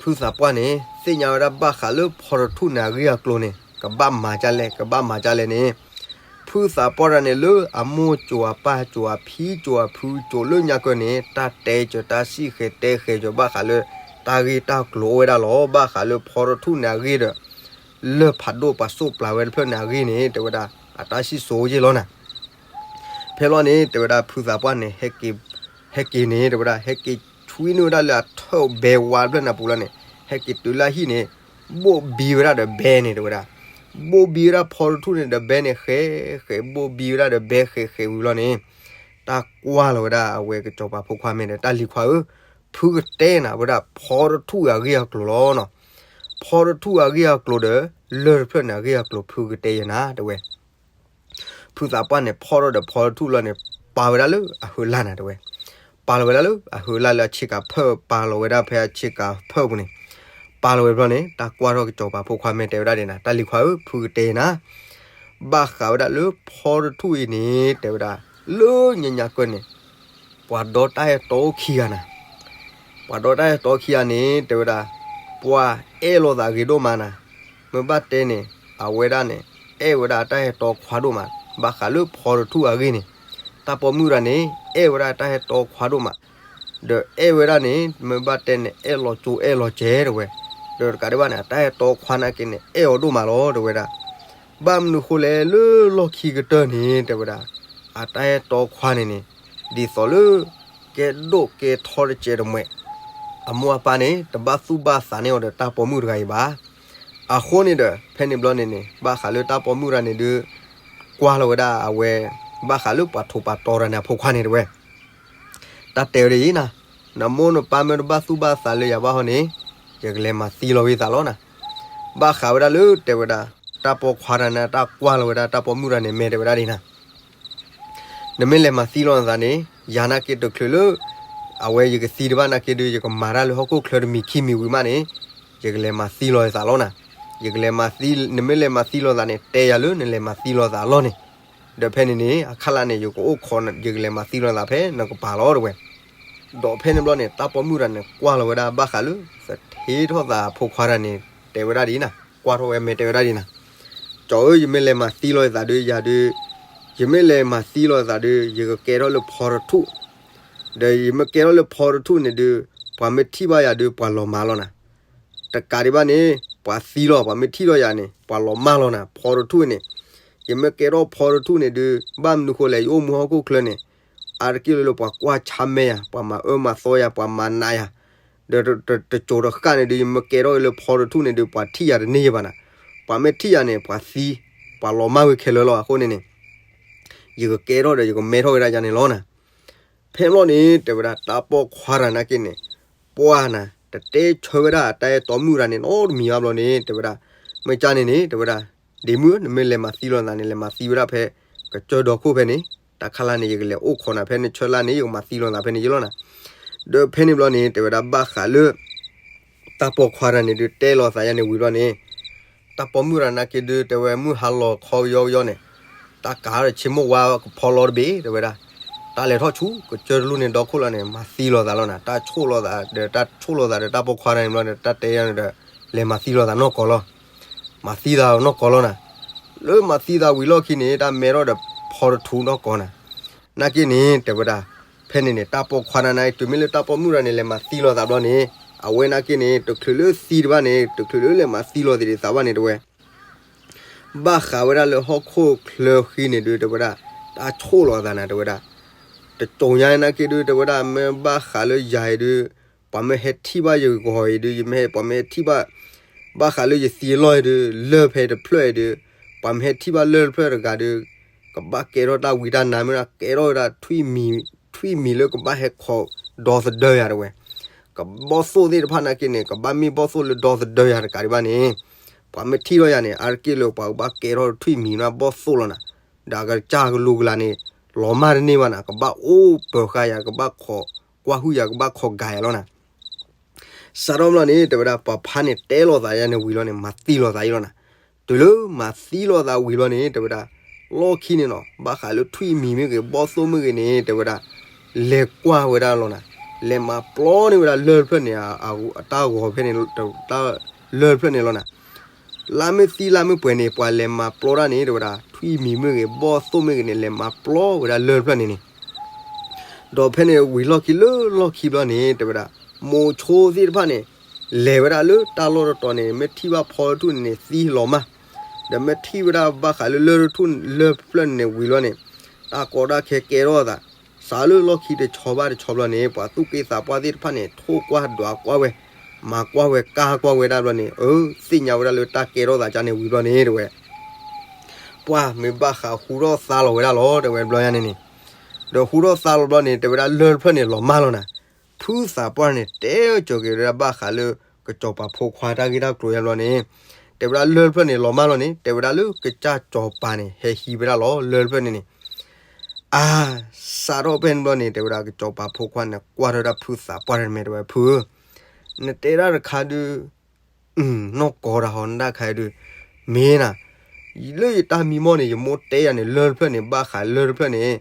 ဖုသးပှၢ်န့ၣ် သ့ၣ်ညါဝဲဒၣ်ဘၣ်ဃးလၢဖီတထူၣ်န့ၣ်အဂ့ၢ်အကျိၤန့ၣ် ကဘၣ်မၤဒ်လဲၣ် ကဘၣ်မၤဒ်လဲၣ်န့ၣ်, ဖုသးပှၢ်တဂၤန့ၣ်လၢအမိၢ်စိၤအပၢ်စိၤအဖံစိၤအဖု စိၤလၢညါကၢၢ်န့ၣ် တၢ်တဲစၢၤတၢ်စံၣ်ဃဲၤတဲဃဲၤစၢၤဘၣ်ဃးလၢ တၢ်ဂ့ၢ်တၢ်ကျိၤအိၣ်ဝဲဒၣ်လီၤ. ဘၣ်ဃးလၢဖီတထူၣ်န့ၣ်အဂ့ၢ်ဒီး လၢၢ်ဖးဒိၣ်ပှၤစိၣ်ပျၤဝဲတဖျၢၣ်န့ၣ်အဂ့ၢ်န့ၣ် တဲဝဲဒၣ် အတၢ်စံၣ်စိၤယ့ၢ်လီၤနၤ ဖဲဘျီန့ၣ် တဲဝဲဒၣ်ဖုသးပှၢ်န့ၣ် ဟဲက့ၤန့ၣ် တဲဝဲဒၣ် ဟဲက့ၤဆွံနုာ်ဝဲဒၣ်လၢအထၢၣ်ဘဲဝါတဖျၢၣ်န့ၣ်အပူၤလီၤန့ၣ် ဟဲက့ၤတုၤလၢအဟံၣ်န့ၣ် ဘိၣ်ဘံဝဲဒၣ်ဒီးဘဲန့ၣ် တဲဝဲဒၣ် ဘိၣ်ဘံဝဲဒၣ်ဖီတထူၣ်န့ၣ်ဒီးဘဲန့ၣ် ဃဲးဃဲး ဘိၣ်ဘံဝဲဒၣ်ဒီးဘဲဃဲးဃဲးဝံၤဘျီန့ၣ် တၢ်ကွၢ်လီၤဝဲဒၣ်အဝဲကစီၤပၤဖိခွါမ့ၢ်ဒီး တၢ်လံၤခွါဧၢ, ဖုကတဲနၤဝဲဒၣ်ဖီတထူၣ်အဂ့ၢ်အကျိၤလီၤနီၤ. ဖီတထူၣ်အဂ့ၢ်အကျိၤဒီး လၢၢ်တဖျၢၣ်န့ၣ်အဂ့ၢ်အကျိၤ ဖုကတဲယၤနၤ တဲဝဲ ဖုသးပှၢ်န့ၣ် ဖီထီၣ်ဒီးဖီတထူၣ်လီၤန့ၣ် ပာ်ဝဲဒၣ်လၢအဟုးလၢ်နၤ တဲဝဲ, ပာ်လီၤဝဲဒၣ်လၢအဟုးလၢ်လၢအဆ့ကၤဖၢၣ် ပာ်လီၤဝဲဒၣ်ဖဲအဆ့ကၤဖၢၣ်ပူၤန့ၣ်, ပာ်လီၤဝဲဘျီန့ၣ် တၢ်ကွၢ်ထီၣ်ကစီၤပၤဖိခွါမ့ၢ်တဲဝဲဒၣ်ဒ်နၤ တၢ်လံၤခွါဧၢ ဖုကတဲနၤ ဘၣ်ဃးဝဲဒၣ်လၢဖီတထူၣ်အံၤန့ၣ် တဲဝဲဒၣ် လၢညါညါကၢၢ်န့ၣ် ပှၤဒီတၢ်အဲၣ်တီခံဂၤနၤ ပှၤဒီတၢ်အဲၣ်တီခံဂၤန့ၣ် တဲဝဲဒၣ် ပှၤအဲၣ်လိာ်သးဂ့ၤဒိၣ်မးနၤ, မ့ၢ်ဘၣ်တဲန့ၣ် အဝဲဒၣ်န့ၣ် အဲၣ်ဝဲဒၣ်တၢ်အဲၣ်တီခွါဒိၣ်မး ဘၣ်ဃးလၢဖီတထူၣ်အဂ့ၢ်န့ၣ်, တၢ်ပိာ်မုၣ်တဂၤန့ၣ် အဲၣ်ဝဲဒၣ်တၢ်အဲၣ်တီခွါဒိၣ်မး, ဒီးအဲၣ်ဝဲဒၣ်န့ၣ် မ့ၢ်ဘၣ်တဲန့ၣ် အဲၣ်လီၤကၠိအဲၣ်လီၤစဲၤတဲဝဲ, ဒီးတကးဒံးဘၣ်န့ၣ် အတၢ်အဲၣ်တီခွါနာ်က့န့ၣ် အဲၣ်အီၤဒိၣ်မးလီၤ တဲဝဲဒၣ် ဘၣ်မနုၤဃိလဲၣ် လၢလီၢ်ခံကတၢၢ်န့ၣ် တဲဝဲဒၣ် အတၢ်အဲၣ်တီခွါန့ၣ်န့ၣ် ဒ်သိးလၢ ကဲဒိၣ်ကဲထီတစဲးတမှဲး, အမိၢ်အပၢ်န့ၣ် တဘၣ်သူၣ်ဘၣ်သးန့ၢ်အီၤဒီးတၢ်ပိာ်မုၣ်တဂၤအံၤဘၣ်. အဃိန့ၣ်ဒီး ဖဲန့ၣ်ဘျီန့ၣ်န့ၣ် ဘၣ်ဃးလၢတၢ်ပိာ်မုၣ်တဂၤန့ၣ်ဒုး ကွၢ်လီၤဝဲဒၣ်အဝဲ ဘၣ်ဃးလၢပှၤထိးပှၤတီၤတဂၤန့ၣ်အဖိခွါန့ၣ်တဲဝဲ တၢ်တဲဝဲဒ်အံၤနၤ, နမိၢ်နပၢ်မ့ၢ်တဘၣ်သူၣ်ဘၣ်သးလၢယၤဘၣ်ဟီန့ၣ် ယကလဲၤမၤသံလီၤဝဲသးလီၤနၤ. ဘၣ်ဃးဝဲဒၣ်လၢတဲဝဲဒၣ် တၢ်ပိာ်ခွါတဂၤန့ၣ် တၢ်ကွၢ်လီၤဝဲဒၣ်တၢ်ပိာ်မုၣ်တဂၤန့ၣ် မ့ၢ်တဲဝဲဒၣ်ဒ်နၤ, နမ့ၢ်လဲၤမၤသံလီၤနသးန့ၣ် ယၤနာ်က့တချုးလၢ အဝဲယကသံတဘၣ်နာ်က့ဒုး ယကမၤတၢ်လၢဟီၣ်ခိၣ်ချၢတမံၤခံမံၤဝံၤမးန့ၣ် ယကလဲၤမၤသံလီၤယသးလီၤနၤ. ယကလဲၤမၤသံ နမ့ၢ်လဲၤမၤသံလီၤသးန့ၣ် တဲယၤလၢနလဲၤမၤသံလီၤသးလီၤန့ၣ်, ဒီးဖဲန့ၣ်န့ၣ် အခါလၢ်န့ၣ် ယကအိၣ်ခိး ယကလဲၤမၤသံလီၤသးဖဲနကပၤလီၤတဲဝဲ. ဒီးဖဲန့ၣ်ဘျီန့ၣ် တၢ်ပိာ်မုၣ်တဂၤန့ၣ် ကွၢ်လီၤဝဲဒၣ်ဘၣ်ဃးလၢ သထ့ထီၣ်သးအဖိခွါတဂၤန့ၣ် တဲဝဲဒၣ်ဒ်နၤ, ကွၢ်ထီၣ်ဝဲမ့ၢ်တဲဝဲဒၣ်ဒ်နၤ, ကၠီဧၢ ယမ့ၢ်လဲၤမၤသံလီၤယသးဒုး ယၤဒုး ယမ့ၢ်လဲၤမၤသံလီၤယသးဒုး ယကကဲထီၣ်လၢဖီတထူၣ်, ဒီးယမ့ၢ်ကဲထီၣ်လၢဖီတထူၣ်န့ၣ်ဒုး ပှၤမ့ၢ်ထံၣ်ဘၣ်ယၤဒုး ပှၤလီၤမၢ်လီၤနၤ. တကးဒံးဘၣ်န့ၣ် ပှၤသံလီၤ ပှၤမ့ၢ်ထံၣ်ထီၣ်ယၤန့ၣ် ပှၤလီၤမၢ်လီၤနၤ. ဖီတထူၣ်အံၤန့ၣ် ယမ့ၢ်ကဲထီၣ်ဖီတထူၣ်န့ၣ်ဒုး ဘၣ်မနုၤဃိလဲၣ် ယအိၣ်မူဟီၣ်ခိၣ်ချၢန့ၣ် အါတက့ၢ်လၢလၢပှၤကွၢ်ဆါမဲယၤ ပှၤမၤအၢမၤသီယၤ ပှၤမၤနးယၤ ဒီးတစိၤတဃၣ်န့ၣ်ဒုး ယမ့ၢ်ကဲထီၣ်လၢဖီတထူၣ်န့ၣ်ဒုး ပှၤထံၣ်ယၤတန့ၢ်ယဘၣ်နၤ. ပှၤမ့ၢ်ထံၣ်ယၤန့ၣ် ပှၤသံ, ပှၤလီၤမၢ်ဝဲခဲလၢာ်လီၤ. အဃိန့ၣ်န့ၣ် ယကကဲထီၣ်ဒီးယကမဲထီၣ်ဝဲဒၣ်ယၤန့ၣ်လီၤနၤ. ဖဲန့ၣ်ဘျီန့ၣ် တဲဝဲဒၣ် တၢ်ပိာ်ခွါတဂၤနာ်က့န့ၣ် ပှၢ်နၤ တတဲဆၢဝဲဒၣ်တၢ်အဲၣ်တီမုၣ်တဂၤန့ၣ်နီတမံၤဘၣ်ဘျီန့ၣ် တဲဝဲဒၣ် မ့ၢ်ကၢ်န့ၣ်န့ၣ် တဲဝဲဒၣ် ဒ့မုၣ်ဧၢ နမ့ၢ်လဲၤမၤသံလီၤနသးန့ၣ် လဲၤမၤသံဝဲဒၣ်ဖဲ ကစၢၢ်ဒီခိၣ်ဖဲန့ၣ် တၢ်ခါလၢ်န့ၣ် ယကလဲၤအိၣ်ခိးနၤဖဲနဆၢလၢ်န့ၣ် ယကမၤသံလီၤနသးဖဲန့ၣ်ယလီၤနၤ. ဒီးဖဲန့ၣ်ဘျီန့ၣ် တဲဝဲဒၣ်ဘၣ်ဃးလၢ တၢ်ပိာ်ခွါတဂၤန့ၣ်ဒုး တဲလီၤသးယါန့ၣ်ဝံၤဘျီန့ၣ် တၢ်ပိာ်မုၣ်တဂၤနာ်က့ဒုး တဲဝဲမုၢ်ဟါလီၤခီကယီကယီန့ၣ် တၢ်ကးဒီးဆ့မိၣ်ဝါကဖီလီၤတဘ့ၣ် တဲဝဲဒၣ် တၢ်လဲၤထီၣ်ဆူ ကစၢၢ်တလူၢ်န့ၣ်ဒီခိၣ်လီၤန့ၣ် မၤသံလီၤသးလီၤနၤ. တၢ်ဆိၣ်လီၤသးဒီး တၢ်ဆိၣ်လီၤသးဒီးတၢ်ပိာ်ခွါတဂၤန့ၣ်ဘျီန့ၣ် တၢ်တဲယါန့ၣ်ဒီး လဲၤမၤသံလီၤသးနီၢ်ကီၢ်လီၤ. မၤသံသးနီၢ်ကီၢ်လီၤနၤ. လၢမၤသံသးဝံၤလီၢ်ခံန့ၣ် တၢ်မဲထီၣ်ဒီးဖီတထူၣ်နီၢ်ကီၢ်နၤ. နာ်က့န့ၣ် တဲဝဲဒၣ် ဖဲန့ၣ်န့ၣ် တၢ်ပိာ်ခွါတဂၤန့ၣ် တုၤမ့ၢ်လၢတၢ်ပိာ်မုၣ်တဂၤန့ၣ် လဲၤမၤသံလီၤသးဘျီန့ၣ် အဝဲနာ်က့န့ၣ် တချုးလၢသံတဘၣ်န့ၣ် တချုးလၢလဲၤမၤသံလီၤသးဒံးသးဘၣ်န့ၣ် တဲဝဲ ဘၣ်ဃးဝဲဒၣ်လၢဟီၣ်ခိၣ်ချၢဃံန့ၣ်ဒုး တဲဝဲဒၣ် တၢ်ဆိၣ်လီၤသးနၤ တဲဝဲဒၣ် တစိၤညါနာ်က့ဒုး တဲဝဲဒၣ် မ့ၢ်ဘၣ်ဃးလၢယၤအံၤဒုး ပှၤမ့ၢ်ဟဲထံၣ်ဘၣ်ယဂီၤအံၤဒုး ယမ့ၢ်ဟဲ ပှၤမ့ၢ်ဟဲထံၣ်ဘၣ် ဘၣ်ဃးလၢယသံအလီၢ်အံၤဒုး လၢၢ်ဖဲတဖျၢၣ်အံၤဒုး ပှၤမ့ၢ်ဟဲထံၣ်ဘၣ်လၢၢ်တဖျၢၣ်တဂၤဒုး ကဘၣ်ကဲထီၣ်တၢ်ဝံတၢ်နါမ့ၢ်ဒၣ် ကဲထီၣ်ဝဲဒၣ် ထွံၣ်မံၤလၢကဘၣ်ဟဲခိးဒီသဒၢယၤ တဲဝဲ ကဘီၣ်သိၣ်သ့ၣ်တဖၣ်နာ်က့န့ၣ် ကဘၣ်မ့ၢ်ဘီၣ်သိၣ်လၢဒီသဒၢယၤတကးဒံးဘၣ်န့ၣ် ပှၤမ့ၢ်ထံၣ်ထီၣ်ယၤန့ၣ် အါတက့ၢ်လၢပှၤကဘၣ်ကဲထီၣ်ထွံၣ်မံၤမ့ၢ်ဘီၣ်သိၣ်လီၤနၤ. ဒီးအကစၢ်ကလူၤကလၤန့ၣ် လီၤမၢ်တန့ၢ်ဘၣ်နၤ ကဘၣ်အိၣ်ပၢၤဃာ်ယၤ ကဘၣ်ခိးကွၢ်ဟုၣ်ယၤ ကဘၣ်ခိးကၤယၤလီၤနၤ. စးထီၣ်ဘျီန့ၣ် တဲဝဲဒၣ် ပှၤဖါန့ၣ်တဲလီၤသးယါန့ၣ်ဝံၤလီၤန့ၣ် မၤသံလီၤသးအံၤလီၤနၤ. တုၤလၢမၤသံလီၤသးဝံၤလီၤန့ၣ် တဲဝဲဒၣ် လီၢ်ခံန့ၣ်နီၤ ဘၣ်ဃးလၢထွံၣ်မံၤမ့ၢ်ဂ့ၤ ဘီၣ်သိၣ်မ့ၢ်ဂ့ၤန့ၣ် တဲဝဲဒၣ် လဲၤကွၢ်ဝဲဒၣ်လီၤနၤ. လဲၤမၤပျီန့ၢ်ဝဲဒၣ်လၢၢ်တဖျၢၣ်န့ၣ် အတၢ်ဂီၤဖဲန့ၣ် လၢၢ်တဖျၢၣ်န့ၣ်လီၤနၤ. လါမ့ၢ်သံလါမ့ၢ်ပှဲၤန့ၣ် ပှၤလဲၤမၤပျီတၢ်န့ၣ် တဲဝဲဒၣ် ထွံၣ်မံၤမ့ၢ်ဂ့ၤ ဘီၣ်သိၣ်မ့ၢ်ဂ့ၤန့ၣ် လဲၤမၤပျီဝဲဒၣ်လၢၢ်တဖျၢၣ်န့ၣ်န့ၣ် ဒီးဖဲန့ၣ်ဝံၤလီၢ်ခံလၢလီၢ်ခံဘျီန့ၣ် တဲဝဲဒၣ် မိၤဆိသ့ၣ်တဖၣ်န့ၣ် လဲၤဝဲဒၣ်လၢတၢ်လီၢ်တတီၤန့ၣ် မ့ၢ်ထံၣ်ဘၣ်ဖီတထူၣ်န့ၣ်န့ၣ် သံလီၤမၢ်, ဒီးမ့ၢ်ထံၣ်ဝဲဒၣ်ဘၣ်ဃးလၢလၢၢ်တထူၣ်လၢၢ်ဖျၢၣ်န့ၣ်ဝံၤလီၤန့ၣ် တၢ်ကီတၢ်ခဲကဲထီၣ်အသး, စးလၢလီၢ်ခံတဆီဘၣ်တဆီဘျီန့ၣ် ပှၤသူၣ်က့သးပှၢ်သ့ၣ်တဖၣ်န့ၣ် ထိၣ်ကွၢ်ဒွးကွၢ်ဝဲ, မၤကွၢ်ဝဲကါကွၢ်ဝဲဒၣ်ဘျီန့ၣ် အၢ သ့ၣ်ညါဝဲဒၣ်လၢတၢ်ကဲထီၣ်သးကါန့ၣ်ဝံၤဘျီန့ၣ် တဲဝဲ ပှၢ်မ့ၢ်ဘၣ်ဃးဟူထီၣ်သါလီၤဝဲဒၣ်လီၤ တဲဝဲဘျီယါန့ၣ်န့ၣ်, ဒီးဟူထီၣ်သါလီၤဘျီန့ၣ် တဲဝဲဒၣ်လၢၢ်တဖျၢၣ်န့ၣ်လီၤမၢ်လီၤနၤ, ဖုသးပှၢ်န့ၣ် တဲစၢၤက့ၤဝဲဒၣ်ဘၣ်ဃးလၢ ကစီၤပၤဖိခွါတၢ်ဂ့ၢ်တၢ်ကျိၤယါဘျီန့ၣ်, တဲဝဲဒၣ်လၢၢ်တဖျၢၣ်န့ၣ်လီၤမၢ်လီၤန့ၣ် တဲဝဲဒၣ်လၢကစၢ်စီၤပၤန့ၣ် ဟဲဟံးဝဲဒၣ်လီၤလၢၢ်တဖျၢၣ်န့ၣ်န့ၣ်, အါ စးထီၣ်ဖဲန့ၣ်ဘျီန့ၣ် တဲဝဲဒၣ်ကစီၤပၤဖိခွါန့ၣ် ကွၢ်ထီၣ်ဒၣ်ဖုသးပှၢ်တမံၤ တဲဝဲ ဖုဧၢ, နတဲဒၣ်တခါဒုး နီၢ်ကီၢ်တၢ်ဟီနတၢ်ခါဒုး, မ့ၢ်နၤ, လၢယတၢ်မံမီၢ်န့ၣ် ယမိၢ်တဲယၤန့ၣ် လၢၢ်တဖျၢၣ်န့ၣ် ဘၣ်ဃးလၢၢ်တဖျၢၣ်န့ၣ်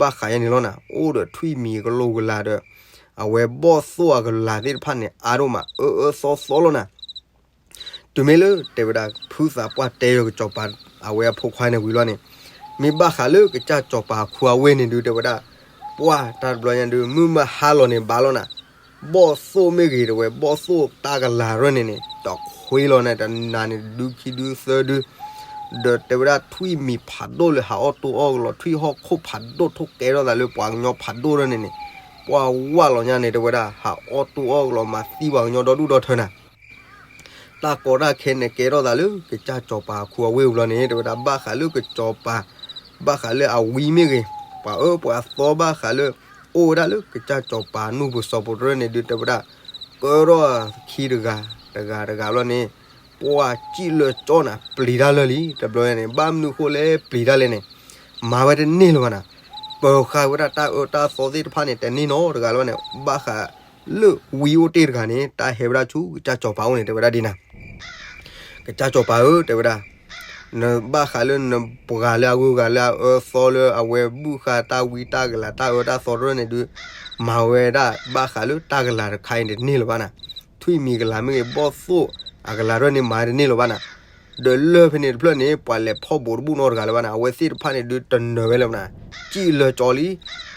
ဘၣ်ဃးယၤန့ၣ်လီၤနၤ, အိၣ်ဒီးထွံၣ်မံၤကလိကလၤဒီး အဝဲဘီၣ်သိၣ်အကလၤသ့ၣ်တဖၣ်န့ၣ် အါဒိၣ်မး အၢအၢသီသီလီၤနၤ. တုၤမ့ၢ်လၢတဲဝဲဒၣ် ဖုသးပှၢ်တဲယၤကစီၤပၤ အဝဲအဖိခွါန့ၣ်ဝံၤလီၤန့ၣ်, မ့ၢ်ဘၣ်ဃးလၢကစၢ်စီၤပၤအခူအဝ့ၢ်န့ၣ်ဒုး တဲဝဲဒၣ် ပှၢ်တၢ်တဘျီညါဒုး မုၢ်မ့ၢ်ဟါလီၤန့ၣ်ဘၣ်လီၤနၤ, ဘီၣ်သိၣ်မ့ၢ်ဂ့ၤ တဲဝဲ ဘီၣ်သိၣ်တၢ်ကလၤရၢၢ်န့ၣ်န့ၣ် တခွ့လီၤန့ၣ် တနၤန့ၣ်ဒုခံဒုသၢဒု, ဒီးတဲဝဲဒၣ်ထွံၣ်မံၤဖးဒိၣ်လၢဟးအီၣ်တိၢ်အီၣ်ကလီၤ ထွံၣ်ဟီၣ်ခိၣ်ဖးဒိၣ်ထိၣ်ကဲထီၣ်သးလၢပှၤကညီဖးဒိၣ်ရၢၢ်န့ၣ်န့ၣ်, ပှၢ်ဝးလီၤညါန့ၣ် တဲဝဲဒၣ် ဟးအီၣ်တိၢ်အီၣ်ကလီၤ မၤသံပှၤကညီဒီဒူၣ်ဒီထၢနၤ. တၢ်ကီတၢ်ခဲန့ၣ် ကဲထီၣ်သးလၢကစၢ်စီၤပၤအခူအဝ့ၢ်ဘျီန့ၣ် တဲဝဲဒၣ် ဘၣ်ဃးလၢကစီၤပၤ ဘၣ်ဃးလၢအဝံမ့ၢ်ဂ့ၤ, ပှၤအၢပှၤသီဘၣ်ဃးလၢ အိၣ်ဝဲဒၣ်လၢကစၢ်စီၤပၤနူၢ်ပူၤစီၤပူၤတရၢၢ်န့ၣ်ဒုး တဲဝဲဒၣ် ကၢထီၣ်ခံတဂၤ တဂၤတဂၤဘျီန့ၣ် ပှၢ်စံၣ်လၢကၠီနၤ ပျံၤတၢ်လၢာ်လံ တဘျီန့ၣ် ဘၣ်မနုၤဃိလဲၣ်ပျံၤတၢ်လဲၣ်န့ၣ် မၤဝဲတန့ၢ်လၢၤဘၣ်နၤ, ပၢၤဃာ်ဝဲဒၣ်တၢ်အၢတၢ်သီသ့ၣ်တဖၣ်န့ၣ် တန့ၢ်နီတဂၤလၢၤဘၣ်န့ၣ် ဘၣ်ဃး လၢဝံအိၣ်တ့ၢ်တဂၤန့ၣ် တၢ်ဟဲဝဲဒၣ်ဆူကစၢ်စီၤပၤအိၣ်န့ၣ် တဲဝဲဒၣ်ဒ်နၤ, ကစၢ်စီၤပၤဧၢ တဲဝဲဒၣ်, နဘၣ်ဃးလၢနပှၤလၢအဂုၤအဂၤလၢအအၢသီလၢအဝဲဘုၣ်ဃာ်တၢ်ဝံတၢ်ကလၤတၢ်အၢတၢ်သီတရၢၢ်န့ၣ်ဒုး မၤဝဲဒၣ်ဘၣ်ဃးလၢတၢ်ကလၤတခါအံၤတန့ၢ်လၢၤဘၣ်နၤ, ထွံၣ်မံၤကလၤမ့ၢ်ဂ့ၤ ဘီၣ်သိၣ်အကလၤတရၢၢ်န့ၣ် မၤတန့ၢ်လၢၤဘၣ်နၤ ဒီးလၢၢ်ဖဲန့ၣ်တဖျၢၣ်န့ၣ် ပှၤလဲၤဖီၣ်ဘူးတဘူၣ်နီတဂၤလၢၤဘၣ်နၤ, အဝဲသ့ၣ်တဖၣ်န့ၣ်ဒုးတနၢၤဝဲလၢၤဘၣ်နၤ, စံၣ်လၢကၠီလံ,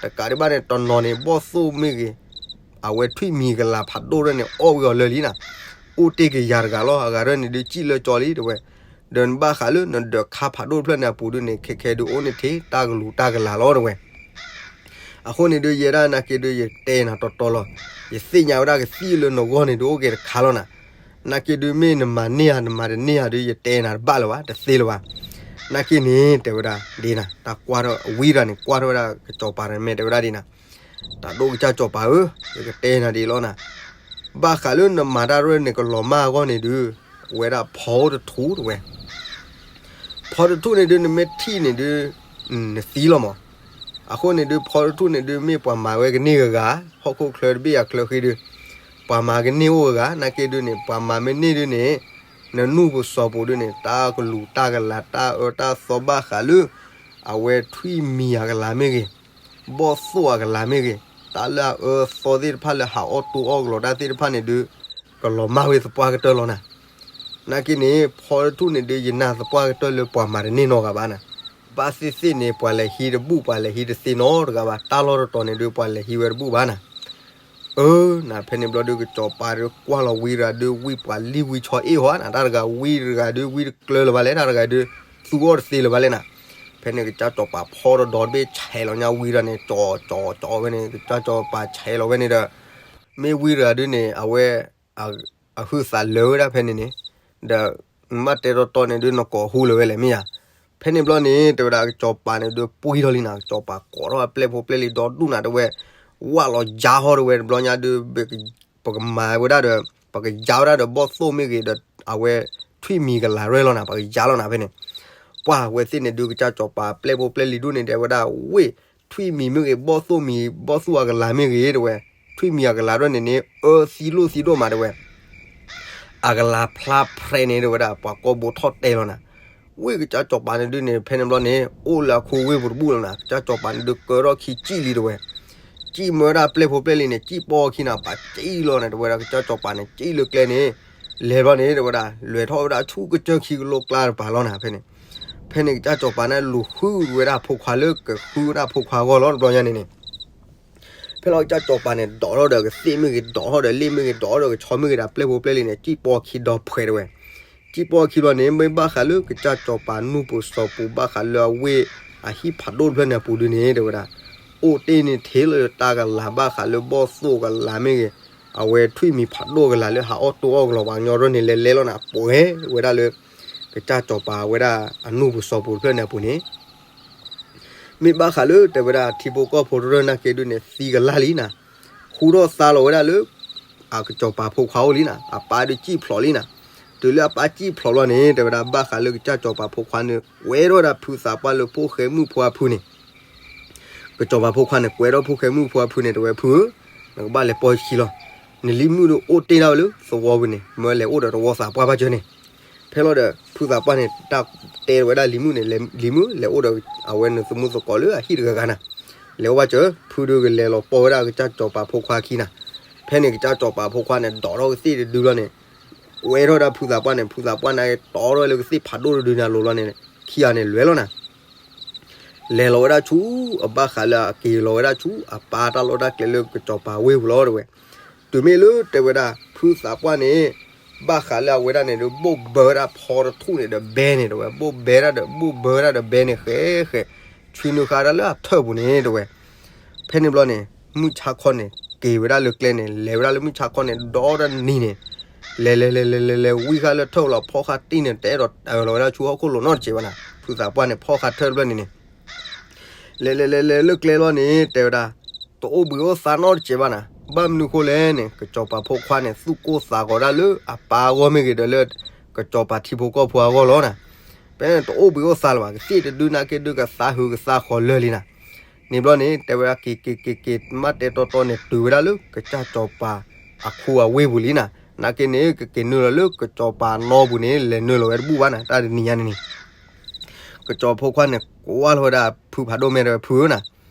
တကးဒံးဘၣ်န့ၣ် တနီၤန့ၣ် ဘီၣ်သိၣ်မ့ၢ်ဂ့ၤ, အဝဲထွံၣ်မံၤကလၤဖးဒိၣ်တရၢၢ်န့ၣ် အီၣ်ဝံၤအီၤလၢာ်လံနၤ, အိၣ်တ့ၢ်က့ၤယၤတဂၤလီၤ အဂၤတရၢၢ်န့ၣ်ဒုး စံၣ်လၢကၠီလံ တဲဝဲ, ဒီးနဘၣ်ဃးလၢနဒၢးခါဖးဒိၣ်တဖျၢၣ်န့ၣ်အပူၤဒုးန့ၣ် ခဲခဲဒုးအိၣ်န့ၣ်ထဲတၢ်ကလူၤတၢ်ကလၤလီၤ တဲဝဲ. အဃိန့ၣ်ဒုး ယဲဒၣ်နာ်က့ဒုး ယတဲနၤတီတီလီၤ. ယသ့ၣ်ညါဝဲဒၣ်ကသံၣ်လၢနဂီၢ်န့ၣ်ဒုး အိၣ်က့ၤတခါလီၤနၤ. နာ်က့ဒုး မ့ၢ်နမၤန့ၢ်ဧါ နမၤတန့ၢ်ဧါဒုး ယတဲနၤတဘၣ်လၢၤဘၣ်, တသ့လၢၤဘၣ်. နာ်က့န့ၣ် တဲဝဲဒၣ်ဒ်နၤ, တၢ်ကွၢ်ထီၣ်ဝံရၤန့ၣ် ကွၢ်ထီၣ်ဝဲဒၣ်ကစီၤပၤတမဲာ် တဲဝဲဒၣ်ဒ်နၤ, တၢ်ဒိၣ်ကစၢ်စီၤပၤဧၢ, ယကတဲနၤဒ်အံၤလီၤနၤ. ဘၣ်ဃးလၢနမၤတၢ်ရဲၣ်န့ၣ် ကလီၤမၢ်အဂီၢ်န့ၣ်ဒုး, ဝဲဒၣ်ဖီတထူၣ်တဝဲ ဖီတထူၣ်န့ၣ်ဒုး နမ့ၢ်ထံၣ်န့ၣ်ဒုး, နသံလီၤမး. အဃိန့ၣ်ဒုး ဖီတထူၣ်န့ၣ်ဒုး မ့ၢ်ပှၤမၤဝဲကန့ၢ်ဂၤဂၤ, ဟီၣ်ခိၣ်ချၢတဘ့ၣ်အချၢဃံဒုး, ပှၤမၤကန့ၢ်အိၣ်ဂၤဂၤ, နာ်က့ဒုးန့ၣ် ပှၤမၤမ့ၢ်န့ၢ်ဒုးန့ၣ်, နနူၢ်ပစီၤပူၤဒုးန့ၣ် တၢ်ကလူၤတၢ်ကလၤ တၢ်အၢတၢ်သီဘၣ်ဃးလၢ အဝဲထွံၣ်မံၤအကလၤမ့ၢ်ဂ့ၤ, ဘီၣ်သိၣ်အကလၤမ့ၢ်ဂ့ၤ, တၢ်လၢအအၢအသီသ့ၣ်တဖၣ်လၢဟးအီၣ်တိအီၣ်ကလီၤတၢ်သ့ၣ်တဖၣ်န့ၣ်ဒုး, ကလီၤမၢ်ဝဲသပှၢ်ကတၢၢ်လီၤနၤ. နာ်က့န့ၣ် ဖီတထူၣ်န့ၣ်ဒုး ယနာ်သပှၢ်ကတၢၢ်လၢပှၤမၤတန့ၢ်နီတဂၤဘၣ်နၤ. ဘၣ်သ့ၣ်သ့ၣ်န့ၣ် ပှၤလဲၤဟံးတဘူၣ် ပှၤလဲၤဟံးတသ့နီတဂၤဘၣ်, တၢ်လီၢ်တတီၤန့ၣ်ဒုး ပှၤလဲၤဟံးဝဲတဘူၣ်ဘၣ်နၤ. အၢ, နဖဲန့ၣ်ဘျီဒုး ကစီၤပၤဒုးကွၢ်လီၤဝံရၤဒုး ဝံပှၤလံၣ်ဝံဆီအ့ၣ်ဟီဧါနၤ, တၢ်တဂၤဝံတဂၤဒုး ဝံတကျၢၤလၢၤဘၣ်လဲၣ်, တၢ်တဂၤဒုး သူအီၣ်တသ့လၢၤဘၣ်လဲၣ်နၤ. ဖဲန့ၣ်ကစၢ်စီၤပၤဖီတဒီတဘ့ၣ်ဆဲးလီၤညါဝံရၤန့ၣ် ကၠီကၠီကၠီဝဲန့ၣ် ကစၢ်စီၤပၤဆဲးလီၤဝဲန့ၣ်ဒီး, မ့ၢ်ဝံတဂၤဒုးန့ၣ် အဝဲ အဟုးသးလၢာ်ဝဲဒၣ်ဖဲန့ၣ်န့ၣ်, ဒီး မ့ၢ်တဲတီတီန့ၣ်ဒုး နကိးဟူလၢၤဝဲလဲၣ်မ့ၢ်ဧါ. ဖဲန့ၣ်ဘျီန့ၣ် တဲဝဲဒၣ်ကစီၤပၤန့ၣ်ဒုးပှံၢ်ထီၣ်လံနၤ, ကစီၤပၤကိးထီၣ်အပျဲၢ်ဖိပျဲၢ်လံဒီဒူၣ်နၤ တဲဝဲ, ဝၣ်လီၤယါဟီၣ်တဲဝဲတဘျီညါဒုး, ပကမၤဝဲဒၣ်ဒီး ပကယါဝဲဒၣ်ဒီးဘီၣ်သိၣ်မ့ၢ်ဂ့ၤဒီး အဝဲထွံၣ်မံၤကလၤရဲၣ်လီၤနၤ, ပကယါလီၤနၤဖဲန့ၣ်. ပှၢ်ဝဲသ့ၣ်န့ၣ်ဒုး ကစၢ်စီၤပၤပျဲၢ်ဖိပျဲၢ်လံဒူၣ်န့ၣ် တဲဝဲဒၣ်ဝ့ၢ်, ထွံၣ်မံၤမ့ၢ်ဂ့ၤ ဘီၣ်သိၣ်မံၤ ဘီၣ်သိၣ်အကလၤမ့ၢ်ဂ့ၤတဲဝဲ, ထွံၣ်မံၤအကလၤရဲၣ်န့ၣ်န့ၣ် အၢသံလိၣ်သံဒိၣ်မးတဲဝဲ အကလၤဖျါဖရဲးန့ၣ်တဲဝဲဒၣ် ပှၤကိာ်ဘိထီၣ်တဲလီၤနၤ. ဝ့ၢ်ကစၢ်စီၤပၤန့ၣ်ဒုးန့ၣ် ဖဲန့ၣ်ဘျီန့ၣ် အိၣ်လၢအခိဝ့ၢ်ပူၤတဘူၣ်လီၤနၤ, ကစၢ်စီၤပၤန့ၣ်ဒုးကၢထီၣ်ခံစံၣ်လံတဲဝဲ, စံၣ်မၢဝဲဒၣ်ပျဲၢ်ဖိပျဲၢ်လံန့ၣ် စံၣ်ပိာ်ခံနၤ ပှၤစံၣ်လီၤနၤ တဲဝဲဒၣ် ကစၢ်စီၤပၤန့ၣ် စံၣ်လၢကျဲန့ၣ်, လဲၤဘျီန့ၣ်တဲဝဲဒၣ် လဲၤထီၣ်ဝဲဒၣ်ဆူကစၢၢ်ခံကလိကျါတပၤလီၤနၤဖဲန့ၣ်. ဖဲန့ၣ်ကစၢ်စီၤပၤန့ၣ်လူၤဃုဝဲဒၣ်ဖိခွါလၢကဃုဝဲဒၣ်ဖိခွါအဂီၢ်လီၤတဘျီညါန့ၣ်န့ၣ် ဖဲလီၤကစၢ်စီၤပၤန့ၣ် ဒိးထီၣ်ဒီးကသ့ၣ်မ့ၢ်ဂ့ၤ ဒိးထီၣ်ဒီးလ့ၣ်မ့ၢ်ဂ့ၤ ဒိးထီၣ်ဒီးကဆီမ့ၢ်ဂ့ၤဒီး ပျဲၢ်ဖိပျဲၢ်လံန့ၣ် စံၣ်ပိာ်ခံဒီဖှဲးတဲဝဲ. စံၣ်ပိာ်ခံဘျီန့ၣ် မ့ၢ်ဘၣ်ဃးလၢကစၢ်စီၤပၤနူၢ်ပူၤစီၤပူၤ ဘၣ်ဃးလၢအဝ့ၢ်အဟံၣ်ဖးဒိၣ်တဖျၢၣ်န့ၣ်အပူၤဒုးန့ၣ် တဲဝဲဒၣ် အိၣ်တ့ၢ်န့ၣ်ထဲလၢတၢ်ကလၤဘၣ်ဃးလၢဘီၣ်သိၣ်ကလၤမ့ၢ်ဂ့ၤ, အဝဲထွံၣ်မံၤဖးဒိၣ်ကလၤလၢဟးအီၣ်တိအီၣ်ကလီၤ ပှၤကညီရဲၣ်န့ၣ် လဲၤလဲၤလီၤနၤ ပှဲၤဝဲဒၣ်လၢ ကစၢ်စီၤပၤဝဲဒၣ်အနူၢ်ပူၤစီၤပူၤတဖျၢၣ်န့ၣ်အပူၤန့ၣ် မ့ၢ်ဘၣ်ဃးလၢတဲဝဲဒၣ်ထံဖိကီၢ်ဖိတရၢၢ်နာ်က့ဒုးန့ၣ် သံကလၢ်လံနၤ, ဟူထီၣ်သါလီၤဝဲဒၣ်လၢ အကစီၤပၤဖိခွါအိၣ်လံနၤ, အပၢ်ဒုးစံၣ်ဖျိးလံနၤ. တုၤလၢအပၢ်စံၣ်ဖျိးဘျီန့ၣ် တဲဝဲဒၣ်ဘၣ်ဃးလၢကစၢ်စီၤပၤဖိခွါန့ၣ် ကွဲးထီၣ်ဝဲဒၣ်ဖုသးပှၢ်လၢဖိၣ်ဃဲမုၣ်ဖိအဖုန့ၣ် ကစီၤပၤဖိခွါန့ၣ် ကွဲးထီၣ်ဖိၣ်ဃဲမုၣ်ဖိအဖုန့ၣ် တဲဝဲဖုဧၢ, နကဘၣ်လဲၤပိာ်ယခံလီၤ. နလံၤမုၣ်ဒုးအိၣ်တ့ၢ်ဒၣ်ဝဲလၢသဝီပူၤန့ၣ် မၢလဲၤအိၣ်ဒီးတဝီသးပှၢ်ဘၣ်စၢၤန့ၣ်. ဖဲလီၤဒီး ဖုသးပှၢ်န့ၣ် တၢ်တဲဝဲဒၣ်လံၤမုၣ်န့ၣ် လံၤမုၣ် လဲၤအိၣ်ဒီးအဝဲနသမူသကိးလၢအဟံၣ်တဂၤဂၤနၤ, လဲၤအိၣ်ဘၣ်စၢၤ ဖုဒုးကလဲၤလီၤပိာ်ဝဲဒၣ်ကစၢ်စီၤပၤဖိခွါခံနၤ. ဖဲန့ၣ်ကစၢ်စီၤပၤဖိခွါန့ၣ် ဒိးထီၣ်ကသ့ၣ်တဒုဘျီန့ၣ် ကွဲးထီၣ်ဝဲဒၣ်ဖုသးပှၢ်န့ၣ် ဖုသးပှၢ်န့ၣ် တီထီၣ်ဝဲလၢကသ့ၣ်ဖးဒိၣ်တဒုန့ၣ်အလိၤလီၤန့ၣ် ခံဂၤန့ၣ်လဲၤလီၤနၤ. လဲၤလီၤဝဲဒၣ်ဆူ အဘၣ်ဃးလၢအက့ၤလီၤဝဲဒၣ်ဆူ အပၢ်တၢ်လီၢ်တၢ်ကျဲလၢကစီၤပၤဝ့ၢ်ပူၤလီၤတဲဝဲ. တုၤမ့ၢ်လၢတဲဝဲဒၣ် ဖုသးပှၢ်န့ၣ် ဘၣ်ဃးလၢအဝဲဒၣ်န့ၣ်ဒီး ဘိၣ်ဘၢဝဲဒၣ်ဖီတထူၣ်န့ၣ်ဒီးဘဲန့ၣ်တဲဝဲ, ဘိၣ်ဘဲဒၣ်ဒီး ဘိၣ်ဘၢဝဲဒၣ်ဒီးဘဲန့ၣ် ဃဲဃဲ ဆွံနုာ်ဃာ်ဒၣ်လၢအထၢၣ်ပူၤန့ၣ်တဲဝဲ. ဖဲန့ၣ်ဘျီန့ၣ် မုၢ်ဆါခီန့ၣ် က့ၤဝဲဒၣ်လၢကျဲန့ၣ် လဲၤဝဲဒၣ်လၢမုၢ်ဆါခီန့ၣ် ဒီတနံၤန့ၣ် လဲၤလဲၤလဲၤလဲၤလဲၤလဲၤ ဝံဃာ်လၢထၢၣ်လီၤ ဖီၣ်ဃာ်တံၢ်န့ၣ် တအဲၣ်ဒိးတၢၢ်လီၤဝဲဒၣ်ဆူဟီၣ်ခိၣ်လိၤနီတစဲးဘၣ်နၤ. ဖုသးပှၢ်န့ၣ် ဖီၣ်ဃာ်ထၢၣ်တဖျၢၣ်န့ၣ်န့ၣ် လဲၤလဲၤလဲၤလဲၤလၢကျဲလီၤန့ၣ် တဲဝဲဒၣ် တအိၣ်ဘှံးအိၣ်သါနီတစဲးဘၣ်နၤ. ဘၣ်မနုၤဃိလဲၣ်န့ၣ် ကစီၤပၤဖိခွါန့ၣ် သူၣ်ကိၢ်သးဂီၤဒၣ်လၢအပၢ်အဂီၢ်မ့ၢ်ဂ့ၤဒီးလၢ ကစီၤပၤထံဖိကီၢ်ဖိအဂီၢ်လီၤနၤ. ဖဲန့ၣ်တအိၣ်ဘှံးအိၣ်သါလၢၤဘၣ် ကသ့ၣ်တဒုနာ်က့ဒုးကသါဟုးကသါဃီၤလၢာ်လံနၤ. န့ၣ်ဘျီန့ၣ် တဲဝဲဒၣ်က့ၤက့ၤက့ၤက့ၤ မ့ၢ်တဲတီတီန့ၣ် တုၤဝဲဒၣ်လၢကစၢ်စီၤပၤအခိအဝ့ၢ်ပူၤလံနၤ. နာ်က့န့ၣ် ကက့ၤနုာ်လီၤလၢကစီၤပၤနီပူၤန့ၣ် လဲၤနုာ်လီၤဝဲတဘူၣ်ဘၣ်နၤ တၢ်တနံၤညါန့ၣ်န့ၣ် ကစီၤဖိခွါန့ၣ် ကွၢ်လီၤဝဲဒၣ်ဖုဖးဒိၣ်မဲာ်တဲဝဲ ဖုဧၢနၤ,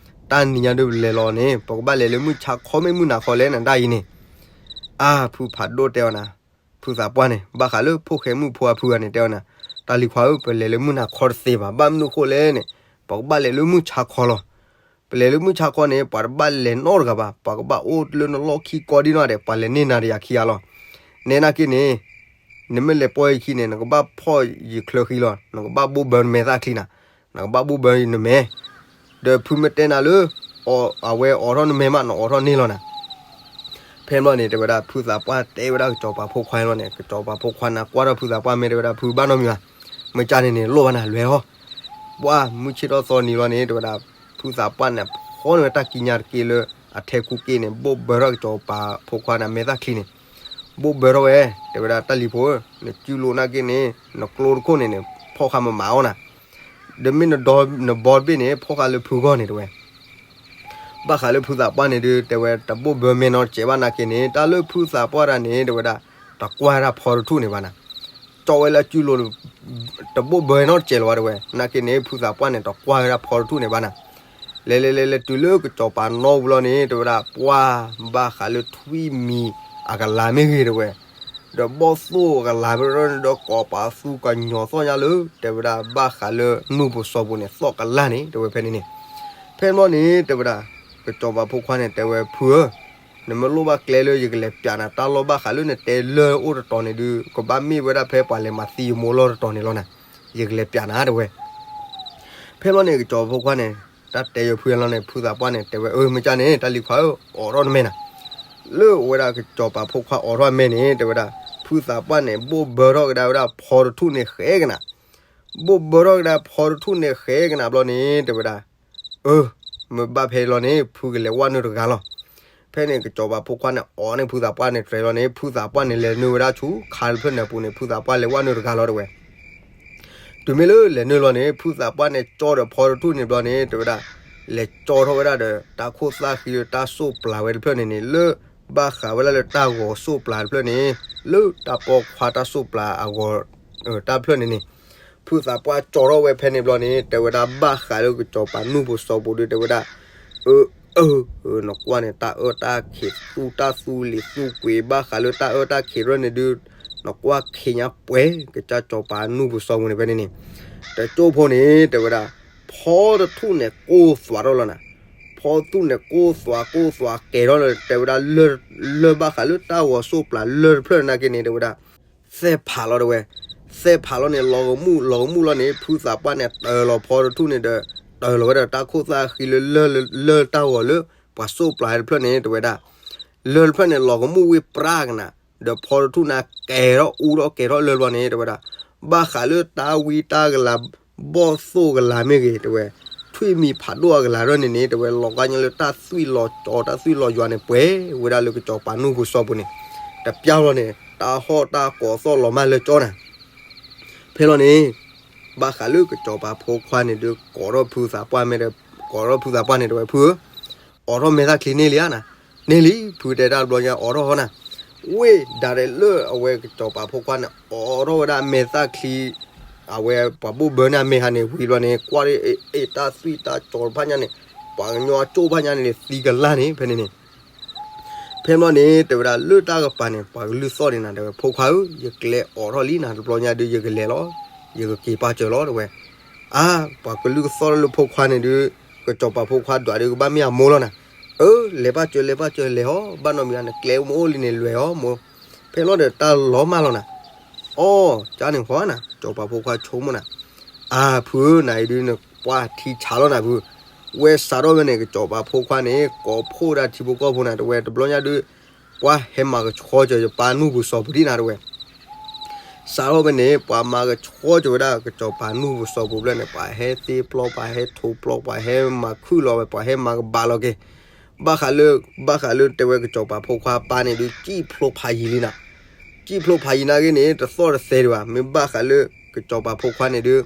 တၢ်နံၤညါဒုးပလဲၤလီၤန့ၣ် ပကဘၣ်လဲၤလၢမုၢ်ဆါခီမ့ၢ်မုၢ်နၤခီလဲၣ်နၤ တၢ်အံၤန့ၣ်. အါ ဖုဖးဒိၣ်တဲအီၤနၤ, ဖုသးပှၢ်န့ၣ် ဘၣ်ဃးလၢဖိၣ်ဃဲမုၣ်ဖိအဖုဂၤန့ၣ် တဲအီၤနၤ, တၢ်လံၤခွါဧၢ ပလဲၤလၢမုၢ်နၤခီတသ့ဘၣ်. ဘၣ်မနုၤဃိလဲၣ်န့ၣ် ပကဘၣ်လဲၤလၢမုၢ်ဆါခီလီၤ. ပလဲၤလၢမုၢ်ဆါခီန့ၣ် ပှၤတဘၣ်လဲၤနီတဂၤဘၣ်, ပှၤကဘၣ်အိၣ်လၢနလီၢ်ခံကိးဒံနီၢ်ဒဲး ပှၤလဲၤန့ၢ်နၤဒီးယၤခံဂၤလီၤ. နဲနာ်က့န့ၣ် နမ့ၢ်လဲၤပိာ်ယခံန့ၣ် နကဘၣ်ဖီၣ်ယချၢဃံလီၤ, နကဘၣ်ဘိၣ်ဘၢနမဲာ်သၣ်ချံနၤ, နကဘၣ်ဘိၣ်ဘၢနမဲာ်. ဒီးဖုမ့ၢ်တဲနၤလၢ အဝဲအိးထီၣ်နမဲမး နအိးထီၣ်န့ၢ်လီၤနၤ. ဖဲန့ၣ်ဘျီန့ၣ် တဲဝဲဒၣ် ဖုသးပှၢ်တဲဝဲဒၣ်ကစီၤပၤဖိခွါလီၤန့ၣ်, ကစီၤပၤဖိခွါန့ၣ် ကွၢ်ထီၣ်ဖုသးပှၢ်မ့ၢ်တဲဝဲဒၣ် ဖုဘၣ်နီတမံၤဘၣ်, မ့ၢ်ကန့ၣ်န့ၣ် လိၣ်ဘၣ်နၤ လဲၤအီၤ. ပှၢ်မုၢ်ဆ့ၣ်ထီၣ်သီနံၤလီၤန့ၣ် တဲဝဲဒၣ် ဖုသးပှၢ်န့ၣ် ဖီန့ၢ်ဝဲတၢ်ကံးညာ်တက့ၢ်လၢအထဲခူက့န့ၣ် ဘိၣ်ဘၢထီၣ်ကစီၤပၤဖိခွါန့ၣ် အမဲာ်သၣ်ချံန့ၣ်, ဘိၣ်ဘၢထီၣ်ဝဲ, တဲဝဲဒၣ် တၢ်လံၤဖိဧၢ, နစုလိာ်နာ်က့န့ၣ် နကျိတခိၣ်န့ၣ်န့ၣ် ဖီၣ်ဃာ်မမၤအီၣ်နၤ, ဒီးမ့ၢ်နဒီနဘီတဘ့ၣ်န့ၣ် ဖီၣ်ဃာ်လၢဖုဂီၢ်န့ၣ် တဲဝဲ. ဘၣ်ဃးလၢဖုသးပှၢ်န့ၣ်ဒုး တဲဝဲ တဘိၣ်ဘၢမဲာ်နီတစဲးဘၣ်နာ်က့န့ၣ် တၢ်လၢဖုသးပှၢ်တဂၤန့ၣ် တဲဝဲဒၣ် တကွၢ်ဝဲဒၣ်ဖီတထူၣ်န့ၣ်ဘၣ်နၤ, ကၠီဝဲလၢအစုလိာ် တဘိၣ်ဘၢနီတစဲးလၢၤဘၣ် တဲဝဲ. နာ်က့န့ၣ် ဖုသးပှၢ်န့ၣ် တကွၢ်ဝဲဒၣ်ဖီတထူၣ်န့ၣ်ဘၣ်နၤ. လဲၤလဲၤလဲၤလဲၤတုၤလၢကစီၤပၤနီပူၤလီၤန့ၣ် တဲဝဲဒၣ် ပှၢ် ဘၣ်ဃးလၢထွံၣ်မံၤအကလၤမ့ၢ်ဂ့ၤ တဲဝဲ, ဒီးဘီၣ်သိၣ်အကလၤမ့ၢ်ဂ့ၤ ဒီးကိးပသူကညီၤသီၣ်ညါလၢ တဲဝဲဒၣ် ဘၣ်ဃးလၢနူၢ်ပူၤစီၤပူၤန့ၣ် သီၣ်ကလၢ်န့ၣ် တဲဝဲဖဲန့ၣ်န့ၣ်. ဖဲန့ၣ်ဘျီန့ၣ် တဲဝဲဒၣ် ကစီၤပၤဖိခွါန့ၣ် တဲဝဲ ဖုဧၢ, နမ့ၢ်လိၣ်ဘၣ်ကျဲလၢယကလဲၤပျးနၤ တၢ်လီၢ်ဘၣ်ဃးလၢနတဲလၢအိၣ်တတီၤန့ၣ်ဒုး ကဘၣ်မ့ၢ်ဝဲဒၣ်ဖဲပှၤလဲၤမၤသံယမိၢ်လီၢ်တတီၤန့ၣ်လီၤနၤ, ယကလဲၤပျးနၤ တဲဝဲ. ဖဲန့ၣ်ဘျီန့ၣ် ကစီၤပၤဖိခွါန့ၣ် တၢ်တဲယဖုလီၤန့ၣ် ဖုသးပှၢ်န့ၣ် တဲဝဲ အၢ မ့ၢ်ကန့ၣ် တၢ်လံၤခွါဧၢ, အိးထီၣ်နမဲာ်နၤ. လၢဝဲဒၣ်ကစီၤပၤဖိခွါအိးထီၣ်အမဲာ်န့ၣ် တဲဝဲဒၣ် ဖုသးပှၢ်န့ၣ် ဘိၣ်ဘၢထီၣ်ကဒါဝဲဒၣ်ဖီတထူၣ်န့ၣ်ဃဲကနၤ, ဘိၣ်ဘၢထီၣ်ကဒါဖီတထူၣ်န့ၣ်ဃဲကနၤဘျီန့ၣ် တဲဝဲဒၣ် အၢ မ့ၢ်ဘၣ်ဖဲလီၤန့ၣ် ဖုကလဲၤဝဲနုာ်တဂၤလီၤ. ဖဲန့ၣ် ကစီၤပၤဖိခွါန့ၣ် အိးန့ၢ်ဖုသးပှၢ်န့ၣ်တြဲၤလီၤန့ၣ် ဖုသးပှၢ်န့ၣ်လဲၤနုာ်ဝဲဒၣ်ဆူခါတဖျၢၣ်န့ၣ်အပူၤန့ၣ် ဖုသးပှၢ်လဲၤဝဲနုာ်တဂၤလီၤ တဲဝဲ. တုၤမ့ၢ်လၢလဲၤနုာ်လီၤန့ၣ် ဖုသးပှၢ်န့ၣ် ကၠီဒီးဖီတထူၣ်န့ၣ်ဘျီန့ၣ် တဲဝဲဒၣ် လဲၤကၠီထီၣ်ဝဲဒၣ်ဒီး တၢ်ခိၣ်သၣ်ဃံလၢတၢ်စိၣ်ပျၤဝဲတဖျၢၣ်န့ၣ်န့ၣ် လၢဘၣ်ဃးဝဲဒၣ်လၢတၢ်ဂီၤစိၣ်ပျၤတဖျၢၣ်န့ၣ် လၢတၢ်ပိာ်ခွါတၢ်စိၣ်ပျၤအဂီၤ တၢ်ဖျၢၣ်န့ၣ်န့ၣ် ဖုသးပှၢ်ကၠီထီၣ်ဝဲဖဲန့ၣ်ဘျီန့ၣ် တဲဝဲဒၣ် ဘၣ်ဃးလၢကစီၤပၤနူၢ်ပူၤစီၤပူၤဒုး တဲဝဲဒၣ် အၢ အၢ နကွၢ်န့ၣ် တၢ်အၢတၢ်ခံး သူတၢ်သူလံၤသူကွံာ် ဘၣ်ဃးလၢတၢ်အၢတၢ်ခံးတဖျၢၣ်န့ၣ်ဒုး နကွၢ်ခံးညါပှဲၤ ကစၢ်စီၤပၤနူၢ်ပူၤစီၤပူၤန့ၣ်ဖဲန့ၣ်န့ၣ် တကၠိဖိန့ၣ် တဲဝဲဒၣ် ဖီတထူၣ်န့ၣ် ကိၢ်သွးထီၣ်လီၤနၤ. ဖီတထူၣ်န့ၣ် ကိၢ်သွး ကိၢ်သွးကဲၤထီၣ်လီၤ တဲဝဲဒၣ် လၢၢ်ဘၣ်ဃးလၢတၢ်ဂီၤစိၣ်ပျၤလၢၢ်တဖျၢၣ်နာ်က့န့ၣ် တဲဝဲဒၣ် သဲၣ်ဖးလီၤ တဲဝဲ. သဲၣ်ဖးလီၤန့ၣ် လီၤကမူၣ် လီၤကမူၣ်လီၤန့ၣ် ဖုသးပှၢ်န့ၣ် တၢၤလီၤဖီတထူၣ်န့ၣ်ဒီး တၢၤလီၤဝဲဒၣ်တၢ်ခိၣ်သၣ်ဃံလၢ လၢၢ်တၢ်ဂီၤလၢ ပှၤစိၣ်ပျၤတဖျၢၣ်န့ၣ် တဲဝဲဒၣ် လၢၢ်တဖျၢၣ်န့ၣ် လီၤကမူၣ်ဝံၤပြးကနၤ ဒီးဖီတထူၣ်န့ၣ် ကဲၤထီၣ်အူထီၣ်ကဲၤထီၣ်လၢၢ်ဘျီန့ၣ် တဲဝဲဒၣ် ဘၣ်ဃးလၢတၢ်ဝံတၢ်ကလၤ ဘီၣ်သိၣ်ကလၤမ့ၢ်ဂ့ၤ တဲဝဲ ထွံၣ်မံၤဖးဒိၣ်အကလၤတဖျၢၣ်န့ၣ်န့ၣ် တဲဝဲ လီၤကါညီလၢတၢ်သွံၣ်လီၤကၠီ တၢ်သွံၣ်လီၤယွၤန့ၣ် ပှဲၤဝဲဒၣ်လၢကစီၤပၤနူၢ်ပူၤစီၤပူၤန့ၣ် တပျၢ်လီၤန့ၣ် တၢ်ဟီၣ်တၢ်ကိးသီၣ်လီၤမၢ်လၢကၠီနၤ. ဖဲလီၤန့ၣ် ဘၣ်ဃးလၢကစီၤပၤဖိခွါန့ၣ်ဒုး ကိးထီၣ်ဖုသးပှၢ်မ့ၢ်ဒီး ကိးထီၣ်ဖုသးပှၢ်န့ၣ် တဲဝဲ ဖုဧၢ, အိးထီၣ်မဲာ်သၣ်ချံန့ၢ်လံဧါနၤ. န့ၢ်လံ ဖုတဲတၢ်တဘျီညါ အိးထီၣ်ဟီနၤ. ဝ့ၢ်ဒၣ်လဲာ်လၢအဝဲကစီၤပၤဖိခွါန့ၣ် အိးထီၣ်ဝဲဒၣ်မဲာ်သၣ်ချံ အဝဲပှၤဘိၣ်ဘၢန့ၢ်အမဲာ်ဟါန့ၣ် ဝံၤဘျီန့ၣ် ကွၢ်အ့ၣ်တၢ်သွံၣ်တၢ်ကၠီတဖၣ်ညါန့ၣ် ပှၤကညီအကၠိၣ်ဖၣ်ညါန့ၣ် သံကလၢ်န့ၣ် ဖဲန့ၣ်န့ၣ် ဖဲဘျီန့ၣ် တဲဝဲဒၣ်လၢတၢ်ကပၤန့ၣ် ပှၤကလုၢ်သီၣ်န့ၣ်နၤ တဲဝဲ ဖိခွါဧၢ, ယကျဲအိးထီၣ်လံနၤ တဘျီညါဒုး ယကလဲၤလီၤ, ယကက့ၤပာ်စၢၤလီၤ တဲဝဲ. အါ ပှၤကလုၢ်ကသီၣ်လၢဖိခွါန့ၣ်ဒုး ကစီၤပၤဖိခွါဒွးဒုးကဘၣ်မ့ၢ်အမိၢ်လီၤနၤ. အၢ လဲၤပာ်စၢၤ လဲၤပာ်စၢၤ လဲၤဟီ ဘၣ်နီတမံၤဧါ နကျဲမ့ၢ်အိၣ်လံန့ၣ် လဲၤဟီမိၢ်. ဖဲလီၤဒီးတၢ်လီၤမၢ်လီၤနၤ. အီ ကန့ၣ်ဃီနၤ ကစီၤပၤဖိခွါဆိကမိၣ်နၤ. အါ ဖုဧၢ နၤအံၤဒုးနပှၢ်ထံဆးလီၤနၤဖု. ဝဲစးထီၣ်ဝဲန့ၣ် ကစီၤပၤဖိခွါန့ၣ် ကိးဖှိၣ်ဒၣ်ထံဖိကီၢ်ဖိနၤ တဲဝဲ တဘျီညါဒုး ပှၤဟဲမၤကဆှီစၢၤယပၢ်နူၢ်ပူၤစီၤပူၤဒံးနၤ တဲဝဲ. စးထီၣ်ဝဲန့ၣ် ပှၤမၤကဆှီစၢၤဝဲဒၣ်ကစီၤပၤနူၢ်ပူၤစီၤပူၤဖျၢၣ်န့ၣ် ပှၤဟဲသ့ပျီ ပှၤဟဲထိးပျီ ပှၤဟဲမၤခုၣ်လီၤဝဲ ပှၤဟဲမၤကဘးလီၤက့ၤ. ဘၣ်ဃးလၢ ဘၣ်ဃးလၢတဲဝဲကစီၤပၤဖိခွါပၢ်န့ၣ်ဒုး စံၣ်ဖျိဖးယံၤလံနၤ. စံၣ်ဖျိဖးယံၤနာ်က့န့ၣ် တသီၣ်တသဲဒံးဘၣ်. မ့ၢ်ဘၣ်ဃးလၢကစီၤပၤဖိခွါန့ၣ်ဒုး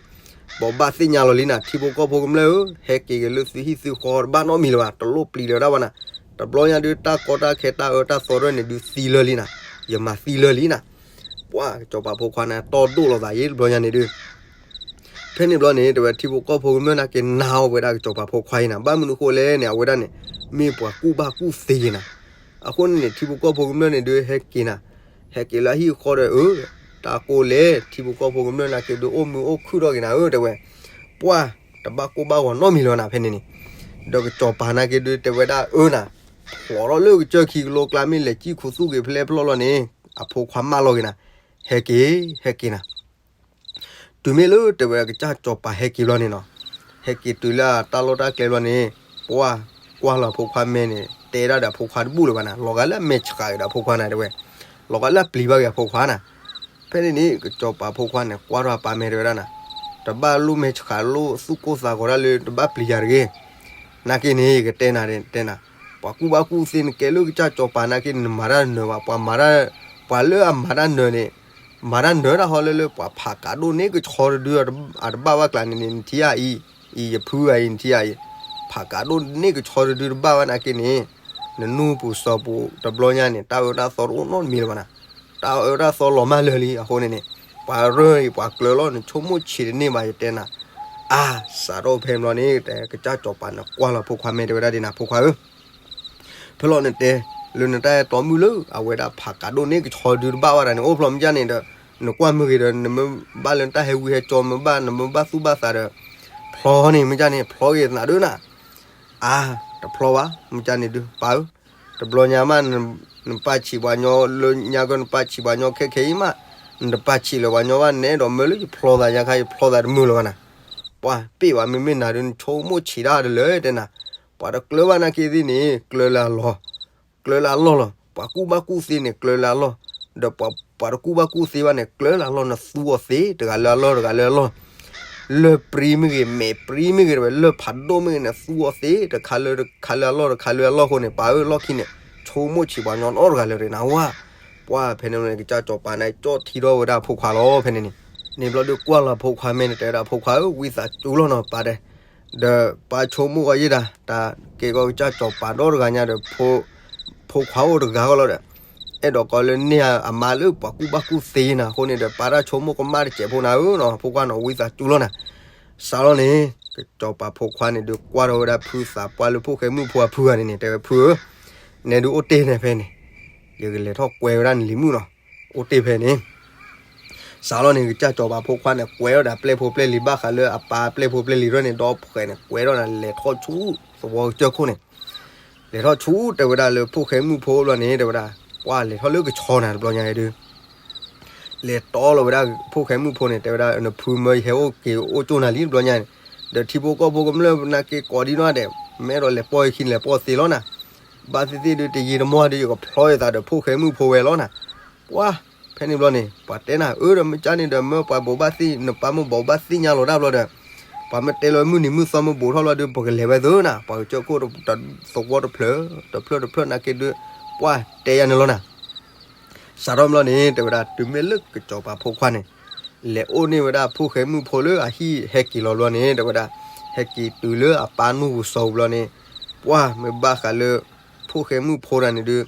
ဘိးဘၣ်သ့ၣ်ညါလီၤလံနၤ ထံဖိကီၢ်ဖိကမျၢၢ်ဧၢ, ဟဲက့ၤက့ၤလၢသုဟံၣ်သုဃီတဘၣ်နီတမံၤလၢၤဘၣ်, တလိၣ်ပျံၤလၢၤဒၣ်ဘၣ်နၤ. တဘျီညါဒုး တၢ်ကီတၢ်ခဲတၢ်အၢတၢ်သီတဖၣ်န့ၣ်ဒုးသံလၢာ်လံနၤ, ယမၤသံလၢာ်လံနၤ. ပှၤကစီၤပၤဖိခွါန့ၣ် တီၢ်ဒိၣ်လီၤသးယ့ တဘျီညါန့ၣ်ဒုး ဖဲန့ၣ်ဘျီန့ၣ် တဲဝဲထံဖိကီၢ်ဖိကမျၢၢ်နာ်က့ နာ်အီၤဝဲဒၣ်ကစီၤပၤဖိခွါအံၤနၤ, ဘၣ်မနုၤဃိလဲၣ်န့ၣ် အဝဲဒၣ်န့ၣ် မ့ၢ်ပှၤကူၣ်ဘၣ်ကူၣ်သ့ယ့ၤနၤ. အဃိန့ၣ်န့ၣ် ထံဖိကီၢ်ဖိကမျၢၢ်န့ၣ်ဒုး ဟဲက့ၤနၤ, ဟဲက့ၤလၢအဟံၣ်အဃီဒီး အၢ တၢ်ကိၢ်လဲၣ် ထံဖိကီၢ်ဖိကမျၢၢ်နာ်က့ဒုး အိၣ်မုာ်အိၣ်ခုၣ်ထီၣ်က့ၤနၤဧၢ တဲဝဲ. ပှၤတဘၣ်ကိၢ်ဘၣ်ဂီၤနီတမံၤလၢၤနၤ ဖဲန့ၣ်န့ၣ်. ဒီးကစီၤပၤနာ်က့ဒုး တဲဝဲဒၣ်အၢနၤ, ဖျိးထီၣ်လၢကစၢၢ်ခံကလိကျါ မ့ၢ်လဲၤစံၣ်ခူသူၣ်က့ၤဖဲလဲၣ်ဖျီၣ်လီၤန့ၣ် အဖိခွါမၢလီၤက့ၤနၤ, ဟဲက့ၤ ဟဲက့ၤနၤ. တုၤမ့ၢ်လၢတဲဝဲကစၢ်စီၤပၤဟဲက့ၤဘျီန့ၣ်နီၤ, ဟဲက့ၤတုၤလၢတၢ်လီၢ်တၢ်ကျဲဘျီန့ၣ် ပှၤ ကွၢ်လီၤအဖိခွါမဲန့ၣ် တဲဒၣ်ဒီးအဖိခွါတဘူၣ်လၢၤဘၣ်နၤ, လီၤဂာ်လၢအမဲာ်ဆှးက့ၤဒီးအဖိခွါနၤတဲဝဲ, လီၤဂာ်လၢအပျံၤဘၣ်က့ၤအဖိခွါနၤ. ဖဲန့ၣ်န့ၣ် ကစီၤပၤဖိခွါန့ၣ်ကွၢ်ထီၣ်အပၢ်မဲတဲဝဲဒၣ်နၤ, တဘၣ်လိၣ်မဲာ်ဆှးလိၣ်သူၣ်ကိၢ်သးဂီၤဒၣ်လၢ တဘၣ်ပျံၤယၤတဂ့ၤ. နာ်က့န့ၣ် ယကတဲနၤတဲနၤ, ပှၤကူၣ်ဘၣ်ကူၣ်သ့နကဲလၢကစၢ်စီၤပၤနာ်က့န့ၣ် နမၤတၢ်နၢၤဘၣ်, ပှၤမၤတၢ်, ပှၤလၢအမၤတၢ်နၢၤန့ၣ် မၤတၢ်နၢၤတၢ်ဟီလၢလၢပှၤဖးကးဒိၣ်န့ၢ်ကဆီတဒု အတဘၣ်ဘၣ်ကျါန့ၣ်န့ၣ် နထံၣ်ဧါအံၤ, အံၤယဖုဧါအံၤ နထံၣ်ဧါအံၤ, ဖးကးဒိၣ်န့ၢ်ကဆီတဒုတဘၣ်ဘၣ်နာ်က့န့ၣ်, နနူၢ်ပူၤစီၤပူၤတဘျီညါန့ၣ် တၢ်အၢတၢ်သီတအိၣ်နီတမံၤလၢၤဘၣ်နၤ, တၢ်အၢတၢ်သီလီၤမၢ်လၢာ်လံအဃိန့ၣ်န့ၣ်, ပှၤရၢအံၤပှၤကျၢၤလီၤ နဆိကမိၣ်ဆံးတန့ၢ်ဘၣ်ယတဲနၤ. အါ, စးထီၣ်ဖဲန့ၣ်ဘျီန့ၣ် တဲကစၢ်စီၤပၤန့ၣ်ကွၢ်လီၤဖိခွါမဲတဲဝဲဒၣ်ဒ်နၤ ဖိခွါဧၢ ဖဲလီၤနတဲ လၢနတၢ်အဲၣ်တီမုၣ်လၢအဝဲဒၣ်ဖးကးဒိၣ်န့ၢ်ကဆီဒုတဘၣ်ဘၣ်ဒၣ်န့ၣ် အိၣ်ဖျီမ့ၢ်ကၢ်န့ၣ်ဒီး နကွၢ်မ့ၢ်ဂ့ၤဒီး နမ့ၢ်ဘၣ်လၢနတၢ်ဟဲဝံဟဲကၠီမ့ၢ်ဘၣ် နမ့ၢ်ဘၣ်သူၣ်ဘၣ်သးဒီး ဖျီန့ၣ်မ့ၢ်ကၢ်န့ၣ် ဖျီဂ့ၤသးဒၢနၤ. အါ, တဖျီဘၣ် မ့ၢ်ကၢ်န့ၣ်ဒုး ပၢ်ဧၢ, တဘျီညါမး နပၢ်ဆံးပှၤညီလၢညါကၢ နပၢ်ဆံးပှၤညီခဲခဲအံၤမး, နတပၢ်ဆံးလၢၤပှၤညီဘၣ် နအဲၣ်ဒိးမၢလၢယဖျီသးညါခါ ယဖျီသးတမုာ်လၢၤဘၣ်နၤ. ပှၤပ့ၢ်ဘၣ်မ့မ့ၢ်နၤဒုး နဆိကမိၣ်ဆံးတၢ်တလၢတဲနၤ, ပှၤတကျၢၤဘၣ်နာ်က့သ့ၣ်န့ၣ် ကျၢၤလၢအလီၢ် ကျၢၤလၢအလီၢ်လီၤ. ပှၤကူၣ်ဘၣ်ကူၣ်သ့န့ၣ် ကျၢၤလၢအလီၢ်, ဒီးပှၤတကူၣ်ဘၣ်ကူၣ်သ့ဘၣ်န့ၣ် ကျၢၤလၢအလီၢ် နသူအီၤသ့ တဂၤလၢအလီၢ် တဂၤလၢအလီၢ်, လၢၢ်ပြံမ့ၢ်ဂ့ၤ မဲာ်ပြံမ့ၢ်ဂ့ၤ တဝဲ လၢၢ်ဖးဒိၣ်မ့ၢ်ဂ့ၤ နသူအီၤသ့ တခါလၢတခါလၢအလီၢ် တခါလၢအလီၢ်အဃိန့ၣ် ပၢ်ဧၢ လီၢ်ခံန့ၣ် ဆိကမိၣ်ဆံးပှၤညီနီတဂၤလၢၤတဂ့ၤနဝဲ. ပှၢ်ဖဲန့ၣ်န့ၣ် ကစၢ်စီၤပၤန့ၣ် ကၠီၣ်ထံထီၣ်ဝဲဒၣ်အဖိခွါလီၤ ဖဲန့ၣ်န့ၣ်, န့ၣ်ဘျီဒုးကွၢ်လီၤအဖိခွါမဲန့ၣ် တဲဝဲဒၣ်အဖိခွါဧၢ ဝံသးစူၤလီၤနီၤ ပၢ်တဲ ဒီးပၢ်ဆိကမိၣ်အီၤယဲဒၣ် တၢ်ကဲကီကစၢ်စီၤပၤဒီတဂၤညါဒီး ဖိခွါအိၣ်တဂၤဃီလီၤဒီး အဲၣ်ဒိးကီးလၢန့ၢ်အမါလၢပှၤကူၣ်ဘၣ်ကူၣ်သ့နၤအဃိန့ၣ်ဒီး ပၢ်တၢ်ဆိကမိၣ်ကမၣ်တစဲးဖိနၤဧၢနီၤ ဖိခွါနီၤ ဝံသးစူၤလီၤနၤ. စးထီၣ်န့ၣ် ကစီၤပၤဖိခွါန့ၣ်ဒုးကွၢ်ထီၣ်ဝဲဒၣ်ဖုသးပှၢ်လၢ ဖိၣ်ဃဲမုၣ်ဖိအဖုဂၤန့ၣ်န့ၣ် တဲဝဲဖုဧၢ နဲဒုးအိၣ်တ့ၢ်န့ၣ်ဖဲန့ၣ် ယကလဲၤထီၣ်ကွဲဝဲဒၣ်နလံၤမုၣ်နီၤ အိၣ်တ့ၢ်ဖဲန့ၣ် စးထီၣ်န့ၣ် ကစၢ်စီၤပၤဖိခွါန့ၣ် ကွဲထီၣ်ဒီးပျဲၢ်ဖိပျဲၢ်လံၤ ဘၣ်ဃးလၢအပၢ်ပျဲၢ်ဖိပျဲၢ်လံၤရဲၣ်န့ၣ် ဒီဖှဲးန့ၣ် ကွဲထီၣ်န့ၣ် လဲၤထီၣ်ဆူသဝီကစၢၢ်ခိၣ်န့ၣ် လဲၤထီၣ်ဆူတဲဝဲဒၣ်လၢဖိၣ်ဃဲမုၣ်ဖိဘျီန့ၣ် တဲဝဲဒၣ် ပှၢ်လဲၤထီၣ်လၢကဆီနၤတဘျီညါဒုး လဲၤတီလီၤဝဲဒၣ်ဖိၣ်ဃဲမုၣ်ဖိန့ၣ် တဲဝဲဒၣ် နဖုမၢယဟဲအိၣ်က့ၤအိၣ်ကၠိၣ်နၤလံတဘျီညါန့ၣ် ဒီးထံဖိကီၢ်ဖိကမျၢၢ်နာ်က့ကိးဒံနီၢ်ဒဲး မ့ၢ်အဲၣ်ဒိးလဲၤပိာ်ယခံန့ၣ် လဲၤပိာ်သ့လီၤနၤ ဘၣ်သ့ၣ်သ့ၣ်ဒုးတယံာ်တမီၢ်ဒုး ယကဖျီယသးဒီးဖိၣ်ဃဲမုၣ်ဖိဝဲလီၤနၤ. ပှၢ် ဖဲန့ၣ်ဘျီန့ၣ် ပှၤတဲနၤ အၢ ဒီးမ့ၢ်ကၢ်န့ၣ်ဒီး မၢပှၤဘိးဘၣ်သ့ၣ် နပၢ်မၢဘိးဘၣ်သ့ၣ်ညါလီၤတၢ်ဘျီဒီး ပှၤမၢတဲလီၤမုၢ်နံၤမုၢ်သီမၢဘိးထီၣ်လီၤဒုး ပကလဲၤဝဲသ့နၤ ပှၤကစၢၢ်ခိၣ်သဝီတဖျၢၣ် တဖျၢၣ်တဖျၢၣ်နာ်က့ဒုး ပှၢ်တဲယၤန့ၣ်လီၤနၤ. စးထီၣ်ဘျီန့ၣ် တဲဝဲဒၣ် တုၤမ့ၢ်လၢကစီၤပၤဖိခွါန့ၣ် လဲၤအိၣ်န့ၢ်ဝဲဒၣ်ဖိၣ်ဃဲမုၣ်ဖိလၢအဟံၣ်ဟဲက့ၤလီၤဘျီန့ၣ် တဲဝဲဒၣ် ဟဲက့ၤတုၤလၢအပၢ်နူၢ်ပူၤစီၤပူၤဘျီန့ၣ် ပှၢ်မ့ၢ်ဘၣ်ဃးလၢ ဖိၣ်ဃဲမုၣ်ဖိတဂၤန့ၣ်ဒုး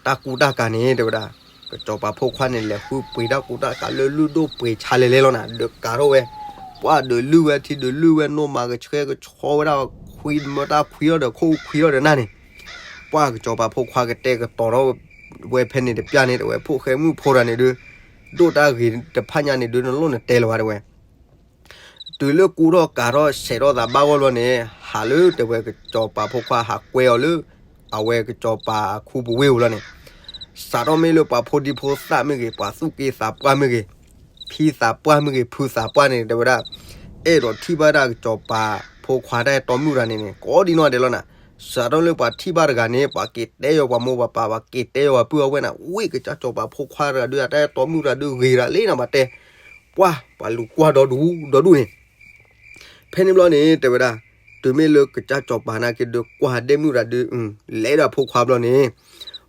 တၢ်ကူတၢ်ကၤန့ၣ် တဲဝဲဒၣ် ကစီၤပၤဖိခွါန့ၣ် လဲၤဃုပှ့ၤတၢ်ကူတၢ်ကၤလၢလုၢ်ဒိၣ်ပှ့ၤဆါလဲၤလဲၤလီၤနၤ ဒီးကၤထီၣ်ဝဲ ပှၢ်ဒုးလုၢ်ဝဲထံဒုးလုၢ်ဝဲနိၣ်မၤကဆှဲကဆှီဝဲဒၣ်ခွံမၢတၢ်ခွံထီၣ်ဒီးခိၣ်ခွံထီၣ်ဒီးနၢ်န့ၣ် ပှၢ်ကစီၤပၤဖိခွါကတဲာ်ကတီၤထီၣ်ဝဲဖဲန့ၣ်တပျၢ်န့ၣ် တဲဝဲ ဖိၣ်ဃဲမုၣ်ဖိတဂၤန့ၣ်ဒုး ဒိၣ်တၢ်ဂ့ၤတဖၣ်ညါန့ၣ်ဒုး နလိၣ်နတဲလၢၤဘၣ်တဲဝဲ တုၤလၢကူထီၣ်ကၤထီၣ်ဆဲးထီၣ်သးဘၣ်ဂီၢ်ဘျီန့ၣ် ဟးလၢတဲဝဲကစီၤပၤဖိခွါ ဟးကွဲအီၤလၢ အဝဲကစီၤပၤအခူပဝ့ၢ်ပူၤလီၤန့ၣ် စးထီၣ်မ့ၢ်လၢပှၤဖိဒံဖိသၣ်မ့ၢ်ဂ့ၤ ပှၤသူၣ်က့သးပှၢ်မ့ၢ်ဂ့ၤ ဖံသးပှၢ်မ့ၢ်ဂ့ၤ ဖုသးပှၢ်န့ၣ် တဲဝဲဒၣ် အဲၣ်ဒိးထံၣ်ဘၣ်ဒၣ်ကစီၤပၤဖိခွါတၢ်အဲၣ်တီမုၣ်တဂၤန့ၣ်န့ၣ် ကိးဒံနီၢ်ဒဲးလီၤနၤ စးထီၣ်လၢပှၤထံၣ်ဘၣ်တဂၤန့ၣ် ပှၤက့ၤတဲယီၤပှၤမိၢ်ပှၤပၢ် ပှၤက့ၤတဲယီၤပှၤပုၢ်အဝဲၢ်နၤ ဝ့ၢ်ကစၢ်စီၤပၤဖိခွါတဂၤဒုး အတၢ်အဲၣ်တီမုၣ်တဂၤဒုး ဂ့ၤတၢ်လံနၤ ပှၤတဲ ပှၢ် ပှၤလူၤကွၢ်ဒီဒူၣ်ဒီဒူၣ်န့ၣ် ဖဲန့ၣ်ဘျီန့ၣ် တဲဝဲဒၣ် တုၤမ့ၢ်လၢကစၢ်စီၤပၤနာ်က့ဒုး ကွၢ်ဒဲမုၣ်တဂၤဒုး လဲၤဒီးအဖိခွါဘျီန့ၣ်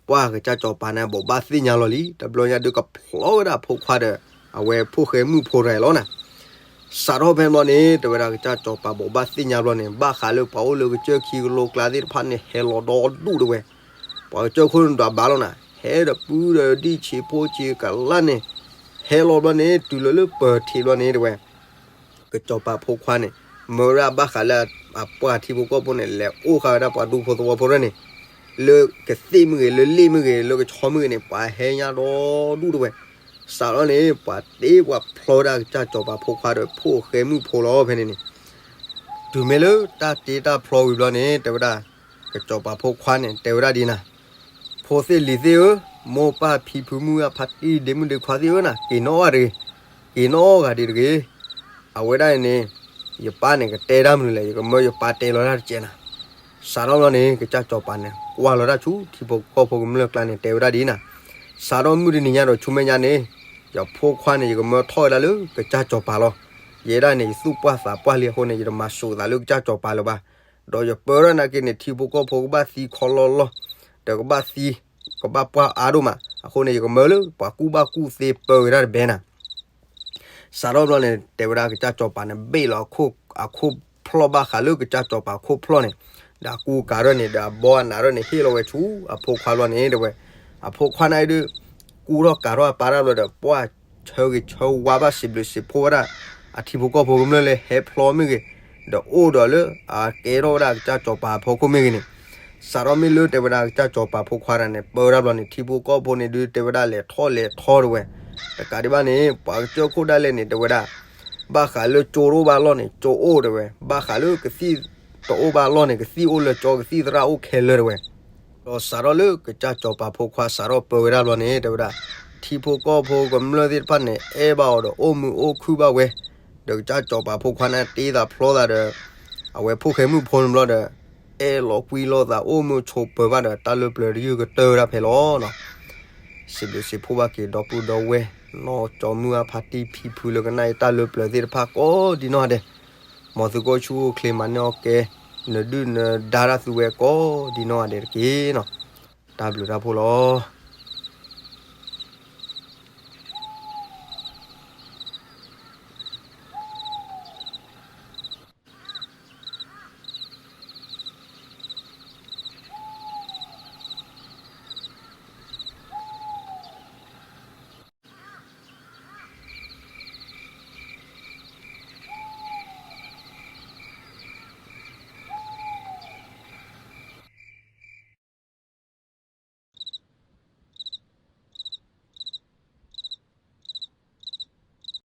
ပှၢ်ကစၢ်စီၤပၤန့ၣ် ဘိးဘၣ်သ့ၣ်ညါလီၤလံ တဘျီညါဒုးကဖျီဝဲဒၣ်အဖိခွါဒီး အဝဲဖိၣ်ဃဲမုၣ်ဖိတဂၤလီၤနၤ စးထီၣ်ဖဲန့ၣ်ဘျီန့ၣ် တဲဝဲဒၣ်ကစၢ်စီၤပၤဘိးဘၣ်သ့ၣ်ညါဘျီန့ၣ် ဘၣ်ဃးလၢပှၤအိၣ်လၢကစၢၢ်ခံကလိကျါသ့ၣ်တဖၣ်န့ၣ် ဟဲလီၤဒီဒူၣ်တဲဝဲ ပှၤကစၢၢ်ခိၣ်န့ၣ်ဒွးဘၣ်လီၤနၤ ဟဲဒီးပုၢ်ဒီးဒံၣ်ဆံးဖိဆံးကလါန့ၣ် ဟဲလီၤဘျီန့ၣ် တုၤလီၤလၢပၢၤထံးဘျီန့ၣ်တဲဝဲ ကစီၤပၤဖိခွါန့ၣ် မၢဝဲဒၣ်ဘၣ်ဃးလၢအပှၤထံဖိကီၢ်ဖိန့ၣ် လဲၤအိၣ်ဃာ်ဝဲဒၣ်ပှၤဒူဖိသဝီဖိရဲၣ်န့ၣ် လၢကသ့ၣ်မ့ၢ်ဂ့ၤ လၢလ့ၣ်မ့ၢ်ဂ့ၤ လၢကဆီမ့ၢ်ဂ့ၤန့ၣ် ပှၤဟဲညါဒီဒူၣ်တဲဝဲ စးထီၣ်န့ၣ် ပှၤတ့ပှၤဖျီဝဲဒၣ်ကစၢ်စီၤပၤဖိခွါဒီး ဖိၣ်ဃဲမုၣ်ဖိလီၤဖဲန့ၣ်န့ၣ် တုၤမ့ၢ်လၢတၢ်တ့တၢ်ဖျီဝံၤဘျီန့ၣ် တဲဝဲဒၣ် ကစီၤပၤဖိခွါန့ၣ် တဲဝဲဒၣ်ဒ်နၤ ဖိသ့ၣ်လံၤသ့ၣ်ဧၢ, မိၢ်ပၢ်ဖံဖုမုၢ်ဂၢ်ဖါတံၢ်ဒ့မုၣ်ဒ့ခွါသ့ၣ်ဧၢနၤ, က့ၤနီၣ်အီၣ်ဂၤတဂ့ၤ, က့ၤနီၣ်အီၣ်ဂၤဒ်တဂ့ၤ. အဝဲဒၣ်အံၤန့ၣ် ယပၢ်န့ၣ် ကတဲတၢ်မနုၤလဲၣ်, ယကမၢယပၢ်တဲလီၤတၢ်တကဲးနၤ. စးထီၣ်ဘျီန့ၣ် ကစၢ်စီၤပၤန့ၣ် ကွၢ်လီၤတၢ်ဆူထံဖိကီၢ်ဖိကမျၢၢ်ကျါန့ၣ် တဲဝဲဒၣ်ဒ်အံၤနၤ, စးထီၣ်မုၢ်တနံၤညါဒီးဆူမဲာ်ညါန့ၣ် ယဖိခွါန့ၣ် ယကမၢထီၣ်ဝဲဒၣ်လၢကစၢ်စီၤပၤလီၤ. ယဲဒၣ်န့ၣ် ယသူၣ်ပှၢ်သးပှၢ်လံအဃိန့ၣ် ယတမၤစိာ်သးလၢကစၢ်စီၤပၤလၢၤဘၣ်. ဒီးယပၢဒၣ်နာ်က့န့ၣ် ထံဖိကီၢ်ဖိကဘၣ်သံခီလီလီၢ်, ဒီးကဘၣ်သံ, ကဘၣ်ပှၢ်အါဒိၣ်မး, အဃိန့ၣ် ယကမၢလၢပှၤကူၣ်ဘၣ်ကူၣ်သ့ပၢဝဲဒၣ်တဘဲနၤ. စးထီၣ်ဘျီန့ၣ် တဲဝဲဒၣ်ကစၢ်စီၤပၤန့ၣ် ဘ့ၣ်လီၤအခိၣ်ဖျီၣ်ဘၣ်ဃးလၢကစၢ်စီၤပၤခိၣ်ဖျီၣ်န့ၣ်, ဒီးအကူကၤထီၣ်န့ၣ် ဒီးအဘီအနးထီၣ်န့ၣ် ဟ့ၣ်လီၤဝဲဆူအဖိခွါဘျီန့ၣ် တဲဝဲ, အဖိခွါန့ၣ်ဒုး ကူထီၣ်ကၤထီၣ်အပၢ်တၢ်ဘျီဒီး ပှၢ်ဆၢဂ့ၤဆၢဝါဘၣ် စံးဘျုးစံးဖှိၣ်ဝဲဒၣ် အထံဖိကီၢ်ဖိကမျၢၢ်လၢဟဲဖျီမ့ၢ်ဂ့ၤ, ဒီးအိၣ်ဒီးလၢအကဲထီၣ်ဝဲဒၣ်ကစၢ်စီၤပၤအဖီခိၣ်မ့ၢ်ဂ့ၤန့ၣ်, စးထီၣ်မ့ၢ်လၢတဲဝဲဒၣ်ကစၢ်စီၤပၤဖိခွါတၢ်န့ၣ် ပၢဝဲဒၣ်ဘျီန့ၣ် ထံဖိကီၢ်ဖိန့ၣ်ဒုး တဲဝဲဒၣ်လဲၤထီၣ်လဲၤထီတဲဝဲ, တကးဒံးဘၣ်န့ၣ် ပှၤကစၢၢ်ခိၣ်ဒၣ်လဲာ်န့ၣ် တဲဝဲဒၣ် ဘၣ်ဃးလၢကၠိတအိၣ်ဘၣ်အလီၢ်န့ၣ် ကၠိအိၣ်တဲဝဲ, ဘၣ်ဃးလၢကသံၣ်တအိၣ်ဘၣ်အလီၢ်န့ၣ် ကသံၣ်အိၣ်လၢကၠိ ကသံၣ်သရၣ်အိၣ်ခဲလၢာ်တဲဝဲ. ဒီးစးထီၣ်လၢကစၢ်စီၤပၤဖိခွါစးထီၣ်ပၢဝဲဒၣ်ဘျီန့ၣ် တဲဝဲဒၣ် ထံဖိကီၢ်ဖိကမျၢၢ်သ့ၣ်တဖၣ်န့ၣ် အဲၣ်ဘၣ်အီၤဒီးအိၣ်မုာ်အိၣ်ခုၣ်ဘၣ်ဝဲ, ဒီးကစၢ်စီၤပၤဖိခွါန့ၣ် တ့သးဖျီသးဒီး အဝဲဖိၣ်ဃဲမုၣ်ဖိန့ၣ်ဘျီဒီး အဲၣ်လီၤကွံလိာ်သးအိၣ်မုာ်ဆိးပၢၤဘၣ်ဒီး တၢ်လၢပျၢၤတယုၢ်ကတၢၢ်ဝဲဒၣ်ဖဲလီၤ. စံးဘျုးစံးဖှိၣ်ဘၣ်က့ၤဒီပုၢ်ဒီဝဲၢ် နီၢ်ကၠီမုၢ်အါဖါတံၢ်ဖံဖုလၢကနၣ်အံၤတၢ်လၢပျၢၤသ့ၣ်တဖၣ်ကိးဒံနီၢ်ဂၤဒဲး, မ်သုကအိၣ်ဆူၣ်အိၣ်ချ့မၤန့ၢ်အီၣ်ကဲ, နဒုၣ်နဒါတၢ်သုဝဲကိးဒံနီၢ်ဂၤဒဲးတက့ၢ်နီၤ. တၢ်ဘျုးတၢ်ဖှိၣ်လီၤ.